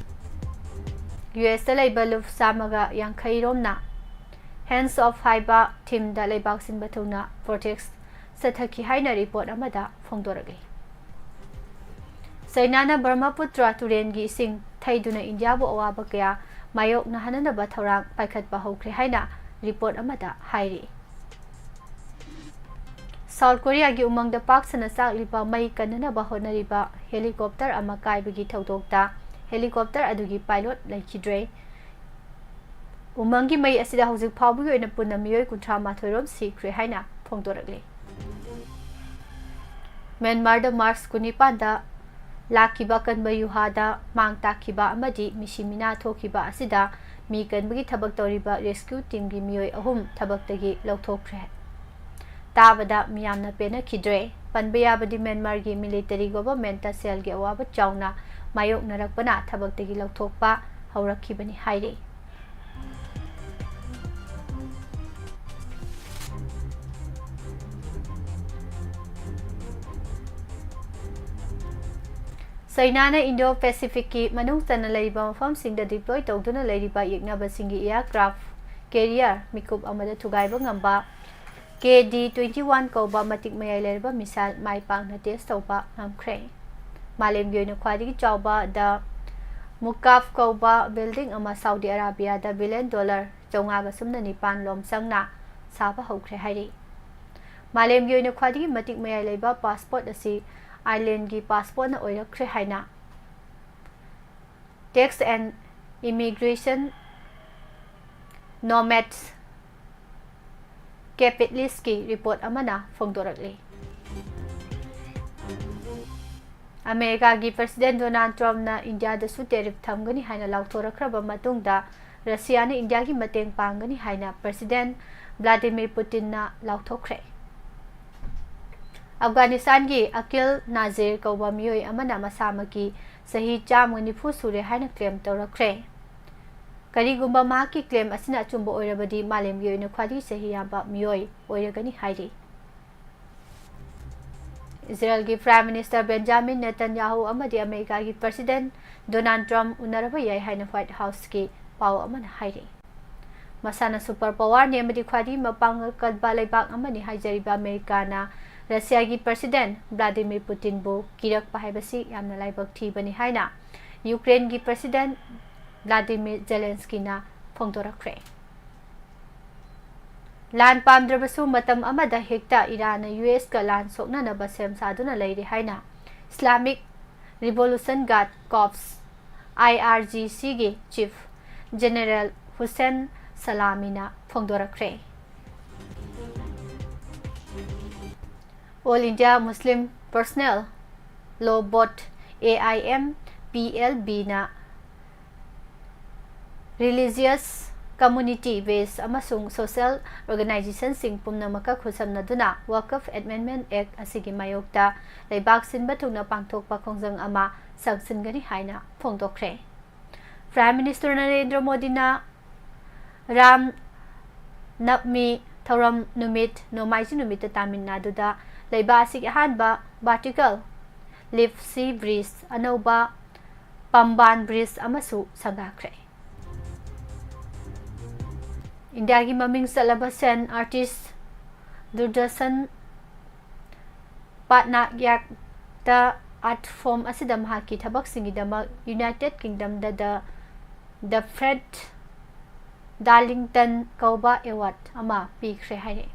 ꯌꯨ ꯑꯦꯁꯇ ꯂꯩꯕ ꯂꯨꯞ ꯆꯥꯝꯃꯒ ꯌꯥꯡꯈꯩ ꯔꯣꯝꯅ Hands Off ꯍꯥꯏꯕ ꯊꯤꯝꯗ ꯂꯩꯕꯥꯛ ꯁꯤꯟꯕ ꯊꯨꯡꯅ ꯄ꯭ꯔꯣꯇꯦꯁ ꯆꯠꯊꯈꯤ ꯍꯥꯏꯅ ꯔꯤꯄꯣꯔꯠ ꯑꯃꯗ ꯐꯣꯡꯗꯣꯔꯛꯂꯤ꯫ ꯆꯩꯅꯥꯅ ꯕ꯭ꯔꯍꯃꯄꯨꯇ꯭ꯔ ꯇꯨꯔꯦꯜꯒꯤ ꯏꯁꯤꯡ ꯊꯩꯗꯨꯅ ꯏꯟꯗꯤꯌꯥꯕꯨ ꯑꯋꯥꯕ ꯀꯌꯥ ꯃꯥꯌꯣꯛꯅꯍꯟꯅꯅꯕ ꯊꯧꯔꯥꯡ ꯄꯥꯏꯈꯠꯄ ꯍꯧꯈ꯭ꯔꯦ ꯍꯥꯏꯅ ꯔꯤꯄꯣꯔꯠ ꯑꯃꯗ ꯍꯥꯏꯔꯤ꯫ ꯁꯥꯎꯠ ꯀꯣꯔꯤꯌꯥꯒꯤ ꯎꯃꯪꯗ ꯄꯥꯛ ꯁꯟꯅ ꯆꯥꯛꯂꯤꯕ ꯃꯩ ꯀꯟꯅꯅꯕ ꯍꯣꯠꯅꯔꯤꯕ ꯍꯦꯂꯤꯀꯣꯞꯇꯔ ꯑꯃ ꯀꯥꯏꯕꯒꯤ ꯊꯧꯗꯣꯛꯇ ꯍꯦꯂꯤꯀꯣꯞꯇꯔ ꯑꯗꯨꯒꯤ ꯄꯥꯏꯂꯣꯠ ꯂꯩꯈꯤꯗ꯭ꯔꯦ꯫ ꯎꯃꯪꯒꯤ ꯃꯩ ꯑꯁꯤꯗ ꯍꯧꯖꯤꯛ ꯐꯥꯎꯕꯒꯤ ꯑꯣꯏꯅ ꯄꯨꯟꯅ ꯃꯤꯑꯣꯏ ꯀꯨꯟꯊ꯭ꯔꯥ ꯃꯥꯊꯣꯏ ꯔꯣꯝ ꯁꯤꯈ꯭ꯔꯦ ꯍꯥꯏꯅ ꯐꯣꯡꯗꯣꯔꯛꯂꯤ꯫ ꯃ꯭ꯌꯥꯟꯃꯥꯔꯗ ꯃꯥꯔꯆ ꯀꯨꯟꯅꯤꯄꯥꯟꯗ ꯂꯥꯛꯈꯤꯕ ꯑꯀꯟꯕ ꯌꯨꯍꯥꯗ ꯃꯥꯡ ꯇꯥꯛꯈꯤꯕ ꯑꯃꯗꯤ ꯃꯤꯁꯤ ꯃꯤꯅꯥ ꯊꯣꯛꯈꯤꯕ ꯑꯁꯤꯗ ꯃꯤ ꯀꯟꯕꯒꯤ ꯊꯕꯛ ꯇꯧꯔꯤꯕ ꯔꯦꯁꯀ꯭ꯌꯨ ꯇꯤꯝꯒꯤ ꯃꯤꯑꯣꯏ ꯑꯍꯨꯝ ꯊꯕꯛꯇꯒꯤ ꯂꯧꯊꯣꯛꯈ꯭ꯔꯦ꯫ ꯇꯥꯕꯗ ꯃꯤꯌꯥꯝꯅ ꯄꯦꯟꯅꯈꯤꯗ꯭ꯔꯦ꯫ ꯄꯟꯕ ꯌꯥꯕꯗꯤ ꯃ꯭ꯌꯥꯟꯃꯥꯔꯒꯤ ꯃꯤꯂꯤꯇꯔꯤ ꯒꯣꯚꯔꯟꯃꯦꯟꯠꯇ ꯁꯦꯜꯒꯤ ꯑꯋꯥꯕ ꯆꯥꯎꯅ ꯃꯥꯌꯣꯛꯅꯔꯛꯄꯅ ꯊꯕꯛꯇꯒꯤ ꯂꯧꯊꯣꯛꯄ ꯍꯧꯔꯛꯈꯤꯕꯅꯤ ꯍꯥꯏꯔꯤ꯫ ꯆꯩꯅꯥꯅ ꯏꯟꯗꯣ ꯄꯦꯁꯤꯐꯤꯛꯀꯤ ꯃꯅꯨꯡ ꯆꯟꯅ ꯂꯩꯔꯤꯕ ꯃꯐꯝꯁꯤꯡꯗ ꯗꯤꯄ꯭ꯂꯣꯏ ꯇꯧꯗꯨꯅ ꯂꯩꯔꯤꯕ ꯌꯦꯛꯅꯕꯁꯤꯡꯒꯤ ꯑꯦꯌꯔꯀ꯭ꯔꯥꯐ ꯀꯦꯔꯤꯌꯔ ꯃꯤꯀꯨꯞ ꯑꯃꯗ ꯊꯨꯒꯥꯏꯕ ꯉꯝꯕ ꯀꯦ ꯗꯤ ꯇ꯭ꯋꯦꯟꯇꯤ ꯋꯥꯟ ꯀꯧꯕ ꯃꯇꯤꯛ ꯃꯌꯥꯏ ꯂꯩꯔꯕ ꯃꯤꯁꯥꯏꯜ ꯃꯥꯏ ꯄꯥꯛꯅ ꯇꯦꯁ ꯇꯧꯕ ꯉꯝꯈ꯭ꯔꯦ꯫ ꯃꯥꯂꯦꯝꯒꯤ ꯑꯣꯏꯅ ꯈ꯭ꯋꯥꯏꯗꯒꯤ ꯆꯥꯎꯕ ꯗ ꯃꯨꯀꯥꯐ ꯀꯧꯕ ꯕꯤꯜꯗꯤꯡ ꯑꯃ ꯁꯥꯎꯗꯤ ꯑꯔꯥꯕꯤꯌꯥꯗ ꯕꯤꯂꯤꯌꯟ ꯗꯣꯂꯔ ꯆꯥꯝꯃꯉꯥꯒ ꯁꯨꯞꯅ ꯅꯤꯄꯥꯟ ꯂꯣꯝ ꯆꯪꯅ ꯁꯥꯕ ꯍꯧꯈ꯭ꯔꯦ ꯍꯥꯏꯔꯤ꯫ ꯃꯥꯂꯦꯝꯒꯤ ꯑꯣꯏꯅ ꯈ꯭ꯋꯥꯏꯗꯒꯤ ꯃꯇꯤꯛ ꯃꯌꯥꯏ ꯂꯩꯕ ꯄꯥꯁꯄꯣꯔꯠ ꯑꯁꯤ ꯑꯥꯏꯂꯦꯟꯒꯤ ꯄꯥꯁꯄꯣꯔꯠꯅ ꯑꯣꯏꯔꯛꯈ꯭ꯔꯦ ꯍꯥꯏꯅ Tax and Immigration Nomads Capitalistꯀꯤ ꯔꯤꯄꯣꯔꯠ ꯑꯃꯅ ꯐꯣꯡꯗꯣꯔꯛꯂꯤ꯫ ꯑꯃꯦꯔꯤꯀꯥꯒꯤ ꯄ꯭ꯔꯁꯤꯗꯦꯟꯠ ꯗꯣꯅꯥꯜꯗ ꯇ꯭ꯔꯝꯞꯅ ꯏꯟꯗꯤꯌꯥꯗꯁꯨ ꯇꯦꯔꯤꯐ ꯊꯝꯒꯅꯤ ꯍꯥꯏꯅ ꯂꯥꯎꯊꯣꯔꯛꯈ꯭ꯔꯕ ꯃꯇꯨꯡꯗ, ꯔꯁꯤꯌꯥꯅ ꯏꯟꯗꯤꯌꯥꯒꯤ ꯃꯇꯦꯡ ꯄꯥꯡꯒꯅꯤ ꯍꯥꯏꯅ ꯄ꯭ꯔꯁꯤꯗꯦꯟꯠ ꯚ꯭ꯂꯥꯗꯤꯃꯤꯔ ꯄꯨꯇꯤꯟꯅ ꯂꯥꯎꯊꯣꯛꯈ꯭ꯔꯦ꯫ ꯑꯐꯒꯥꯅꯤꯁꯇꯥꯟꯒꯤ ꯑꯀꯤꯜ ꯅꯥꯖꯤꯔ ꯀꯧꯕ ꯃꯤꯑꯣꯏ ꯑꯃꯅ ꯃꯁꯥꯃꯛꯀꯤ ꯆꯍꯤ ꯆꯥꯝꯃ ꯅꯤꯐꯨ ꯁꯨꯔꯦ ꯍꯥꯏꯅ ꯀ꯭ꯂꯦꯝ ꯇꯧꯔꯛꯈ꯭ꯔꯦ꯫ ꯀꯔꯤꯒꯨꯝꯕ ꯃꯍꯥꯛꯀꯤ ꯀ꯭ꯂꯦꯝ ꯑꯁꯤꯅ ꯑꯆꯨꯝꯕ ꯑꯣꯏꯔꯕꯗꯤ, ꯃꯥꯂꯦꯝꯒꯤ ꯑꯣꯏꯅ ꯈ꯭ꯋꯥꯏꯗꯒꯤ ꯆꯍꯤ ꯌꯥꯝꯕ ꯃꯤꯑꯣꯏ ꯑꯣꯏꯔꯒꯅꯤ ꯍꯥꯏꯔꯤ꯫ ꯏꯖꯔꯦꯜꯒꯤ ꯄ꯭ꯔꯥꯏꯝ ꯃꯤꯅꯤꯁꯇꯔ ꯕꯦꯟꯖꯥꯃꯤꯟ ꯅꯦꯇꯟꯌꯥꯍꯨ ꯑꯃꯗꯤ ꯑꯃꯦꯔꯤꯀꯥꯒꯤ ꯄ꯭ꯔꯁꯤꯗꯦꯟꯠ ꯗꯣꯅꯥꯜꯗ ꯇ꯭ꯔꯝꯞ ꯎꯅꯔꯕ ꯌꯥꯏ ꯍꯥꯏꯅ ꯋꯥꯏꯠ ꯍꯥꯎꯁꯀꯤ ꯄꯥꯎ ꯑꯃꯅ ꯍꯥꯏꯔꯤ꯫ ꯃꯁꯥꯅ ꯁꯨꯄꯔ ꯄꯥꯋꯔꯅꯤ ꯑꯃꯗꯤ ꯈ꯭ꯋꯥꯏꯗꯒꯤ ꯃꯄꯥꯡꯒꯜ ꯀꯟꯕ ꯂꯩꯕꯥꯛ ꯑꯃꯅꯤ ꯍꯥꯏꯖꯔꯤꯕ ꯑꯃꯦꯔꯤꯀꯥꯅ ꯔꯁꯤꯌꯥꯒꯤ ꯄ꯭ꯔꯁꯤꯗꯦꯟꯠ ꯚ꯭ꯂꯥꯗꯤꯃꯤꯔ ꯄꯨꯇꯤꯟꯕꯨ ꯀꯤꯔꯛꯄ ꯍꯥꯏꯕꯁꯤ ꯌꯥꯝꯅ ꯂꯥꯏꯕꯛ ꯊꯤꯕꯅꯤ ꯍꯥꯏꯅ ꯌꯨꯀ꯭ꯔꯦꯟꯒꯤ ꯄ꯭ꯔꯁꯤꯗꯦꯟꯠ ꯚ꯭ꯂꯥꯗꯤꯃꯤꯔ ꯖꯦꯂꯦꯟꯁꯀꯤꯅ ꯐꯣꯡꯗꯣꯔꯛꯈ꯭ꯔꯦ꯫ ꯂꯥꯟ ꯄꯥꯝꯗ꯭ꯔꯕꯁꯨ ꯃꯇꯝ ꯑꯃꯗ ꯍꯦꯛꯇ ꯏꯔꯥꯟꯅ ꯌꯨ ꯑꯦꯁꯀ ꯂꯥꯟ ꯁꯣꯛꯅꯅꯕ ꯁꯦꯝ ꯁꯥꯗꯨꯅ ꯂꯩꯔꯤ ꯍꯥꯏꯅ Islamic revolution guard corps, I R G ꯁꯤꯒꯤ ꯆꯤꯐ ꯖꯦꯅꯦꯔꯦꯜ ꯍꯨꯁꯦꯟ ꯁꯂꯥꯃꯤꯅ ꯐꯣꯡꯗꯣꯔꯛꯈ꯭ꯔꯦ꯫ All India Muslim personal law board, A I M P L ꯕꯤꯅ ꯔꯤꯂꯤꯖꯤꯌꯁ community based ꯑꯃꯁꯨꯡ social organizationꯁꯤꯡ ꯄꯨꯝꯅꯃꯛꯀ ꯈꯨꯠꯁꯝꯅꯗꯨꯅ Waqf Amendment Act ꯑꯁꯤꯒꯤ ꯃꯥꯌꯣꯛꯇ ꯂꯩꯕꯥꯛ ꯁꯤꯟꯕ ꯊꯨꯡꯅ ꯄꯥꯡꯊꯣꯛꯄ ꯈꯣꯡꯖꯪ ꯑꯃ ꯁꯛꯆꯤꯟꯒꯅꯤ ꯍꯥꯏꯅ ꯐꯣꯡꯗꯣꯛꯈ꯭ꯔꯦ꯫ Prime Minister ꯅꯔꯦꯟꯗ꯭ꯔ ꯃꯣꯗꯤꯅ ꯔꯥꯝ ꯅꯕꯃꯤ ꯊꯧꯔꯝ ꯅꯨꯃꯤꯠ, ꯅꯣꯡꯃꯥꯏꯖꯤꯡ ꯅꯨꯃꯤꯠꯇ ꯇꯥꯃꯤꯜ ꯅꯥꯗꯨꯗ ꯂꯩꯕꯥꯛ ꯑꯁꯤꯒꯤ ꯑꯍꯥꯟꯕ vertical lift sea bridge, ꯑꯅꯧꯕ ꯄꯝꯕꯥꯟ bridge ꯑꯃꯁꯨ ꯁꯪꯒꯥꯈ꯭ꯔꯦ꯫ ꯏꯟꯗꯤꯌꯥꯒꯤ ꯃꯃꯤꯡ ꯆꯠꯂꯕ ꯁꯦꯟ artist ꯗꯨꯔꯗꯔꯁꯟ ꯄꯥꯠꯅꯥꯌꯛꯇ art form ꯑꯁꯤꯗ ꯃꯍꯥꯛꯀꯤ ꯊꯕꯛꯁꯤꯡꯒꯤꯗꯃꯛ United Kingdomꯗ The, The Fred Darlington ꯀꯧꯕ award ꯑꯃ ꯄꯤꯈ꯭ꯔꯦ ꯍꯥꯏꯔꯛꯏ꯫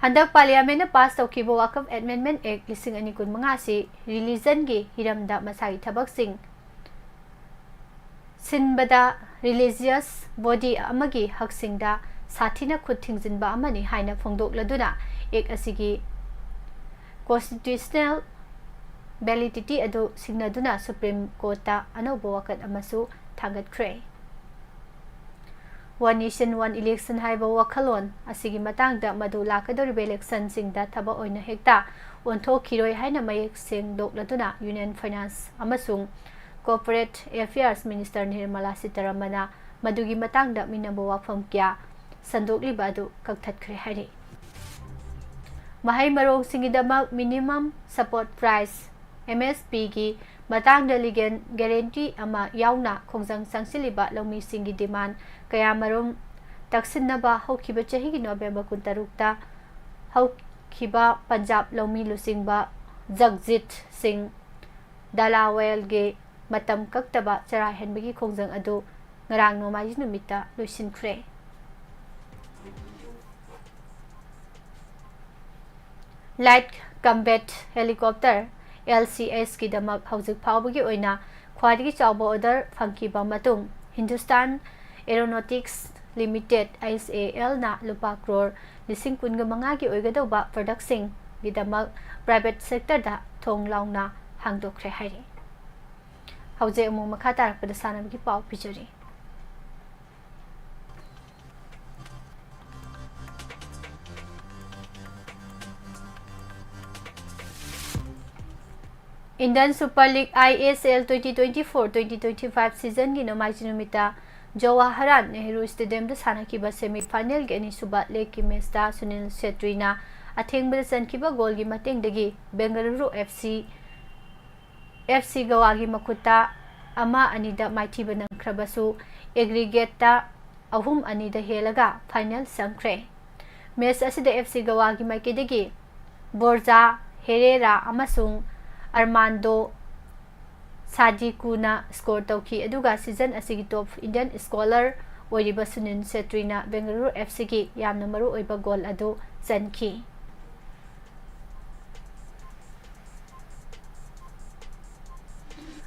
ꯍꯟꯗꯛ Parliamentꯅ pass ꯇꯧꯈꯤꯕ Waqf Amendment Act ꯂꯤꯁꯤꯡ ꯑꯅꯤ ꯀꯨꯟꯃꯉꯥ ꯑꯁꯤ religionꯒꯤ ꯍꯤꯔꯝꯗ ꯃꯁꯥꯒꯤ ꯊꯕꯛꯁꯤꯡ ꯁꯤꯟꯕꯗ religious body ꯑꯃꯒꯤ ꯍꯛꯁꯤꯡꯗ ꯁꯥꯊꯤꯅ ꯈꯨꯠ ꯊꯤꯡꯖꯤꯟꯕ ꯑꯃꯅꯤ ꯍꯥꯏꯅ ꯐꯣꯡꯗꯣꯛꯂꯗꯨꯅ Act ꯑꯁꯤꯒꯤ constitutional validity ꯑꯗꯨ ꯁꯤꯡꯅꯗꯨꯅ Supreme Courtꯇ ꯑꯅꯧꯕ ꯋꯥꯀꯠ ꯑꯃꯁꯨ ꯊꯥꯡꯒꯠꯈ꯭ꯔꯦ꯫ One Nation One Election ꯍꯥꯏꯕ ꯋꯥꯈꯜꯂꯣꯟ ꯑꯁꯤꯒꯤ ꯃꯇꯥꯡꯗ ꯃꯗꯨ ꯂꯥꯛꯀꯗꯧꯔꯤꯕ electionꯁꯤꯡꯗ ꯊꯕꯛ ꯑꯣꯏꯅ ꯍꯦꯛꯇ ꯑꯣꯟꯊꯣꯛꯈꯤꯔꯣꯏ ꯍꯥꯏꯅ ꯃꯌꯦꯛ ꯁꯦꯡꯗꯣꯛꯂꯗꯨꯅ Union Finance ꯑꯃꯁꯨꯡ Corporate Affairs Minister ꯅꯤꯔꯃꯂꯥ ꯁꯤꯇꯥꯔꯥꯃꯟꯅ ꯃꯗꯨꯒꯤ ꯃꯇꯥꯡꯗ ꯃꯤꯅꯝꯕ ꯋꯥꯐꯝ ꯀꯌꯥ ꯁꯟꯗꯣꯛꯂꯤꯕ ꯑꯗꯨ ꯀꯛꯊꯠꯈ꯭ꯔꯦ ꯍꯥꯏꯔꯤ꯫ ꯃꯍꯩ ꯃꯔꯣꯡꯁꯤꯡꯒꯤꯗꯃꯛ Minimum Support Price, MSPꯒꯤ ꯃꯇꯥꯡꯗ legal guarantee ꯑꯃ ꯌꯥꯎꯅ ꯈꯣꯡꯖꯪ ꯆꯪꯁꯤꯜꯂꯤꯕ ꯂꯧꯃꯤꯁꯤꯡꯒꯤ demand ꯀꯌꯥꯃꯔꯨꯝ ꯇꯛꯁꯤꯟꯅꯕ ꯍꯧꯈꯤꯕ ꯆꯍꯤꯒꯤ November ꯀꯨꯟꯇꯔꯨꯛꯇ ꯍꯧꯈꯤꯕ ꯄꯟꯖꯥꯕ ꯂꯧꯃꯤ ꯂꯨꯆꯤꯡꯕ ꯖꯒꯖꯤꯠ ꯁꯤꯡ ꯗꯂꯥꯋꯦꯜꯒꯤ ꯃꯇꯝ ꯀꯛꯇꯕ ꯆꯔꯥ ꯍꯦꯟꯕꯒꯤ ꯈꯣꯡꯖꯪ ꯑꯗꯨ ꯉꯔꯥꯡ ꯅꯣꯡꯃꯥꯏꯖꯤꯡ ꯅꯨꯃꯤꯠꯇ ꯂꯣꯏꯁꯤꯟꯈ꯭ꯔꯦ꯫ Light Combat Helicopter, LCSꯀꯤꯗꯃꯛ ꯍꯧꯖꯤꯛ ꯐꯥꯎꯕꯒꯤ ꯑꯣꯏꯅ ꯈ꯭ꯋꯥꯏꯗꯒꯤ ꯆꯥꯎꯕ order ꯐꯪꯈꯤꯕ ꯃꯇꯨꯡ, Hindustan Aeronautics Limited, HALꯅ ꯂꯨꯄꯥ ꯀ꯭ꯔꯣꯔ ꯂꯤꯁꯤꯡ ꯀꯨꯟꯒ ꯃꯉꯥꯒꯤ ꯑꯣꯏꯒꯗꯧꯕ productꯁꯤꯡꯒꯤꯗꯃꯛ private sectorꯗ ꯊꯣꯡ ꯂꯥꯎꯅ ꯍꯥꯡꯗꯣꯛꯈ꯭ꯔꯦ ꯍꯥꯏꯔꯤ꯫ ꯍꯧꯖꯤꯛ ꯑꯃꯨꯛ ꯃꯈꯥ ꯇꯥꯔꯛꯄꯗ ꯁꯥꯟꯅꯕꯒꯤ ꯄꯥꯎ ꯄꯤꯖꯔꯤ꯫ Indian Super League, I S L, twenty twenty-four twenty twenty-five seasonꯒꯤ ꯅꯣꯡꯃꯥꯏꯖꯤꯡ ꯅꯨꯃꯤꯠꯇ ꯖꯋꯥꯍꯔꯂꯥꯜ ꯅꯦꯍꯔꯨ Stadiumꯗ ꯁꯥꯟꯅꯈꯤꯕ semi finalꯒꯤ ꯑꯅꯤꯁꯨꯕ legꯀꯤ matchꯇ ꯁꯨꯅꯤꯜ ꯁꯦꯇ꯭ꯔꯤꯅ ꯑꯊꯦꯡꯕꯗ ꯆꯟꯈꯤꯕ goalꯒꯤ ꯃꯇꯦꯡꯗꯒꯤ Bengaluru F C, F C ꯒꯋꯥꯒꯤ ꯃꯈꯨꯠꯇ ꯑꯃ ꯑꯅꯤꯗ ꯃꯥꯏꯊꯤꯕ ꯅꯪꯈ꯭ꯔꯕꯁꯨ, aggregateꯇ ꯑꯍꯨꯝ ꯑꯅꯤꯗ ꯍꯦꯜꯂꯒ final ꯆꯪꯈ꯭ꯔꯦ꯫ Match ꯑꯁꯤꯗ F C ꯒꯋꯥꯒꯤ ꯃꯥꯏꯀꯩꯗꯒꯤ ꯕꯣꯔꯖꯥ ꯍꯦꯔꯦꯔꯥ ꯑꯃꯁꯨꯡ ꯑꯔꯃꯥꯟꯗꯣ ꯁꯥꯗꯤꯀꯨꯅ score ꯇꯧꯈꯤ, ꯑꯗꯨꯒ season ꯑꯁꯤꯒꯤ top Indian scorer ꯑꯣꯏꯔꯤꯕ ꯁꯨꯅꯤꯜ ꯁꯦꯇ꯭ꯔꯤꯅ ꯕꯦꯡꯒꯂꯨꯔꯨ F Cꯒꯤ ꯌꯥꯝꯅ ꯃꯔꯨꯑꯣꯏꯕ goal ꯑꯗꯨ ꯆꯟꯈꯤ꯫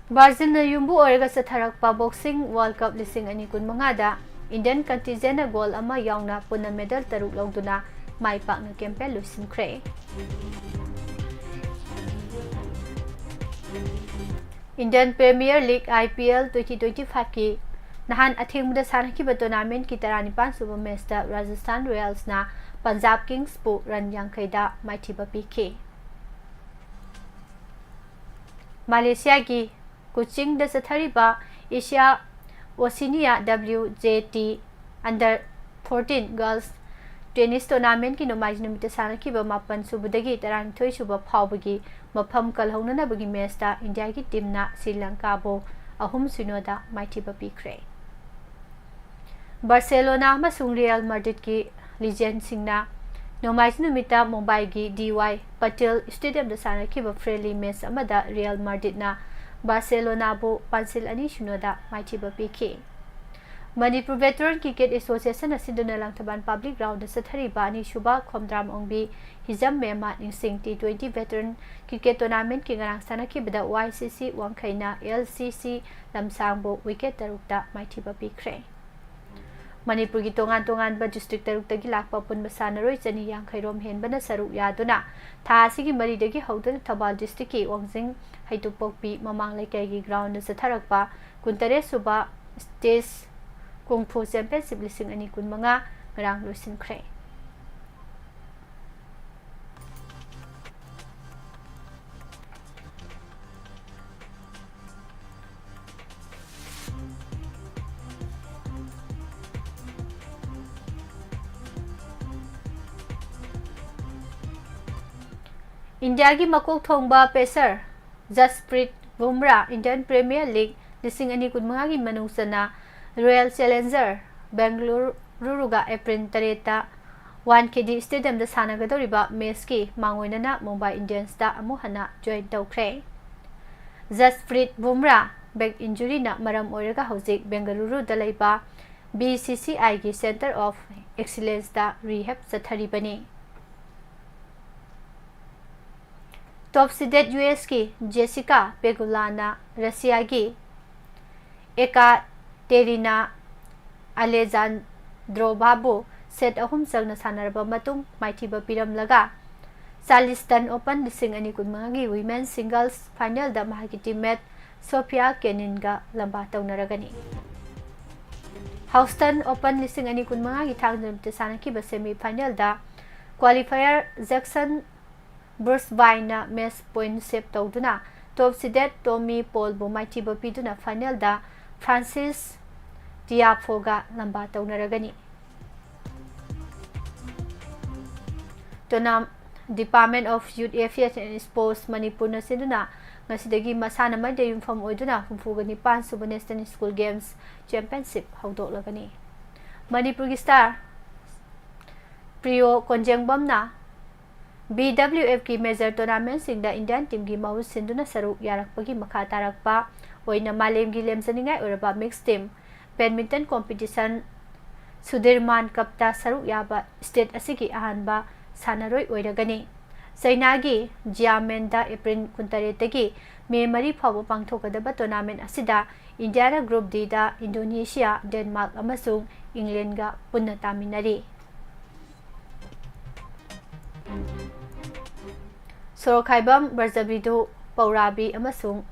ꯕ꯭ꯔꯥꯖꯤꯜꯅ ꯌꯨꯝꯕꯨ ꯑꯣꯏꯔꯒ ꯆꯠꯊꯔꯛꯄ Boxing World Cup ꯂꯤꯁꯤꯡ ꯑꯅꯤ ꯀꯨꯟꯃꯉꯥꯗ Indian contingentꯅ gold ꯑꯃ ꯌꯥꯎꯅ ꯄꯨꯟꯅ medal ꯇꯔꯨꯛ ꯂꯧꯗꯨꯅ ꯃꯥꯏ ꯄꯥꯛꯅ campaign ꯂꯣꯏꯁꯤꯟꯈ꯭ꯔꯦ꯫ Indian Premier League, I P L, twenty twenty-fiveꯀꯤ ꯅꯍꯥꯟ ꯑꯊꯦꯡꯕꯗ ꯁꯥꯟꯅꯈꯤꯕ tournamentꯀꯤ ꯇꯔꯥꯅꯤꯄꯥꯟ ꯁꯨꯕ matchꯇ Rajasthan Royalsꯅ Punjab Kingsꯄꯨ run ꯌꯥꯡꯈꯩꯗ ꯃꯥꯏꯊꯤꯕ ꯄꯤꯈꯤ꯫ ꯃꯥꯂꯦꯁꯤꯌꯥꯒꯤ ꯀꯣꯆꯤꯡꯗ ꯆꯠꯊꯔꯤꯕ Asia Oceania W J T under fourteen girls tennis tournamentꯀꯤ ꯅꯣꯡꯃꯥꯏꯖꯤꯡ ꯅꯨꯃꯤꯠꯇ ꯁꯥꯟꯅꯈꯤꯕ ꯃꯥꯄꯟ ꯁꯨꯕꯗꯒꯤ ꯇꯔꯥꯅꯤꯊꯣꯏ ꯁꯨꯕ ꯐꯥꯎꯕꯒꯤ ꯃꯐꯝ ꯀꯜꯍꯧꯅꯅꯕꯒꯤ matchꯇ Indiaꯒꯤ teamꯅ Sri Lankaꯕꯨ ꯑꯍꯨꯝ ꯁꯤꯅꯣꯗ ꯃꯥꯏꯊꯤꯕ ꯄꯤꯈ꯭ꯔꯦ꯫ Barcelona ꯑꯃꯁꯨꯡ Real Madridꯀꯤ legendꯁꯤꯡꯅ ꯅꯣꯡꯃꯥꯏꯖꯤꯡ ꯅꯨꯃꯤꯠꯇ ꯃꯨꯝꯕꯥꯏꯒꯤ D Y Patil Stadiumꯗ ꯁꯥꯟꯅꯈꯤꯕ friendly match ꯑꯃꯗ Real Madridꯅ Barcelonaꯕꯨ ꯄꯥꯟꯁꯤꯜ ꯑꯅꯤ ꯁꯤꯅꯣꯗ ꯃꯥꯏꯊꯤꯕ ꯄꯤꯈꯤ꯫ ꯃꯅꯤꯄꯨꯔ Veteran Cricket Associationꯅ ꯁꯤꯟꯗꯨꯅ ꯂꯥꯡꯊꯕꯥꯜ Public Groundꯗ ꯆꯠꯊꯔꯤꯕ ꯑꯅꯤꯁꯨꯕ ꯈꯣꯝꯗ꯭ꯔꯥꯝ ꯑꯣꯡꯕꯤ ꯍꯤꯖꯝ ꯃꯦꯃꯥ ꯅꯤꯡꯁꯤꯡ T twenty Veteran Cricket Tournamentꯀꯤ ꯉꯔꯥꯡ ꯁꯥꯟꯅꯈꯤꯕꯗ Y C C ꯋꯥꯡꯈꯩꯅ L C C ꯂꯝꯁꯥꯡꯕꯨ wicket ꯇꯔꯨꯛꯇ ꯃꯥꯏꯊꯤꯕ ꯄꯤꯈ꯭ꯔꯦ꯫ ꯃꯅꯤꯄꯨꯔꯒꯤ ꯇꯣꯉꯥꯟ ꯇꯣꯉꯥꯟꯕ district ꯇꯔꯨꯛꯇꯒꯤ ꯂꯥꯛꯄ ꯑꯄꯨꯟꯕ ꯁꯥꯟꯅꯔꯣꯏ ꯆꯅꯤ ꯌꯥꯡꯈꯩ ꯔꯣꯝ ꯍꯦꯟꯕꯅ ꯁꯔꯨꯛ ꯌꯥꯗꯨꯅ ꯊꯥ ꯑꯁꯤꯒꯤ ꯃꯔꯤꯗꯒꯤ ꯍꯧꯗꯨꯅ ꯊꯧꯕꯥꯜ district ꯀꯤ ꯋꯥꯡꯖꯤꯡ ꯍꯩꯇꯨꯞꯄꯣꯛꯄꯤ ꯃꯃꯥꯡ ꯂꯩꯀꯥꯏꯒꯤ ground ꯗ ꯆꯠꯊꯔꯛꯄ ꯀꯨꯟꯇꯔꯦꯠ ꯁꯨꯕ State Kung Fu Championship ꯂꯤꯁꯤꯡ ꯑꯅꯤ ꯀꯨꯟꯃꯉꯥ ꯉꯔꯥꯡ ꯂꯣꯏꯁꯤꯟꯈ꯭ꯔꯦ꯫ ꯏꯟꯗꯤꯌꯥꯒꯤ ꯃꯀꯣꯛ ꯊꯣꯡꯕ pacer ꯖꯁꯄ꯭ꯔꯤꯠ ꯕꯨꯝꯔꯥ Indian Premier League ꯂꯤꯁꯤꯡ ꯑꯅꯤ ꯀꯨꯟꯃꯉꯥꯒꯤ ꯃꯅꯨꯡ ꯆꯟꯅ Royal Challengers Bengaluru ꯒ April ꯇꯔꯦꯠꯇ ꯋꯥꯟꯈꯦꯗꯦ Stadium ꯗ ꯁꯥꯟꯅꯒꯗꯧꯔꯤꯕ match ꯀꯤ ꯃꯥꯡꯑꯣꯏꯅꯅ ꯃꯨꯝꯕꯥꯏ ꯏꯟꯗꯤꯌꯟꯁꯇ ꯑꯃꯨꯛ ꯍꯟꯅ join ꯇꯧꯈ꯭ꯔꯦ꯫ ꯖꯁꯄ꯭ꯔꯤꯠ ꯕꯨꯝꯔꯥ back injury ꯅ ꯃꯔꯝ ꯑꯣꯏꯔꯒ ꯍꯧꯖꯤꯛ ꯕꯦꯡꯒꯂꯨꯔꯨꯗ ꯂꯩꯕ B C C I ꯒꯤ Centre of Excellence ꯇ rehab ꯆꯠꯊꯔꯤꯕꯅꯤ꯫ Top seeded U S ꯀꯤ Jessica Pegula ꯅ Russia ꯒꯤ Ekaterina Alexandrova ꯕꯨ set ꯑꯍꯨꯝ ꯆꯪꯅ ꯁꯥꯟꯅꯔꯕ ꯃꯇꯨꯡ ꯃꯥꯏꯊꯤꯕ ꯄꯤꯔꯝꯂꯒ, Charleston Open ꯂꯤꯁꯤꯡ ꯑꯅꯤ ꯀꯨꯟꯃꯉꯥꯒꯤ Women's Singles Final ꯗ ꯃꯍꯥꯛꯀꯤ teammate Sofia Kenin ꯒ ꯂꯝꯕꯥ ꯇꯧꯅꯔꯒꯅꯤ꯫ Houston Open ꯂꯤꯁꯤꯡ ꯑꯅꯤ ꯀꯨꯟꯃꯉꯥꯒꯤ ꯊꯥꯡꯖ ꯅꯨꯃꯤꯠꯇ ꯁꯥꯟꯅꯈꯤꯕ semi final ꯗ qualifier Jackson Brusby ꯅ match point sweep ꯇꯧꯗꯨꯅ top seeded Tommy Paul ꯕꯨ ꯃꯥꯏꯊꯤꯕ ꯄꯤꯗꯨꯅ final ꯗ Frances Tiafoe ꯒ ꯂꯝꯕꯥ ꯇꯧꯅꯔꯒꯅꯤ꯫ ꯇꯣꯅꯥꯝ Department of Youth Affairs and Sports ꯃꯅꯤꯄꯨꯔꯅ ꯁꯤꯟꯗꯨꯅ ꯉꯁꯤꯗꯒꯤ ꯃꯁꯥꯟꯅ ꯃꯩꯗ ꯌꯨꯝꯐꯝ ꯑꯣꯏꯗꯨꯅ ꯍꯨꯝꯐꯨꯒ ꯅꯤꯄꯥꯟ ꯁꯨꯕ National School Games Championship ꯍꯧꯗꯣꯛꯂꯒꯅꯤ꯫ ꯃꯅꯤꯄꯨꯔꯒꯤ star ꯄ꯭ꯔꯤꯌꯣ ꯀꯣꯟꯖꯦꯡꯕꯝꯅ B W F ꯀꯤ major tournament ꯁꯤꯡꯗ Indian team ꯒꯤ ꯃꯍꯨꯠ ꯁꯤꯟꯗꯨꯅ ꯁꯔꯨꯛ ꯌꯥꯔꯛꯄꯒꯤ ꯃꯈꯥ ꯇꯥꯔꯛꯄ ꯑꯣꯏꯅ ꯃꯥꯂꯦꯝꯒꯤ ꯂꯦꯝꯖꯅꯤꯡꯉꯥꯏ ꯑꯣꯏꯔꯕ mixed team badminton competition Sudirman Cup ꯇ ꯁꯔꯨꯛ ꯌꯥꯕ state ꯑꯁꯤꯒꯤ ꯑꯍꯥꯟꯕ ꯁꯥꯟꯅꯔꯣꯏ ꯑꯣꯏꯔꯒꯅꯤ꯫ ꯆꯩꯅꯥꯒꯤ Xiamen ꯗ April ꯀꯨꯟꯇꯔꯦꯠꯇꯒꯤ ꯃꯦ ꯃꯔꯤ ꯐꯥꯎꯕ ꯄꯥꯡꯊꯣꯛꯀꯗꯕ tournament ꯑꯁꯤꯗ ꯏꯟꯗꯤꯌꯥꯅ Group Dꯗ ꯏꯟꯗꯣꯅꯦꯁꯤꯌꯥ, ꯗꯦꯟꯃꯥꯔꯛ ꯑꯃꯁꯨꯡ ꯏꯪꯂꯦꯟꯒ ꯄꯨꯟꯅ ꯇꯥꯃꯤꯟꯅꯔꯤ꯫ ꯁꯣꯔꯣꯛꯈꯥꯏꯕꯝ ꯕ꯭ꯔꯖꯕꯤꯗꯨ ꯄꯧꯔꯥꯕꯤ ꯑꯃꯁꯨꯡ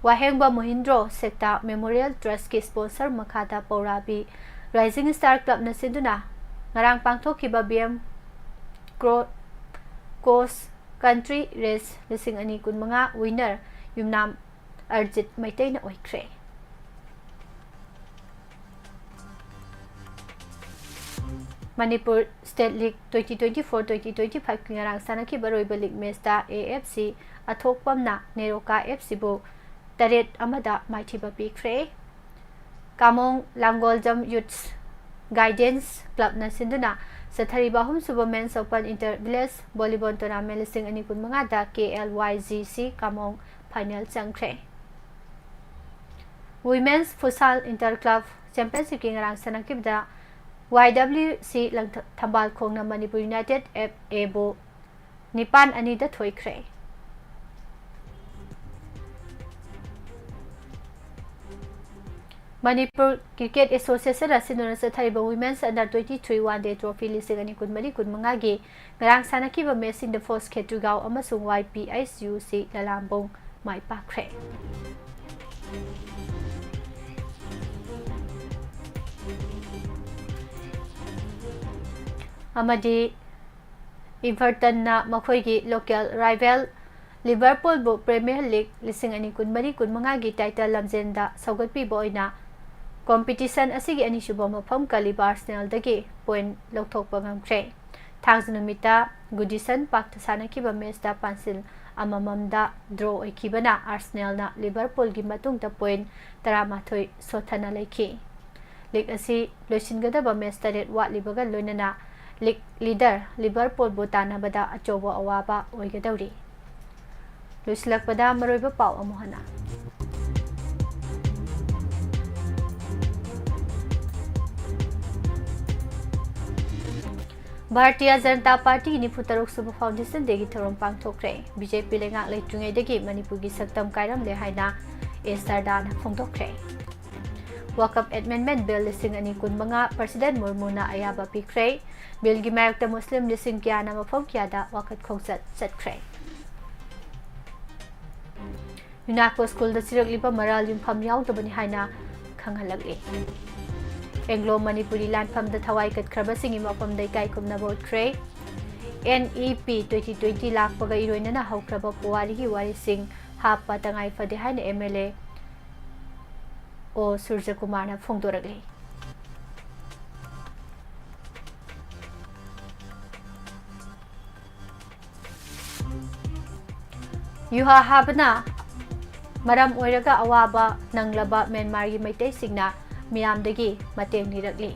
ꯋꯥꯍꯦꯡꯕ ꯃꯣꯍꯤꯟꯗ꯭ꯔꯣ ꯁꯦꯛꯇꯥ Memorial Trustꯀꯤ sponsor ꯃꯈꯥꯗ ꯄꯧꯔꯥꯕꯤ Rising Star Clubꯅ ꯁꯤꯟꯗꯨꯅ ꯉꯔꯥꯡ ꯄꯥꯡꯊꯣꯛꯈꯤꯕ B M Cro-, Cross Country Race ꯂꯤꯁꯤꯡ ꯑꯅꯤ ꯀꯨꯟꯃꯉꯥ winner ꯌꯨꯝꯅꯥꯝ ꯑꯔꯖꯤꯠ ꯃꯩꯇꯩꯅ ꯑꯣꯏꯈ꯭ꯔꯦ꯫ Manipur State League twenty twenty-four twenty twenty-fiveꯀꯤ ꯉꯔꯥꯡ ꯁꯥꯟꯅꯈꯤꯕ ꯑꯔꯣꯏꯕ league matchꯇ A F C ꯑꯊꯣꯛꯄꯝꯅ NEROCA F Cꯕꯨ ꯇꯔꯦꯠ ꯑꯃꯗ ꯃꯥꯏꯊꯤꯕ ꯄꯤꯈ꯭ꯔꯦ꯫ ꯀꯥꯃꯣꯡ ꯂꯥꯡꯒꯣꯜꯖꯝ Youths Guidance Clubꯅ ꯁꯤꯟꯗꯨꯅ ꯆꯠꯊꯔꯤꯕ ꯑꯍꯨꯝꯁꯨꯕ Men's Open Inter Village Volleyball Tournament ꯂꯤꯁꯤꯡ ꯑꯅꯤ ꯀꯨꯟꯃꯉꯥꯗ K L Y G C ꯀꯥꯃꯣꯡ final ꯆꯪꯈ꯭ꯔꯦ꯫ Women's Futsal Inter Club Championshipꯀꯤ ꯉꯔꯥꯡ ꯁꯥꯟꯅꯈꯤꯕꯗ Y W C ꯂꯪꯊ-, ꯊꯝꯕꯥꯜꯈꯣꯡꯅ Manipur United F Aꯕꯨ ꯅꯤꯄꯥꯟ ꯑꯅꯤꯗ ꯊꯣꯏꯈ꯭ꯔꯦ꯫ ꯃꯅꯤꯄꯨꯔ Cricket Association ꯑꯁꯤꯅ ꯆꯠꯊꯔꯤꯕ Women's Under twenty-three One Day Trophy ꯂꯤꯁꯤꯡ ꯑꯅꯤ ꯀꯨꯟꯃꯔꯤ ꯀꯨꯟꯃꯉꯥꯒꯤ ꯉꯔꯥꯡ ꯁꯥꯟꯅꯈꯤꯕ matchꯁꯤꯡꯗ Force ꯈꯦꯇ꯭ꯔꯤꯒꯥꯎ ꯑꯃꯁꯨꯡ Y P H U C ꯂꯂꯥꯝꯕꯨꯡ ꯃꯥꯏ ꯄꯥꯛꯈ꯭ꯔꯦ꯫ ꯑꯃꯗꯤ Evertonꯅ ꯃꯈꯣꯏꯒꯤ local rival Liverpoolꯕꯨ Premier League ꯂꯤꯁꯤꯡ ꯑꯅꯤ ꯀꯨꯟꯃꯔꯤ ꯀꯨꯟꯃꯉꯥꯒꯤ title ꯂꯝꯖꯦꯟꯗ ꯁꯧꯒꯠꯄꯤꯕ ꯑꯣꯏꯅ competition ꯑꯁꯤꯒꯤ ꯑꯅꯤꯁꯨꯕ ꯃꯐꯝ ꯀꯜꯂꯤꯕ Arsenalꯗꯒꯤ point ꯂꯧꯊꯣꯛꯄ ꯉꯝꯈ꯭ꯔꯦ꯫ ꯊꯥꯡꯖ ꯅꯨꯃꯤꯠꯇ Goodison Parkꯇ ꯁꯥꯟꯅꯈꯤꯕ matchꯇ ꯄꯥꯟꯁꯤꯜ ꯑꯃꯃꯝꯗ draw ꯑꯣꯏꯈꯤꯕꯅ Arsenalꯅ Liverpoolꯒꯤ ꯃꯇꯨꯡꯗ point ꯇꯔꯥꯃꯥꯊꯣꯏ ꯁꯣꯠꯊꯅ ꯂꯩꯈꯤ꯫ League ꯑꯁꯤ ꯂꯣꯏꯁꯤꯟꯒꯗꯕ match ꯇꯔꯦꯠ ꯋꯥꯠꯂꯤꯕꯒ ꯂꯣꯏꯅꯅ league leader Liverpoolꯕꯨ ꯇꯥꯟꯅꯕꯗ ꯑꯆꯧꯕ ꯑꯋꯥꯕ ꯑꯣꯏꯒꯗꯧꯔꯤ꯫ ꯂꯣꯏꯁꯤꯜꯂꯛꯄꯗ ꯃꯔꯨꯑꯣꯏꯕ ꯄꯥꯎ ꯑꯃꯨꯛ ꯍꯟꯅ꯫ ꯚꯥꯔꯇꯤꯌ ꯖꯅꯇꯥ ꯄꯥꯔꯇꯤꯒꯤ ꯅꯤꯐꯨ ꯇꯔꯨꯛ ꯁꯨꯕ Foundation Dayꯒꯤ ꯊꯧꯔꯝ ꯄꯥꯡꯊꯣꯛꯈ꯭ꯔꯦ꯫ ꯕꯤ ꯖꯦ ꯄꯤ ꯂꯩꯉꯥꯛ ꯂꯩꯇ꯭ꯔꯤꯉꯩꯗꯒꯤ ꯃꯅꯤꯄꯨꯔꯒꯤ ꯁꯛꯇꯝ ꯀꯥꯏꯔꯝꯂꯦ ꯍꯥꯏꯅ ꯑꯦꯁ ꯁꯔꯗꯥꯅ ꯐꯣꯡꯗꯣꯛꯈ꯭ꯔꯦ꯫ Waqf Amendment Bill ꯂꯤꯁꯤꯡ ꯑꯅꯤ ꯀꯨꯟꯃꯉꯥ President ꯃꯨꯔꯃꯨꯅ ꯑꯌꯥꯕ ꯄꯤꯈ꯭ꯔꯦ꯫ Billꯒꯤ ꯃꯥꯌꯣꯛꯇ ꯃꯨꯁꯂꯤꯝ ꯂꯤꯁꯤꯡ ꯀꯌꯥꯅ ꯃꯐꯝ ꯀꯌꯥꯗ ꯋꯥꯀꯠ ꯈꯣꯡꯆꯠ ꯆꯠꯈ꯭ꯔꯦ꯫ ꯌꯨꯅꯥꯀꯣ ꯁ꯭ꯀꯨꯜꯗ ꯆꯤꯔꯛꯂꯤꯕ ꯃꯔꯥꯜ ꯌꯨꯝꯐꯝ ꯌꯥꯎꯗꯕꯅꯤ ꯍꯥꯏꯅ ꯈꯪꯍꯜꯂꯛꯂꯤ꯫ ꯑꯦꯡꯒ꯭ꯂꯣ ꯃꯅꯤꯄꯨꯔꯤ ꯂꯥꯟꯐꯝꯗ ꯊꯋꯥꯏ ꯀꯠꯈ꯭ꯔꯕꯁꯤꯡꯒꯤ ꯃꯐꯝꯗ ꯏꯀꯥꯏ ꯈꯨꯝꯅꯕ ꯎꯠꯈ꯭ꯔꯦ꯫ N E P twenty twenty ꯂꯥꯛꯄꯒ ꯏꯔꯣꯏꯅꯅ ꯍꯧꯈ꯭ꯔꯕ ꯄꯨꯋꯥꯔꯤꯒꯤ ꯋꯥꯔꯤꯁꯤꯡ ꯍꯥꯞꯄ ꯇꯉꯥꯏ ꯐꯗꯦ ꯍꯥꯏꯅ M L A ꯑꯣ ꯁꯨꯔꯖꯀꯨꯃꯥꯔꯅ ꯐꯣꯡꯗꯣꯔꯛꯂꯤ꯫ ꯌꯨꯍꯥ ꯍꯥꯕꯅ ꯃꯔꯝ ꯑꯣꯏꯔꯒ ꯑꯋꯥꯕ ꯅꯪꯂꯕ ꯃ꯭ꯌꯥꯟꯃꯥꯔꯒꯤ ꯃꯩꯇꯩꯁꯤꯡꯅ ꯃꯤꯌꯥꯝꯗꯒꯤ ꯃꯇꯦꯡ ꯅꯤꯔꯛꯂꯤ꯫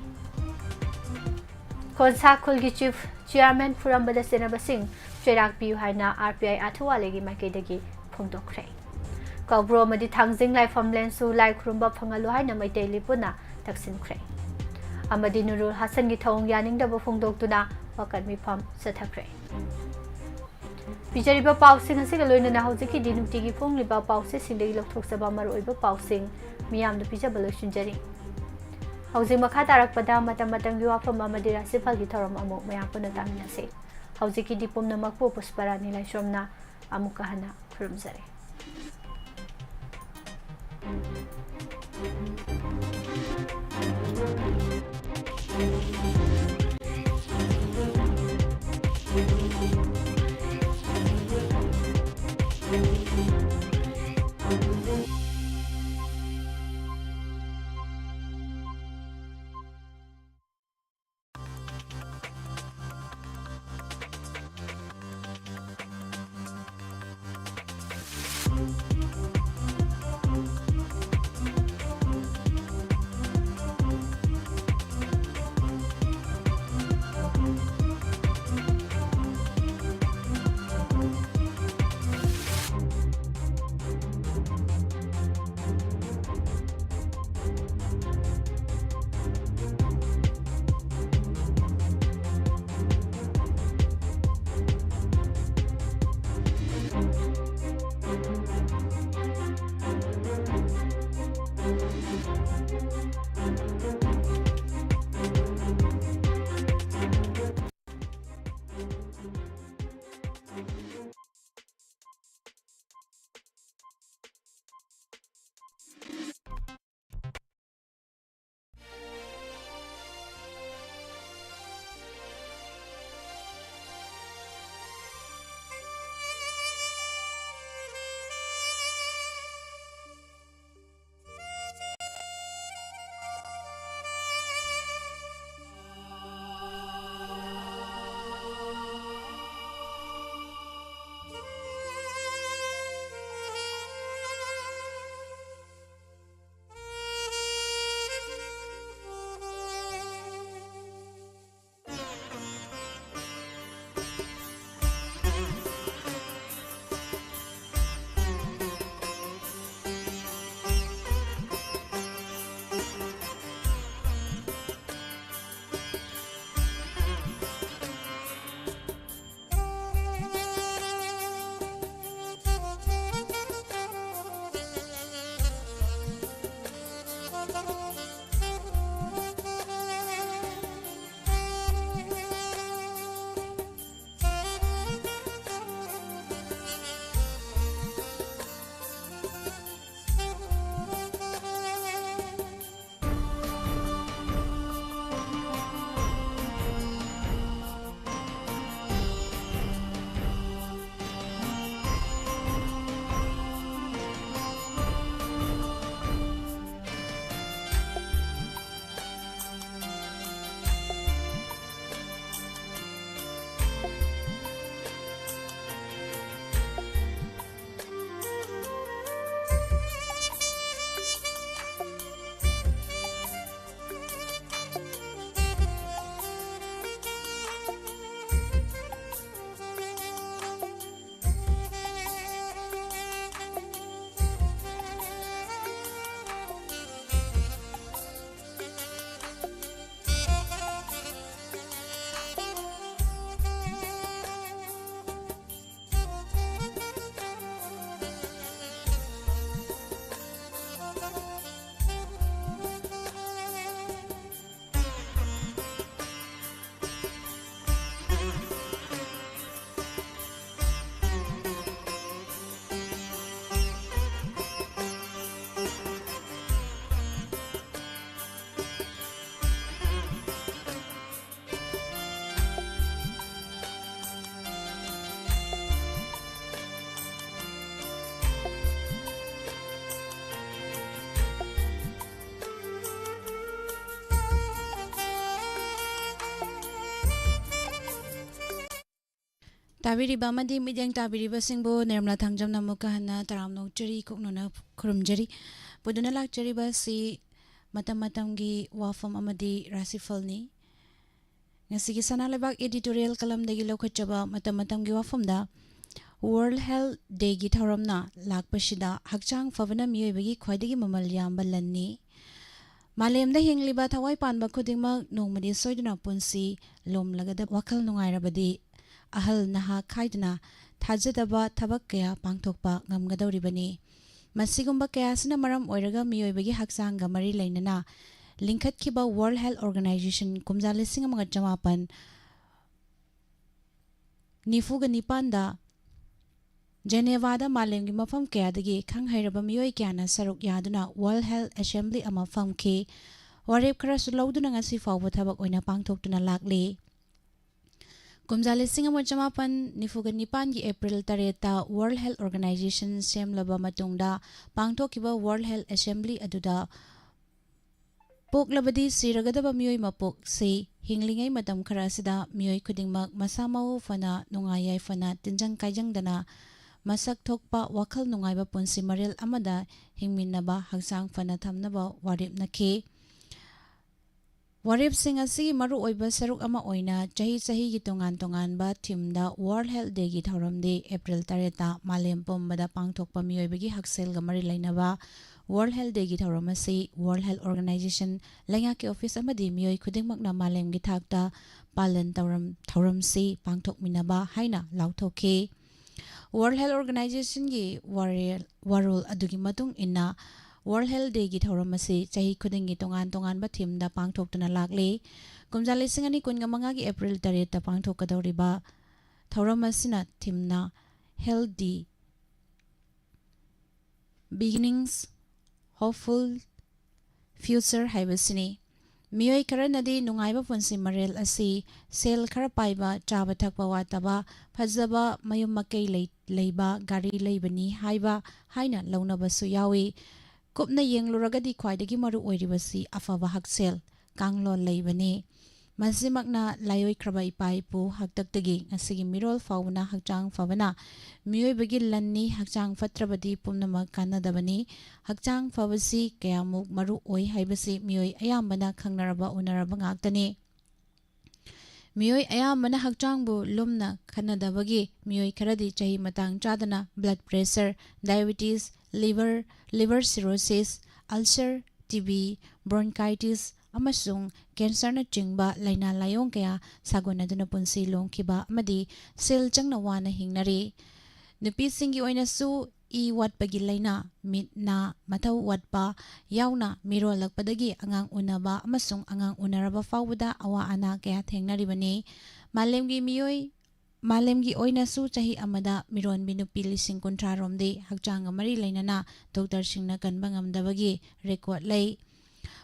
ꯈꯣꯟꯁꯥ ꯈꯨꯜꯒꯤ Chief Chairman ꯐꯨꯔꯝꯕꯗ ꯆꯦꯟꯅꯕꯁꯤꯡ ꯆꯩꯔꯥꯛ ꯄꯤꯌꯨ ꯍꯥꯏꯅ R P I ꯑꯥꯊꯨꯋꯥꯂꯦꯒꯤ ꯃꯥꯏꯀꯩꯗꯒꯤ ꯐꯣꯡꯗꯣꯛꯈ꯭ꯔꯦ꯫ ꯀꯧꯕ꯭ꯔꯨ ꯑꯃꯗꯤ ꯊꯥꯡꯖꯤꯡ ꯂꯥꯏꯐꯝꯂꯦꯟꯁꯨ ꯂꯥꯏ ꯈꯨꯔꯨꯝꯕ ꯐꯪꯍꯜꯂꯨ ꯍꯥꯏꯅ ꯃꯩꯇꯩ ꯂꯤꯄꯨꯅ ꯇꯛꯁꯤꯟꯈ꯭ꯔꯦ꯫ ꯑꯃꯗꯤ ꯅꯨꯔꯨꯜ ꯍꯥꯁꯟꯒꯤ ꯊꯧꯑꯣꯡ ꯌꯥꯅꯤꯡꯗꯕ ꯐꯣꯡꯗꯣꯛꯇꯨꯅ ꯋꯥꯀꯠ ꯃꯤꯐꯝ ꯆꯠꯊꯈ꯭ꯔꯦ꯫ ꯄꯤꯖꯔꯤꯕ ꯄꯥꯎꯁꯤꯡ ꯑꯁꯤꯒ ꯂꯣꯏꯅꯅ ꯍꯧꯖꯤꯛꯀꯤꯗꯤ ꯅꯨꯡꯇꯤꯒꯤ ꯐꯣꯡꯂꯤꯕ ꯄꯥꯎꯆꯦꯁꯤꯡꯗꯒꯤ ꯂꯧꯊꯣꯛꯆꯕ ꯃꯔꯨꯑꯣꯏꯕ ꯄꯥꯎꯁꯤꯡ ꯃꯤꯌꯥꯝꯗ ꯄꯤꯖꯕ ꯂꯣꯏꯁꯤꯟꯖꯔꯤ꯫ ꯍꯧꯖꯤꯛ ꯃꯈꯥ ꯇꯥꯔꯛꯄꯗ ꯃꯇꯝ ꯃꯇꯝꯒꯤ ꯋꯥꯐꯝ ꯑꯃꯗꯤ ꯔꯥꯁꯤꯐꯜꯒꯤ ꯊꯧꯔꯝ ꯑꯃꯨꯛ ꯃꯌꯥꯝ ꯄꯨꯟꯅ ꯇꯥꯃꯤꯟꯅꯁꯤ꯫ ꯍꯧꯖꯤꯛꯀꯤꯗꯤ ꯄꯨꯝꯅꯃꯛꯄꯨ ꯄꯨꯁꯄꯔꯥꯅꯤ ꯂꯥꯏꯁ꯭ꯔꯝꯅ ꯑꯃꯨꯛꯀ ꯍꯟꯅ ꯈꯨꯔꯨꯝꯖꯔꯤ꯫ ꯇꯥꯕꯤꯔꯤꯕ ꯑꯃꯗꯤ ꯃꯤꯠꯌꯦꯡ ꯇꯥꯕꯤꯔꯤꯕꯁꯤꯡꯕꯨ ꯅꯤꯔꯃꯂꯥ ꯊꯥꯡꯖꯝꯅ ꯑꯃꯨꯛꯀ ꯍꯟꯅ ꯇꯔꯥꯝꯅ ꯑꯣꯛꯆꯔꯤ, ꯀꯣꯛꯅꯅ ꯈꯨꯔꯨꯝꯖꯔꯤ꯫ ꯄꯨꯗꯨꯅ ꯂꯥꯛꯆꯔꯤꯕ ꯑꯁꯤ ꯃꯇꯝ ꯃꯇꯝꯒꯤ ꯋꯥꯐꯝ ꯑꯃꯗꯤ ꯔꯥꯁꯤꯐꯜꯅꯤ꯫ ꯉꯁꯤꯒꯤ ꯁꯅꯥ ꯂꯩꯕꯥꯛ editorial columnꯗꯒꯤ ꯂꯧꯈꯠꯆꯕ ꯃꯇꯝ ꯃꯇꯝꯒꯤ ꯋꯥꯐꯝꯗ, World Health Dayꯒꯤ ꯊꯧꯔꯝꯅ ꯂꯥꯛꯄꯁꯤꯗ ꯍꯛꯆꯥꯡ ꯐꯕꯅ ꯃꯤꯑꯣꯏꯕꯒꯤ ꯈ꯭ꯋꯥꯏꯗꯒꯤ ꯃꯃꯜ ꯌꯥꯝꯕ ꯂꯟꯅꯤ꯫ ꯃꯥꯂꯦꯝꯗ ꯍꯤꯡꯂꯤꯕ ꯊꯋꯥꯏ ꯄꯥꯟꯕ ꯈꯨꯗꯤꯡꯃꯛ ꯅꯣꯡꯃꯗꯤ ꯁꯣꯏꯗꯅ ꯄꯨꯟꯁꯤ ꯂꯣꯝꯂꯒꯗꯕ ꯋꯥꯈꯜ ꯅꯨꯡꯉꯥꯏꯔꯕꯗꯤ ꯑꯍꯜ ꯅꯍꯥ ꯈꯥꯏꯗꯅ ꯊꯥꯖꯗꯕ ꯊꯕꯛ ꯀꯌꯥ ꯄꯥꯡꯊꯣꯛꯄ ꯉꯝꯒꯗꯧꯔꯤꯕꯅꯤ꯫ ꯃꯁꯤꯒꯨꯝꯕ ꯀꯌꯥꯁꯤꯅ ꯃꯔꯝ ꯑꯣꯏꯔꯒ ꯃꯤꯑꯣꯏꯕꯒꯤ ꯍꯛꯆꯥꯡꯒ ꯃꯔꯤ ꯂꯩꯅꯅ ꯂꯤꯡꯈꯠꯈꯤꯕ World Health Organization ꯀꯨꯝꯖꯥ ꯂꯤꯁꯤꯡ ꯑꯃꯒ ꯆꯃꯥꯄꯟ ꯅꯤꯐꯨꯒ ꯅꯤꯄꯥꯟꯗ ꯖꯦꯅꯦꯚꯥꯗ ꯃꯥꯂꯦꯝꯒꯤ ꯃꯐꯝ ꯀꯌꯥꯗꯒꯤ ꯈꯪꯍꯩꯔꯕ ꯃꯤꯑꯣꯏ ꯀꯌꯥꯅ ꯁꯔꯨꯛ ꯌꯥꯗꯨꯅ World Health Assembly ꯑꯃ ꯐꯝꯈꯤ꯫ ꯋꯥꯔꯦꯞ ꯈꯔꯁꯨ ꯂꯧꯗꯨꯅ ꯉꯁꯤ ꯐꯥꯎꯕ ꯊꯕꯛ ꯑꯣꯏꯅ ꯄꯥꯡꯊꯣꯛꯇꯨꯅ ꯂꯥꯛꯂꯤ꯫ ꯀꯨꯝꯖꯥ ꯂꯤꯁꯤꯡ ꯑꯃ ꯆꯃꯥꯄꯟ ꯅꯤꯐꯨꯒ ꯅꯤꯄꯥꯟꯒꯤ April ꯇꯔꯦꯠꯇ World Health Organization ꯁꯦꯝꯂꯕ ꯃꯇꯨꯡꯗ ꯄꯥꯡꯊꯣꯛꯈꯤꯕ World Health Assembly ꯑꯗꯨꯗ ꯄꯣꯛꯂꯕꯗꯤ ꯁꯤꯔꯒꯗꯕ ꯃꯤꯑꯣꯏ ꯃꯄꯣꯛꯁꯤ ꯍꯤꯡꯂꯤꯉꯩ ꯃꯇꯝ ꯈꯔ ꯑꯁꯤꯗ ꯃꯤꯑꯣꯏ ꯈꯨꯗꯤꯡꯃꯛ ꯃꯁꯥ ꯃꯎ ꯐꯅ, ꯅꯨꯡꯉꯥꯏ ꯌꯥꯏꯐꯅ, ꯇꯤꯟꯖꯪ ꯀꯥꯏꯖꯪꯗꯅ ꯃꯁꯛ ꯊꯣꯛꯄ ꯋꯥꯈꯜ ꯅꯨꯡꯉꯥꯏꯕ ꯄꯨꯟꯁꯤ ꯃꯔꯦꯜ ꯑꯃꯗ ꯍꯤꯡꯃꯤꯟꯅꯕ ꯍꯛꯆꯥꯡ ꯐꯅ ꯊꯝꯅꯕ ꯋꯥꯔꯦꯞꯅꯈꯤ꯫ ꯋꯥꯔꯦꯞꯁꯤꯡ ꯑꯁꯤꯒꯤ ꯃꯔꯨꯑꯣꯏꯕ ꯁꯔꯨꯛ ꯑꯃ ꯑꯣꯏꯅ ꯆꯍꯤ ꯆꯍꯤꯒꯤ ꯇꯣꯉꯥꯟ ꯇꯣꯉꯥꯟꯕ themeꯗ World Health Dayꯒꯤ ꯊꯧꯔꯝꯗꯤ April ꯇꯔꯦꯠꯇ ꯃꯥꯂꯦꯝ ꯄꯨꯝꯕꯗ ꯄꯥꯡꯊꯣꯛꯄ ꯃꯤꯑꯣꯏꯕꯒꯤ ꯍꯛꯁꯦꯜꯒ ꯃꯔꯤ ꯂꯩꯅꯕ World Health Dayꯒꯤ ꯊꯧꯔꯝ ꯑꯁꯤ World Health Organization ꯂꯩꯉꯥꯛꯀꯤ office ꯑꯃꯗꯤ ꯃꯤꯑꯣꯏ ꯈꯨꯗꯤꯡꯃꯛꯅ ꯃꯥꯂꯦꯝꯒꯤ ꯊꯥꯛꯇ ꯄꯥꯂꯟ ꯇꯧꯔꯝ-, ꯊꯧꯔꯝꯁꯤ ꯄꯥꯡꯊꯣꯛꯃꯤꯟꯅꯕ ꯍꯥꯏꯅ ꯂꯥꯎꯊꯣꯛꯈꯤ꯫ World Health Organizationꯒꯤ ꯋꯥꯔꯦꯜ-, ꯋꯥꯔꯣꯜ ꯑꯗꯨꯒꯤ ꯃꯇꯨꯡ ꯏꯟꯅ World Health Dayꯒꯤ ꯊꯧꯔꯝ ꯑꯁꯤ ꯆꯍꯤ ꯈꯨꯗꯤꯡꯒꯤ ꯇꯣꯉꯥꯟ ꯇꯣꯉꯥꯟꯕ themeꯗ ꯄꯥꯡꯊꯣꯛꯇꯨꯅ ꯂꯥꯛꯂꯤ꯫ ꯀꯨꯝꯖꯥ ꯂꯤꯁꯤꯡ ꯑꯅꯤ ꯀꯨꯟꯒ ꯃꯉꯥꯒꯤ April ꯇꯔꯦꯠꯇ ꯄꯥꯡꯊꯣꯛꯀꯗꯧꯔꯤꯕ ꯊꯧꯔꯝ ꯑꯁꯤꯅ themeꯅ Healthy Beginnings, Hopeful Future ꯍꯥꯏꯕꯁꯤꯅꯤ꯫ ꯃꯤꯑꯣꯏ ꯈꯔꯅꯗꯤ ꯅꯨꯡꯉꯥꯏꯕ ꯄꯨꯟꯁꯤ ꯃꯔꯦꯜ ꯑꯁꯤ ꯁꯦꯜ ꯈꯔ ꯄꯥꯏꯕ, ꯆꯥꯕ ꯊꯛꯄ ꯋꯥꯠꯇꯕ, ꯐꯖꯕ ꯃꯌꯨꯝ ꯃꯀꯩ ꯂꯩ-, ꯂꯩꯕ, ꯒꯥꯔꯤ ꯂꯩꯕꯅꯤ ꯍꯥꯏꯕ ꯍꯥꯏꯅ ꯂꯧꯅꯕꯁꯨ ꯌꯥꯎꯏ꯫ ꯀꯨꯞꯅ ꯌꯦꯡꯂꯨꯔꯒꯗꯤ ꯈ꯭ꯋꯥꯏꯗꯒꯤ ꯃꯔꯨ ꯑꯣꯏꯔꯤꯕꯁꯤ ꯑꯐꯕ ꯍꯛꯁꯦꯜ, ꯀꯥꯡꯂꯣꯟ ꯂꯩꯕꯅꯤ꯫ ꯃꯁꯤꯃꯛꯅ ꯂꯥꯏꯑꯣꯏꯈ꯭ꯔꯕ ꯏꯄꯥ ꯏꯄꯨ ꯍꯥꯛꯇꯛꯇꯒꯤ ꯉꯁꯤꯒꯤ ꯃꯤꯔꯣꯜ ꯐꯥꯎꯕꯅ ꯍꯛꯆꯥꯡ ꯐꯕꯅ ꯃꯤꯑꯣꯏꯕꯒꯤ ꯂꯟꯅꯤ, ꯍꯛꯆꯥꯡ ꯐꯠꯇ꯭ꯔꯕꯗꯤ ꯄꯨꯝꯅꯃꯛ ꯀꯥꯟꯅꯗꯕꯅꯤ, ꯍꯛꯆꯥꯡ ꯐꯕꯁꯤ ꯀꯌꯥꯃꯨꯛ ꯃꯔꯨ ꯑꯣꯏ ꯍꯥꯏꯕꯁꯤ ꯃꯤꯑꯣꯏ ꯑꯌꯥꯝꯕꯅ ꯈꯪꯅꯔꯕ ꯎꯅꯔꯕ ꯉꯥꯛꯇꯅꯤ꯫ ꯃꯤꯑꯣꯏ ꯑꯌꯥꯝꯕꯅ ꯍꯛꯆꯥꯡꯕꯨ ꯂꯨꯝꯅ ꯈꯟꯅꯗꯕꯒꯤ ꯃꯤꯑꯣꯏ ꯈꯔꯗꯤ ꯆꯍꯤ ꯃꯇꯥꯡ ꯆꯥꯗꯅ blood pressure, diabetes, liver, liver cirrhosis, ulcer, T B, bronchitis ꯑꯃꯁꯨꯡ ꯀꯦꯟꯁꯔꯅꯆꯤꯡꯕ ꯂꯥꯏꯅꯥ ꯂꯥꯏꯑꯣꯡ ꯀꯌꯥ ꯁꯥꯒꯣꯟꯅꯗꯨꯅ ꯄꯨꯟꯁꯤ ꯂꯣꯡꯈꯤꯕ ꯑꯃꯗꯤ ꯁꯦꯜ ꯆꯪꯅ ꯋꯥꯅ ꯍꯤꯡꯅꯔꯤ꯫ ꯅꯨꯄꯤꯁꯤꯡꯒꯤ ꯑꯣꯏꯅꯁꯨ ꯏ ꯋꯥꯠꯄꯒꯤ ꯂꯥꯏꯅꯥ, ꯃꯤꯠ ꯅꯥ, ꯃꯊꯧ ꯋꯥꯠꯄ ꯌꯥꯎꯅ ꯃꯤꯔꯣꯜꯂꯛꯄꯗꯒꯤ ꯑꯉꯥꯡ ꯎꯅꯕ ꯑꯃꯁꯨꯡ ꯑꯉꯥꯡ ꯎꯅꯔꯕ ꯐꯥꯎꯕꯗ ꯑꯋꯥ ꯑꯅꯥ ꯀꯌꯥ ꯊꯦꯡꯅꯔꯤꯕꯅꯤ꯫ ꯃꯥꯂꯦꯝꯒꯤ ꯃꯤꯑꯣꯏ, ꯃꯥꯂꯦꯝꯒꯤ ꯑꯣꯏꯅꯁꯨ ꯆꯍꯤ ꯑꯃꯗ ꯃꯤꯔꯣꯟꯕꯤ ꯅꯨꯄꯤ ꯂꯤꯁꯤꯡ ꯀꯨꯟꯊ꯭ꯔꯥ ꯔꯣꯝꯗꯤ ꯍꯛꯆꯥꯡꯒ ꯃꯔꯤ ꯂꯩꯅꯅ ꯗꯣꯛꯇꯔꯁꯤꯡꯅ ꯀꯟꯕ ꯉꯝꯗꯕꯒꯤ ꯔꯦꯀꯣꯔꯗ ꯂꯩ꯫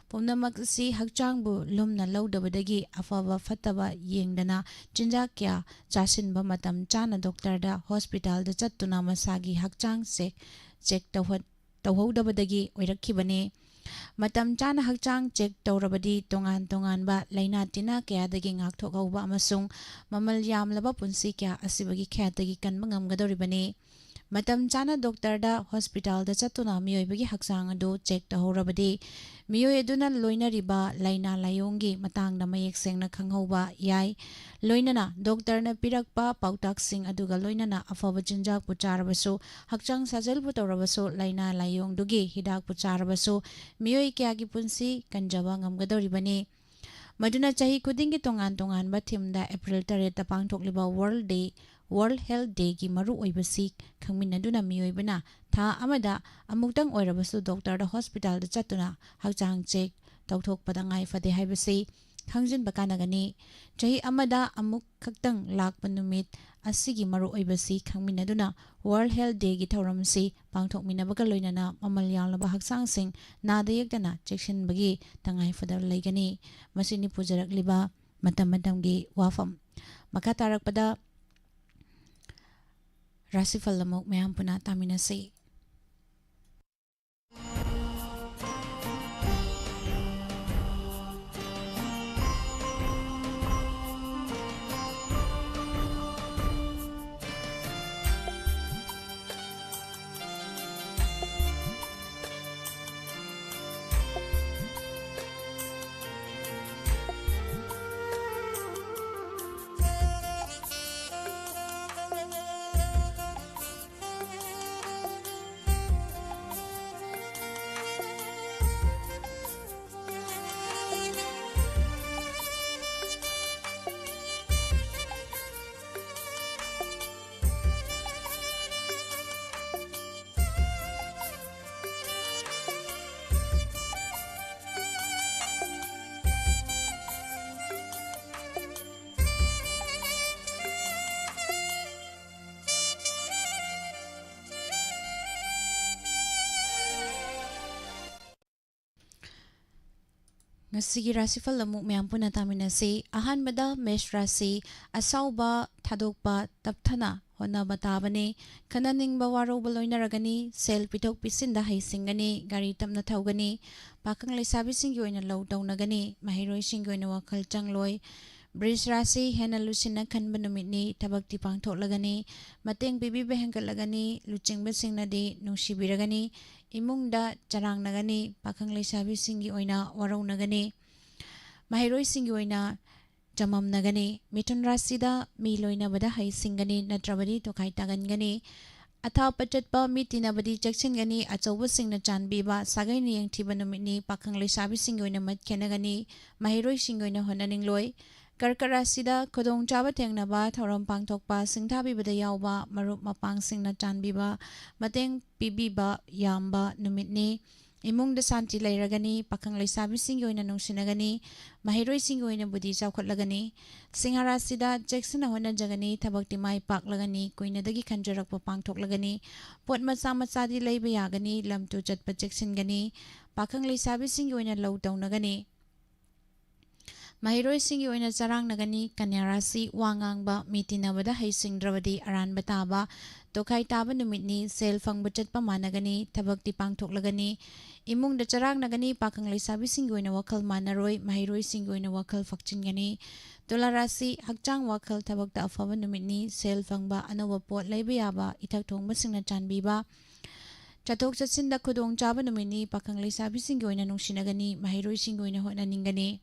ꯄꯨꯝꯅꯃꯛ ꯑꯁꯤ ꯍꯛꯆꯥꯡꯕꯨ ꯂꯨꯝꯅ ꯂꯧꯗꯕꯗꯒꯤ ꯑꯐꯕ ꯐꯠꯇꯕ ꯌꯦꯡꯗꯅ ꯆꯤꯟꯖꯥꯛ ꯀꯌꯥ ꯆꯥꯁꯤꯟꯕ, ꯃꯇꯝ ꯆꯥꯅ ꯗꯣꯛꯇꯔꯗ, ꯍꯣꯁꯄꯤꯇꯥꯜꯗ ꯆꯠꯇꯨꯅ ꯃꯁꯥꯒꯤ ꯍꯛꯆꯥꯡ ꯆꯦꯛ, ꯆꯦꯛ ꯇꯧꯍ-, ꯇꯧꯍꯧꯗꯕꯗꯒꯤ ꯑꯣꯏꯔꯛꯈꯤꯕꯅꯤ꯫ ꯃꯇꯝ ꯆꯥꯅ ꯍꯛꯆꯥꯡ ꯆꯦꯛ ꯇꯧꯔꯕꯗꯤ ꯇꯣꯉꯥꯟ ꯇꯣꯉꯥꯟꯕ ꯂꯥꯏꯅꯥ ꯇꯤꯟꯅꯥ ꯀꯌꯥꯗꯒꯤ ꯉꯥꯛꯊꯣꯛꯍꯧꯕ ꯑꯃꯁꯨꯡ ꯃꯃꯜ ꯌꯥꯝꯂꯕ ꯄꯨꯟꯁꯤ ꯀꯌꯥ ꯑꯁꯤꯕꯒꯤ ꯈꯌꯥꯠꯇꯒꯤ ꯀꯟꯕ ꯉꯝꯒꯗꯧꯔꯤꯕꯅꯤ꯫ ꯃꯇꯝ ꯆꯥꯅ ꯗꯣꯛꯇꯔꯗ, ꯍꯣꯁꯄꯤꯇꯥꯜꯗ ꯆꯠꯇꯨꯅ ꯃꯤꯑꯣꯏꯕꯒꯤ ꯍꯛꯆꯥꯡ ꯑꯗꯨ ꯆꯦꯛ ꯇꯧꯍꯧꯔꯕꯗꯤ ꯃꯤꯑꯣꯏ ꯑꯗꯨꯅ ꯂꯣꯏꯅꯔꯤꯕ ꯂꯥꯏꯅꯥ ꯂꯥꯏꯑꯣꯡꯒꯤ ꯃꯇꯥꯡꯗ ꯃꯌꯦꯛ ꯁꯦꯡꯅ ꯈꯪꯍꯧꯕ ꯌꯥꯏ꯫ ꯂꯣꯏꯅꯅ ꯗꯣꯛꯇꯔꯅ ꯄꯤꯔꯛꯄ ꯄꯥꯎꯇꯥꯛꯁꯤꯡ ꯑꯗꯨꯒ ꯂꯣꯏꯅꯅ ꯑꯐꯕ ꯆꯤꯟꯖꯥꯛꯄꯨ ꯆꯥꯔꯕꯁꯨ, ꯍꯛꯆꯥꯡ ꯁꯥꯖꯦꯜꯕꯨ ꯇꯧꯔꯕꯁꯨ, ꯂꯥꯏꯅꯥ ꯂꯥꯏꯑꯣꯡꯗꯨꯒꯤ ꯍꯤꯗꯥꯛꯄꯨ ꯆꯥꯔꯕꯁꯨ ꯃꯤꯑꯣꯏ ꯀꯌꯥꯒꯤ ꯄꯨꯟꯁꯤ ꯀꯟꯖꯕ ꯉꯝꯒꯗꯧꯔꯤꯕꯅꯤ꯫ ꯃꯗꯨꯅ ꯆꯍꯤ ꯈꯨꯗꯤꯡꯒꯤ ꯇꯣꯉꯥꯟ ꯇꯣꯉꯥꯟꯕ ꯊꯤꯝꯗ ꯑꯦꯄ꯭ꯔꯤꯜ ꯇꯔꯦꯠꯇ ꯄꯥꯡꯊꯣꯛꯂꯤꯕ ꯋꯥꯔꯜ ꯗꯦ, ꯋꯥꯔꯜ ꯍꯦꯜꯊ ꯗꯦꯒꯤ ꯃꯔꯨꯑꯣꯏꯕꯁꯤ ꯈꯪꯃꯤꯟꯅꯗꯨꯅ ꯃꯤꯑꯣꯏꯕꯅ ꯊꯥ ꯑꯃꯗ ꯑꯃꯨꯛꯇꯪ ꯑꯣꯏꯔꯕꯁꯨ ꯗꯣꯛꯇꯔꯗ, ꯍꯣꯁꯄꯤꯇꯥꯜꯗ ꯆꯠꯇꯨꯅ ꯍꯛꯆꯥꯡ ꯆꯦꯛ ꯇꯧꯊꯣꯛꯄꯗ ꯉꯥꯏ ꯐꯗꯦ ꯍꯥꯏꯕꯁꯤ ꯈꯪꯖꯤꯟꯕ ꯀꯥꯟꯅꯒꯅꯤ꯫ ꯆꯍꯤ ꯑꯃꯗ ꯑꯃꯨꯛ ꯈꯛꯇꯪ ꯂꯥꯛꯄ ꯅꯨꯃꯤꯠ ꯑꯁꯤꯒꯤ ꯃꯔꯨꯑꯣꯏꯕꯁꯤ ꯈꯪꯃꯤꯟꯅꯗꯨꯅ ꯋꯥꯔꯜ ꯍꯦꯜꯊ ꯗꯦꯒꯤ ꯊꯧꯔꯝꯁꯤ ꯄꯥꯡꯊꯣꯛꯃꯤꯟꯅꯕꯒ ꯂꯣꯏꯅꯅ ꯃꯃꯜ ꯌꯥꯝꯂꯕ ꯍꯛꯆꯥꯡꯁꯤꯡ ꯅꯥꯗ ꯌꯦꯛꯇꯅ ꯆꯦꯛꯁꯤꯟꯕꯒꯤ ꯇꯉꯥꯏ ꯐꯗꯕ ꯂꯩꯒꯅꯤ꯫ ꯃꯁꯤꯅꯤ ꯄꯨꯖꯔꯛꯂꯤꯕ ꯃꯇꯝ ꯃꯇꯝꯒꯤ ꯋꯥꯐꯝ꯫ ꯃꯈꯥ ꯇꯥꯔꯛꯄꯗ ꯔꯥꯁꯤꯐꯜ ꯑꯃꯨꯛ ꯃꯌꯥꯝ ꯄꯨꯟꯅ ꯇꯥꯃꯤꯟꯅꯁꯤ꯫ ꯉꯁꯤꯒꯤ ꯔꯥꯁꯤꯐꯜ ꯑꯃꯨꯛ ꯃꯌꯥꯝ ꯄꯨꯟꯅ ꯇꯥꯃꯤꯟꯅꯁꯤ꯫ ꯑꯍꯥꯟꯕꯗ ꯃꯦꯁ ꯔꯥꯁꯤ, ꯑꯁꯥꯎꯕ ꯊꯥꯗꯣꯛꯄ ꯇꯞꯊꯅ ꯍꯣꯠꯅꯕ ꯇꯥꯕꯅꯤ꯫ ꯈꯟꯅꯅꯤꯡꯕ ꯋꯥꯔꯧꯕ ꯂꯣꯏꯅꯔꯒꯅꯤ꯫ ꯁꯦꯜ ꯄꯤꯊꯣꯛ ꯄꯤꯁꯤꯟꯗ ꯍꯩꯁꯤꯡꯒꯅꯤ꯫ ꯒꯥꯔꯤ ꯇꯞꯅ ꯊꯧꯒꯅꯤ꯫ ꯄꯥꯈꯪ ꯂꯩꯁꯥꯕꯤꯁꯤꯡꯒꯤ ꯑꯣꯏꯅ ꯂꯧ ꯇꯧꯅꯒꯅꯤ꯫ ꯃꯍꯩꯔꯣꯏꯁꯤꯡꯒꯤ ꯑꯣꯏꯅ ꯋꯥꯈꯜ ꯆꯪꯂꯣꯏ꯫ ꯕ꯭ꯔꯤꯖ ꯔꯥꯁꯤ, ꯍꯦꯟꯅ ꯂꯨꯁꯤꯟꯅ ꯈꯟꯕ ꯅꯨꯃꯤꯠꯅꯤ꯫ ꯊꯕꯛꯇꯤ ꯄꯥꯡꯊꯣꯛꯂꯒꯅꯤ꯫ ꯃꯇꯦꯡ ꯄꯤꯕꯤꯕ ꯍꯦꯟꯒꯠꯂꯒꯅꯤ꯫ ꯂꯨꯆꯤꯡꯕꯁꯤꯡꯅꯗꯤ ꯅꯨꯡꯁꯤꯕꯤꯔꯒꯅꯤ꯫ ꯏꯃꯨꯡꯗ ꯆꯔꯥꯡꯅꯒꯅꯤ꯫ ꯄꯥꯈꯪ ꯂꯩꯁꯥꯕꯤꯁꯤꯡꯒꯤ ꯑꯣꯏꯅ ꯋꯥꯔꯧꯅꯒꯅꯤ꯫ ꯃꯍꯩꯔꯣꯏꯁꯤꯡꯒꯤ ꯑꯣꯏꯅ ꯆꯃꯝꯅꯒꯅꯤ꯫ ꯃꯤꯊꯨꯟ ꯔꯥꯁꯤꯗ ꯃꯤ ꯂꯣꯏꯅꯕꯗ ꯍꯩꯁꯤꯡꯒꯅꯤ, ꯅꯠꯇ꯭ꯔꯕꯗꯤ ꯇꯣꯈꯥꯏ ꯇꯥꯒꯟꯒꯅꯤ꯫ ꯑꯊꯥꯞꯄ ꯆꯠꯄ ꯃꯤ ꯇꯤꯟꯅꯕꯗꯤ ꯆꯦꯛꯁꯤꯟꯒꯅꯤ꯫ ꯑꯆꯧꯕꯁꯤꯡꯅ ꯆꯥꯟꯕꯤꯕ, ꯁꯥꯒꯩꯅ ꯌꯦꯡꯊꯤꯕ ꯅꯨꯃꯤꯠꯅꯤ꯫ ꯄꯥꯈꯪ ꯂꯩꯁꯥꯕꯤꯁꯤꯡꯒꯤ ꯑꯣꯏꯅ ꯃꯠ ꯈꯦꯠꯅꯒꯅꯤ꯫ ꯃꯍꯩꯔꯣꯏꯁꯤꯡꯒꯤ ꯑꯣꯏꯅ ꯍꯣꯠꯅꯅꯤꯡꯂꯣꯏ꯫ ꯀꯔꯀꯠ ꯔꯥꯁꯤꯗ ꯈꯨꯗꯣꯡꯆꯥꯕ ꯊꯦꯡꯅꯕ, ꯊꯧꯔꯝ ꯄꯥꯡꯊꯣꯛꯄ, ꯁꯤꯡꯊꯥꯕꯤꯕꯗ ꯌꯥꯎꯕ, ꯃꯔꯨꯞ ꯃꯄꯥꯡꯁꯤꯡꯅ ꯆꯥꯟꯕꯤꯕ, ꯃꯇꯦꯡ ꯄꯤꯕꯤꯕ ꯌꯥꯝꯕ ꯅꯨꯃꯤꯠꯅꯤ꯫ ꯏꯃꯨꯡꯗ ꯁꯥꯟꯇꯤ ꯂꯩꯔꯒꯅꯤ꯫ ꯄꯥꯈꯪ ꯂꯩꯁꯥꯕꯤꯁꯤꯡꯒꯤ ꯑꯣꯏꯅ ꯅꯨꯡꯁꯤꯅꯒꯅꯤ꯫ ꯃꯍꯩꯔꯣꯏꯁꯤꯡꯒꯤ ꯑꯣꯏꯅ ꯕꯨꯙꯤ ꯆꯥꯎꯈꯠꯂꯒꯅꯤ꯫ ꯁꯤꯡꯍ ꯔꯥꯁꯤꯗ ꯆꯦꯛꯁꯤꯟꯅ ꯍꯣꯠꯅꯖꯒꯅꯤ꯫ ꯊꯕꯛꯇꯤ ꯃꯥꯏ ꯄꯥꯛꯂꯒꯅꯤ꯫ ꯀꯨꯏꯅꯗꯒꯤ ꯈꯟꯖꯔꯛꯄ ꯄꯥꯡꯊꯣꯛꯂꯒꯅꯤ꯫ ꯄꯣꯠ ꯃꯆꯥ ꯃꯆꯥꯗꯤ ꯂꯩꯕ ꯌꯥꯒꯅꯤ꯫ ꯂꯝ ꯇꯨ ꯆꯠꯄ ꯆꯦꯛꯁꯤꯟꯒꯅꯤ꯫ ꯄꯥꯈꯪ ꯂꯩꯁꯥꯕꯤꯁꯤꯡꯒꯤ ꯑꯣꯏꯅ ꯂꯧ ꯇꯧꯅꯒꯅꯤ꯫ ꯃꯍꯩꯔꯣꯏꯁꯤꯡꯒꯤ ꯑꯣꯏꯅ ꯆꯔꯥꯡꯅꯒꯅꯤ꯫ ꯀꯟꯌꯥ ꯔꯥꯁꯤ, ꯋꯥ ꯉꯥꯡꯕ, ꯃꯤ ꯇꯤꯟꯅꯕꯗ ꯍꯩꯁꯤꯡꯗ꯭ꯔꯕꯗꯤ ꯑꯔꯥꯟꯕ ꯇꯥꯕ, ꯇꯣꯈꯥꯏ ꯇꯥꯕ ꯅꯨꯃꯤꯠꯅꯤ꯫ ꯁꯦꯜ ꯐꯪꯕ ꯆꯠꯄ ꯃꯥꯟꯅꯒꯅꯤ꯫ ꯊꯕꯛꯇꯤ ꯄꯥꯡꯊꯣꯛꯂꯒꯅꯤ꯫ ꯏꯃꯨꯡꯗ ꯆꯔꯥꯡꯅꯒꯅꯤ꯫ ꯄꯥꯈꯪ ꯂꯩꯁꯥꯕꯤꯁꯤꯡꯒꯤ ꯑꯣꯏꯅ ꯋꯥꯈꯜ ꯃꯥꯟꯅꯔꯣꯏ꯫ ꯃꯍꯩꯔꯣꯏꯁꯤꯡꯒꯤ ꯑꯣꯏꯅ ꯋꯥꯈꯜ ꯐꯛꯆꯤꯟꯒꯅꯤ꯫ ꯇꯨꯂꯥ ꯔꯥꯁꯤ, ꯍꯛꯆꯥꯡ ꯋꯥꯈꯜ ꯊꯕꯛꯇ ꯑꯐꯕ ꯅꯨꯃꯤꯠꯅꯤ꯫ ꯁꯦꯜ ꯐꯪꯕ, ꯑꯅꯧꯕ ꯄꯣꯠ ꯂꯩꯕ ꯌꯥꯕ, ꯏꯊꯛ ꯊꯣꯡꯕꯁꯤꯡꯅ ꯆꯥꯟꯕꯤꯕ, ꯆꯠꯊꯣꯛ ꯆꯠꯁꯤꯟꯗ ꯈꯨꯗꯣꯡꯆꯥꯕ ꯅꯨꯃꯤꯠꯅꯤ꯫ ꯄꯥꯈꯪ ꯂꯩꯁꯥꯕꯤꯁꯤꯡꯒꯤ ꯑꯣꯏꯅ ꯅꯨꯡꯁꯤꯅꯒꯅꯤ꯫ ꯃꯍꯩꯔꯣꯏꯁꯤꯡꯒꯤ ꯑꯣꯏꯅ ꯍꯣꯠꯅꯅꯤꯡꯒꯅꯤ꯫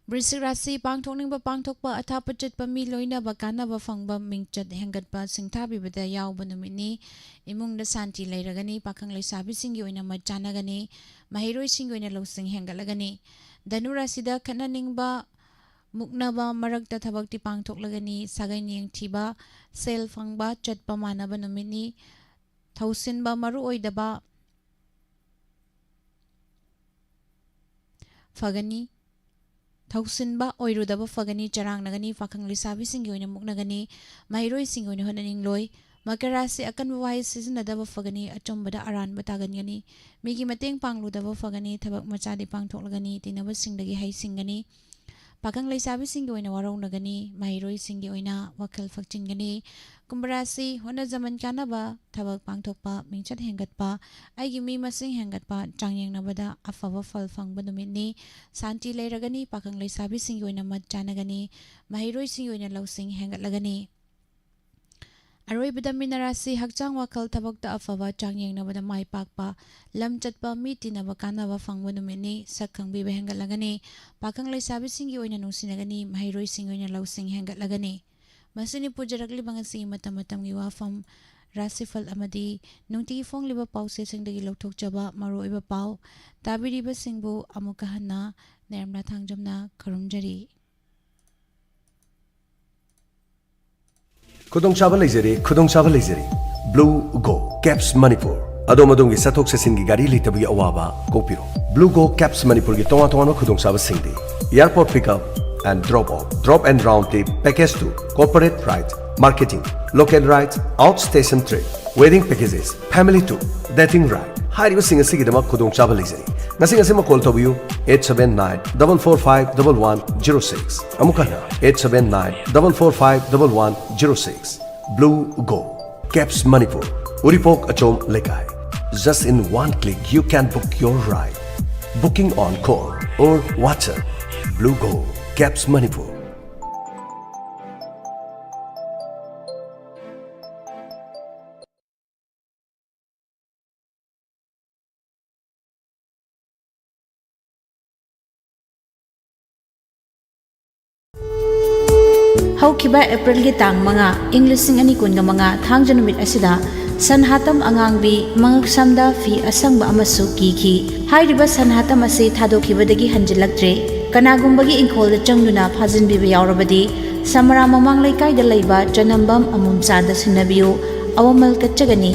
ꯕ꯭ꯔꯤꯁꯤꯛ ꯔꯥꯁꯤ, ꯄꯥꯡꯊꯣꯛꯅꯤꯡꯕ ꯄꯥꯡꯊꯣꯛꯄ, ꯑꯊꯥꯞꯄ ꯆꯠꯄ, ꯃꯤ ꯂꯣꯏꯅꯕ, ꯀꯥꯟꯅꯕ ꯐꯪꯕ, ꯃꯤꯡꯆꯠ ꯍꯦꯟꯒꯠꯄ, ꯁꯤꯡꯊꯥꯕꯤꯕꯗ ꯌꯥꯎꯕ ꯅꯨꯃꯤꯠꯅꯤ꯫ ꯏꯃꯨꯡꯗ ꯁꯥꯟꯇꯤ ꯂꯩꯔꯒꯅꯤ꯫ ꯄꯥꯈꯪ ꯂꯩꯁꯥꯕꯤꯁꯤꯡꯒꯤ ꯑꯣꯏꯅ ꯃꯠ ꯆꯥꯟꯅꯒꯅꯤ꯫ ꯃꯍꯩꯔꯣꯏꯁꯤꯡꯒꯤ ꯑꯣꯏꯅ ꯂꯧꯁꯤꯡ ꯍꯦꯟꯒꯠꯂꯒꯅꯤ꯫ ꯙꯅꯨ ꯔꯥꯁꯤꯗ ꯈꯠꯅꯅꯤꯡꯕ, ꯃꯨꯛꯅꯕ ꯃꯔꯛꯇ ꯊꯕꯛꯇꯤ ꯄꯥꯡꯊꯣꯛꯂꯒꯅꯤ꯫ ꯁꯥꯒꯩ ꯌꯦꯡꯊꯤꯕ, ꯁꯦꯜ ꯐꯪꯕ, ꯆꯠꯄ ꯃꯥꯟꯅꯕ ꯅꯨꯃꯤꯠꯅꯤ꯫ ꯊꯧꯁꯤꯟꯕ ꯃꯔꯨ ꯑꯣꯏꯗꯕ ꯐꯒꯅꯤ꯫ ꯊꯧꯁꯤꯟꯕ ꯑꯣꯏꯔꯨꯗꯕ ꯐꯒꯅꯤ꯫ ꯆꯔꯥꯡꯅꯒꯅꯤ꯫ ꯄꯥꯈꯪ ꯂꯩꯁꯥꯕꯤꯁꯤꯡꯒꯤ ꯑꯣꯏꯅ ꯃꯨꯛꯅꯒꯅꯤ꯫ ꯃꯍꯩꯔꯣꯏꯁꯤꯡꯒꯤ ꯑꯣꯏꯅ ꯍꯣꯠꯅꯅꯤꯡꯂꯣꯏ꯫ ꯃꯀꯔ ꯔꯥꯁꯤ ꯑꯀꯟꯕ ꯋꯥꯍꯩ ꯁꯤꯖꯤꯟꯅꯗꯕ ꯐꯒꯅꯤ, ꯑꯆꯨꯝꯕꯗ ꯑꯔꯥꯟꯕ ꯇꯥꯒꯟꯒꯅꯤ, ꯃꯤꯒꯤ ꯃꯇꯦꯡ ꯄꯥꯡꯂꯨꯗꯕ ꯐꯒꯅꯤ, ꯊꯕꯛ ꯃꯆꯥꯗꯤ ꯄꯥꯡꯊꯣꯛꯂꯒꯅꯤ, ꯇꯤꯟꯅꯕꯁꯤꯡꯗꯒꯤ ꯍꯩꯁꯤꯡꯒꯅꯤ꯫ ꯄꯥꯈꯪ ꯂꯩꯁꯥꯕꯤꯁꯤꯡꯒꯤ ꯑꯣꯏꯅ ꯋꯥꯔꯧꯅꯒꯅꯤ, ꯃꯍꯩꯔꯣꯏꯁꯤꯡꯒꯤ ꯑꯣꯏꯅ ꯋꯥꯈꯜ ꯐꯛꯆꯤꯟꯒꯅꯤ꯫ ꯀꯨꯝꯚ ꯔꯥꯁꯤ ꯍꯣꯠꯅꯖꯃꯟ ꯀꯥꯟꯅꯕ, ꯊꯕꯛ ꯄꯥꯡꯊꯣꯛꯄ, ꯃꯤꯡꯆꯠ ꯍꯦꯟꯒꯠꯄ, ꯑꯩꯒꯤ ꯃꯤ ꯃꯁꯤꯡ ꯍꯦꯟꯒꯠꯄ, ꯆꯥꯡ ꯌꯦꯡꯅꯕꯗ ꯑꯐꯕ ꯐꯜ ꯐꯪꯕ ꯅꯨꯃꯤꯠꯅꯤ꯫ ꯁꯥꯟꯇꯤ ꯂꯩꯔꯒꯅꯤ, ꯄꯥꯈꯪ ꯂꯩꯁꯥꯕꯤꯁꯤꯡꯒꯤ ꯑꯣꯏꯅ ꯃꯠ ꯆꯥꯅꯒꯅꯤ, ꯃꯍꯩꯔꯣꯏꯁꯤꯡꯒꯤ ꯑꯣꯏꯅ ꯂꯧꯁꯤꯡ ꯍꯦꯟꯒꯠꯂꯒꯅꯤ꯫ ꯑꯔꯣꯏꯕꯗ ꯃꯤꯅ ꯔꯥꯁꯤ ꯍꯛꯆꯥꯡ ꯋꯥꯈꯜ ꯊꯕꯛꯇ ꯑꯐꯕ, ꯆꯥꯡ ꯌꯦꯡꯅꯕꯗ ꯃꯥꯏ ꯄꯥꯛꯄ, ꯂꯝ ꯆꯠꯄ ꯃꯤ ꯇꯤꯟꯅꯕ ꯀꯥꯟꯅꯕ ꯐꯪꯕ ꯅꯨꯃꯤꯠꯅꯤ꯫ ꯁꯛ ꯈꯪꯕꯤꯕ ꯍꯦꯟꯒꯠꯂꯒꯅꯤ꯫ ꯄꯥꯈꯪ ꯂꯩꯁꯥꯕꯤꯁꯤꯡꯒꯤ ꯑꯣꯏꯅ ꯅꯨꯡꯁꯤꯅꯒꯅꯤ, ꯃꯍꯩꯔꯣꯏꯁꯤꯡꯒꯤ ꯑꯣꯏꯅ ꯂꯧꯁꯤꯡ ꯍꯦꯟꯒꯠꯂꯒꯅꯤ꯫ ꯃꯁꯤꯅꯤ ꯄꯨꯖꯔꯛꯂꯤꯕ ꯉꯁꯤꯒꯤ ꯃꯇꯝ ꯃꯇꯝꯒꯤ ꯋꯥꯐꯝ, ꯔꯥꯁꯤꯐꯜ ꯑꯃꯗꯤ ꯅꯨꯡꯇꯤꯒꯤ ꯐꯣꯡꯂꯤꯕ ꯄꯥꯎꯆꯦꯁꯤꯡꯗꯒꯤ ꯂꯧꯊꯣꯛꯆꯕ ꯃꯔꯨꯑꯣꯏꯕ ꯄꯥꯎ꯫ ꯇꯥꯕꯤꯔꯤꯕꯁꯤꯡꯕꯨ ꯑꯃꯨꯛꯀ ꯍꯟꯅ ꯅꯦꯔꯝꯂꯥ ꯊꯥꯡꯖꯝꯅ ꯈꯨꯔꯨꯝꯖꯔꯤ꯫ ꯈꯨꯗꯣꯡꯆꯥꯕ ꯂꯩꯖꯔꯦ, ꯈꯨꯗꯣꯡꯆꯥꯕ ꯂꯩꯖꯔꯦ꯫ Blue GO cabs Manipur. ꯑꯗꯣꯝ ꯑꯗꯣꯝꯒꯤ ꯆꯠꯊꯣꯛ ꯆꯠꯁꯤꯟꯒꯤ ꯒꯥꯔꯤ ꯂꯩꯇꯕꯒꯤ ꯑꯋꯥꯕ ꯀꯣꯛꯄꯤꯔꯣ꯫ ꯕ꯭ꯂꯨ ꯒꯣ ꯀꯦꯞꯁ ꯃꯅꯤꯄꯨꯔꯒꯤ ꯇꯣꯉꯥꯟ ꯇꯣꯉꯥꯟꯕ ꯈꯨꯗꯣꯡꯆꯥꯕꯁꯤꯡꯗꯤ: airport pickup and drop off, drop and round trip, package tour, corporate ride, marketing, local ride, out station trip, wedding packages, family tour, dating ride ꯍꯥꯏꯔꯤꯕꯁꯤꯡ ꯑꯁꯤꯒꯤꯗꯃꯛ ꯈꯨꯗꯣꯡꯆꯥꯕ ꯂꯩꯖꯔꯤ꯫ ꯉꯁꯤ ꯉꯁꯤꯃꯛ call ꯇꯧꯕꯤꯌꯨ, eight seven nine double four five double one zero six꯫ ꯑꯃꯨꯛ ꯍꯟꯅ, eight seven nine double four five double one zero six꯫ Blue Go, Caps Manipur, Uripok Achom Lekai. Just in one click, you can book your ride. Booking on call or WhatsApp. Blue Go, Caps Manipur. ꯍꯧꯈꯤꯕ ꯑꯦꯄ꯭ꯔꯤꯜꯒꯤ ꯇꯥꯡ ꯃꯉꯥ, ꯏꯪ ꯂꯤꯁꯤꯡ ꯑꯅꯤ ꯀꯨꯟꯒ ꯃꯉꯥ, ꯊꯥꯡꯖ ꯅꯨꯃꯤꯠ ꯑꯁꯤꯗ ꯁꯟꯍꯥꯇꯝ ꯑꯉꯥꯡꯕꯤ ꯃꯉꯛꯁꯝꯗ ꯐꯤ ꯑꯁꯪꯕ ꯑꯃꯁꯨ ꯀꯤꯈꯤ꯫ ꯍꯥꯏꯔꯤꯕ ꯁꯟꯍꯥꯇꯝ ꯑꯁꯤ ꯊꯥꯗꯣꯛꯈꯤꯕꯗꯒꯤ ꯍꯟꯖꯤꯜꯂꯛꯇ꯭ꯔꯦ꯫ ꯀꯅꯥꯒꯨꯝꯕꯒꯤ ꯏꯪꯈꯣꯜꯗ ꯆꯪꯗꯨꯅ ꯐꯥꯖꯤꯟꯕꯤꯕ ꯌꯥꯎꯔꯕꯗꯤ ꯁꯃꯔꯥ ꯃꯃꯥꯡ ꯂꯩꯀꯥꯏꯗ ꯂꯩꯕ ꯆꯅꯝꯕꯝ ꯑꯃꯣꯝꯆꯥꯗ ꯁꯤꯟꯅꯕꯤꯌꯨ꯫ ꯑꯋꯥꯃꯜ ꯀꯠꯆꯒꯅꯤ꯫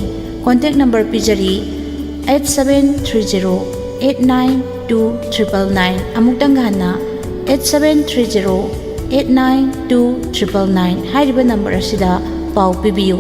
Contact number ꯄꯤꯖꯔꯤ, eight seven three zero eight nine two triple nine꯫ ꯑꯃꯨꯛꯇꯪꯒ ꯍꯟꯅ, eight seven three zero eight nine two triple nine ꯍꯥꯏꯔꯤꯕ ꯅꯝꯕꯔ ꯑꯁꯤꯗ ꯄꯥꯎ ꯄꯤꯕꯤꯌꯨ꯫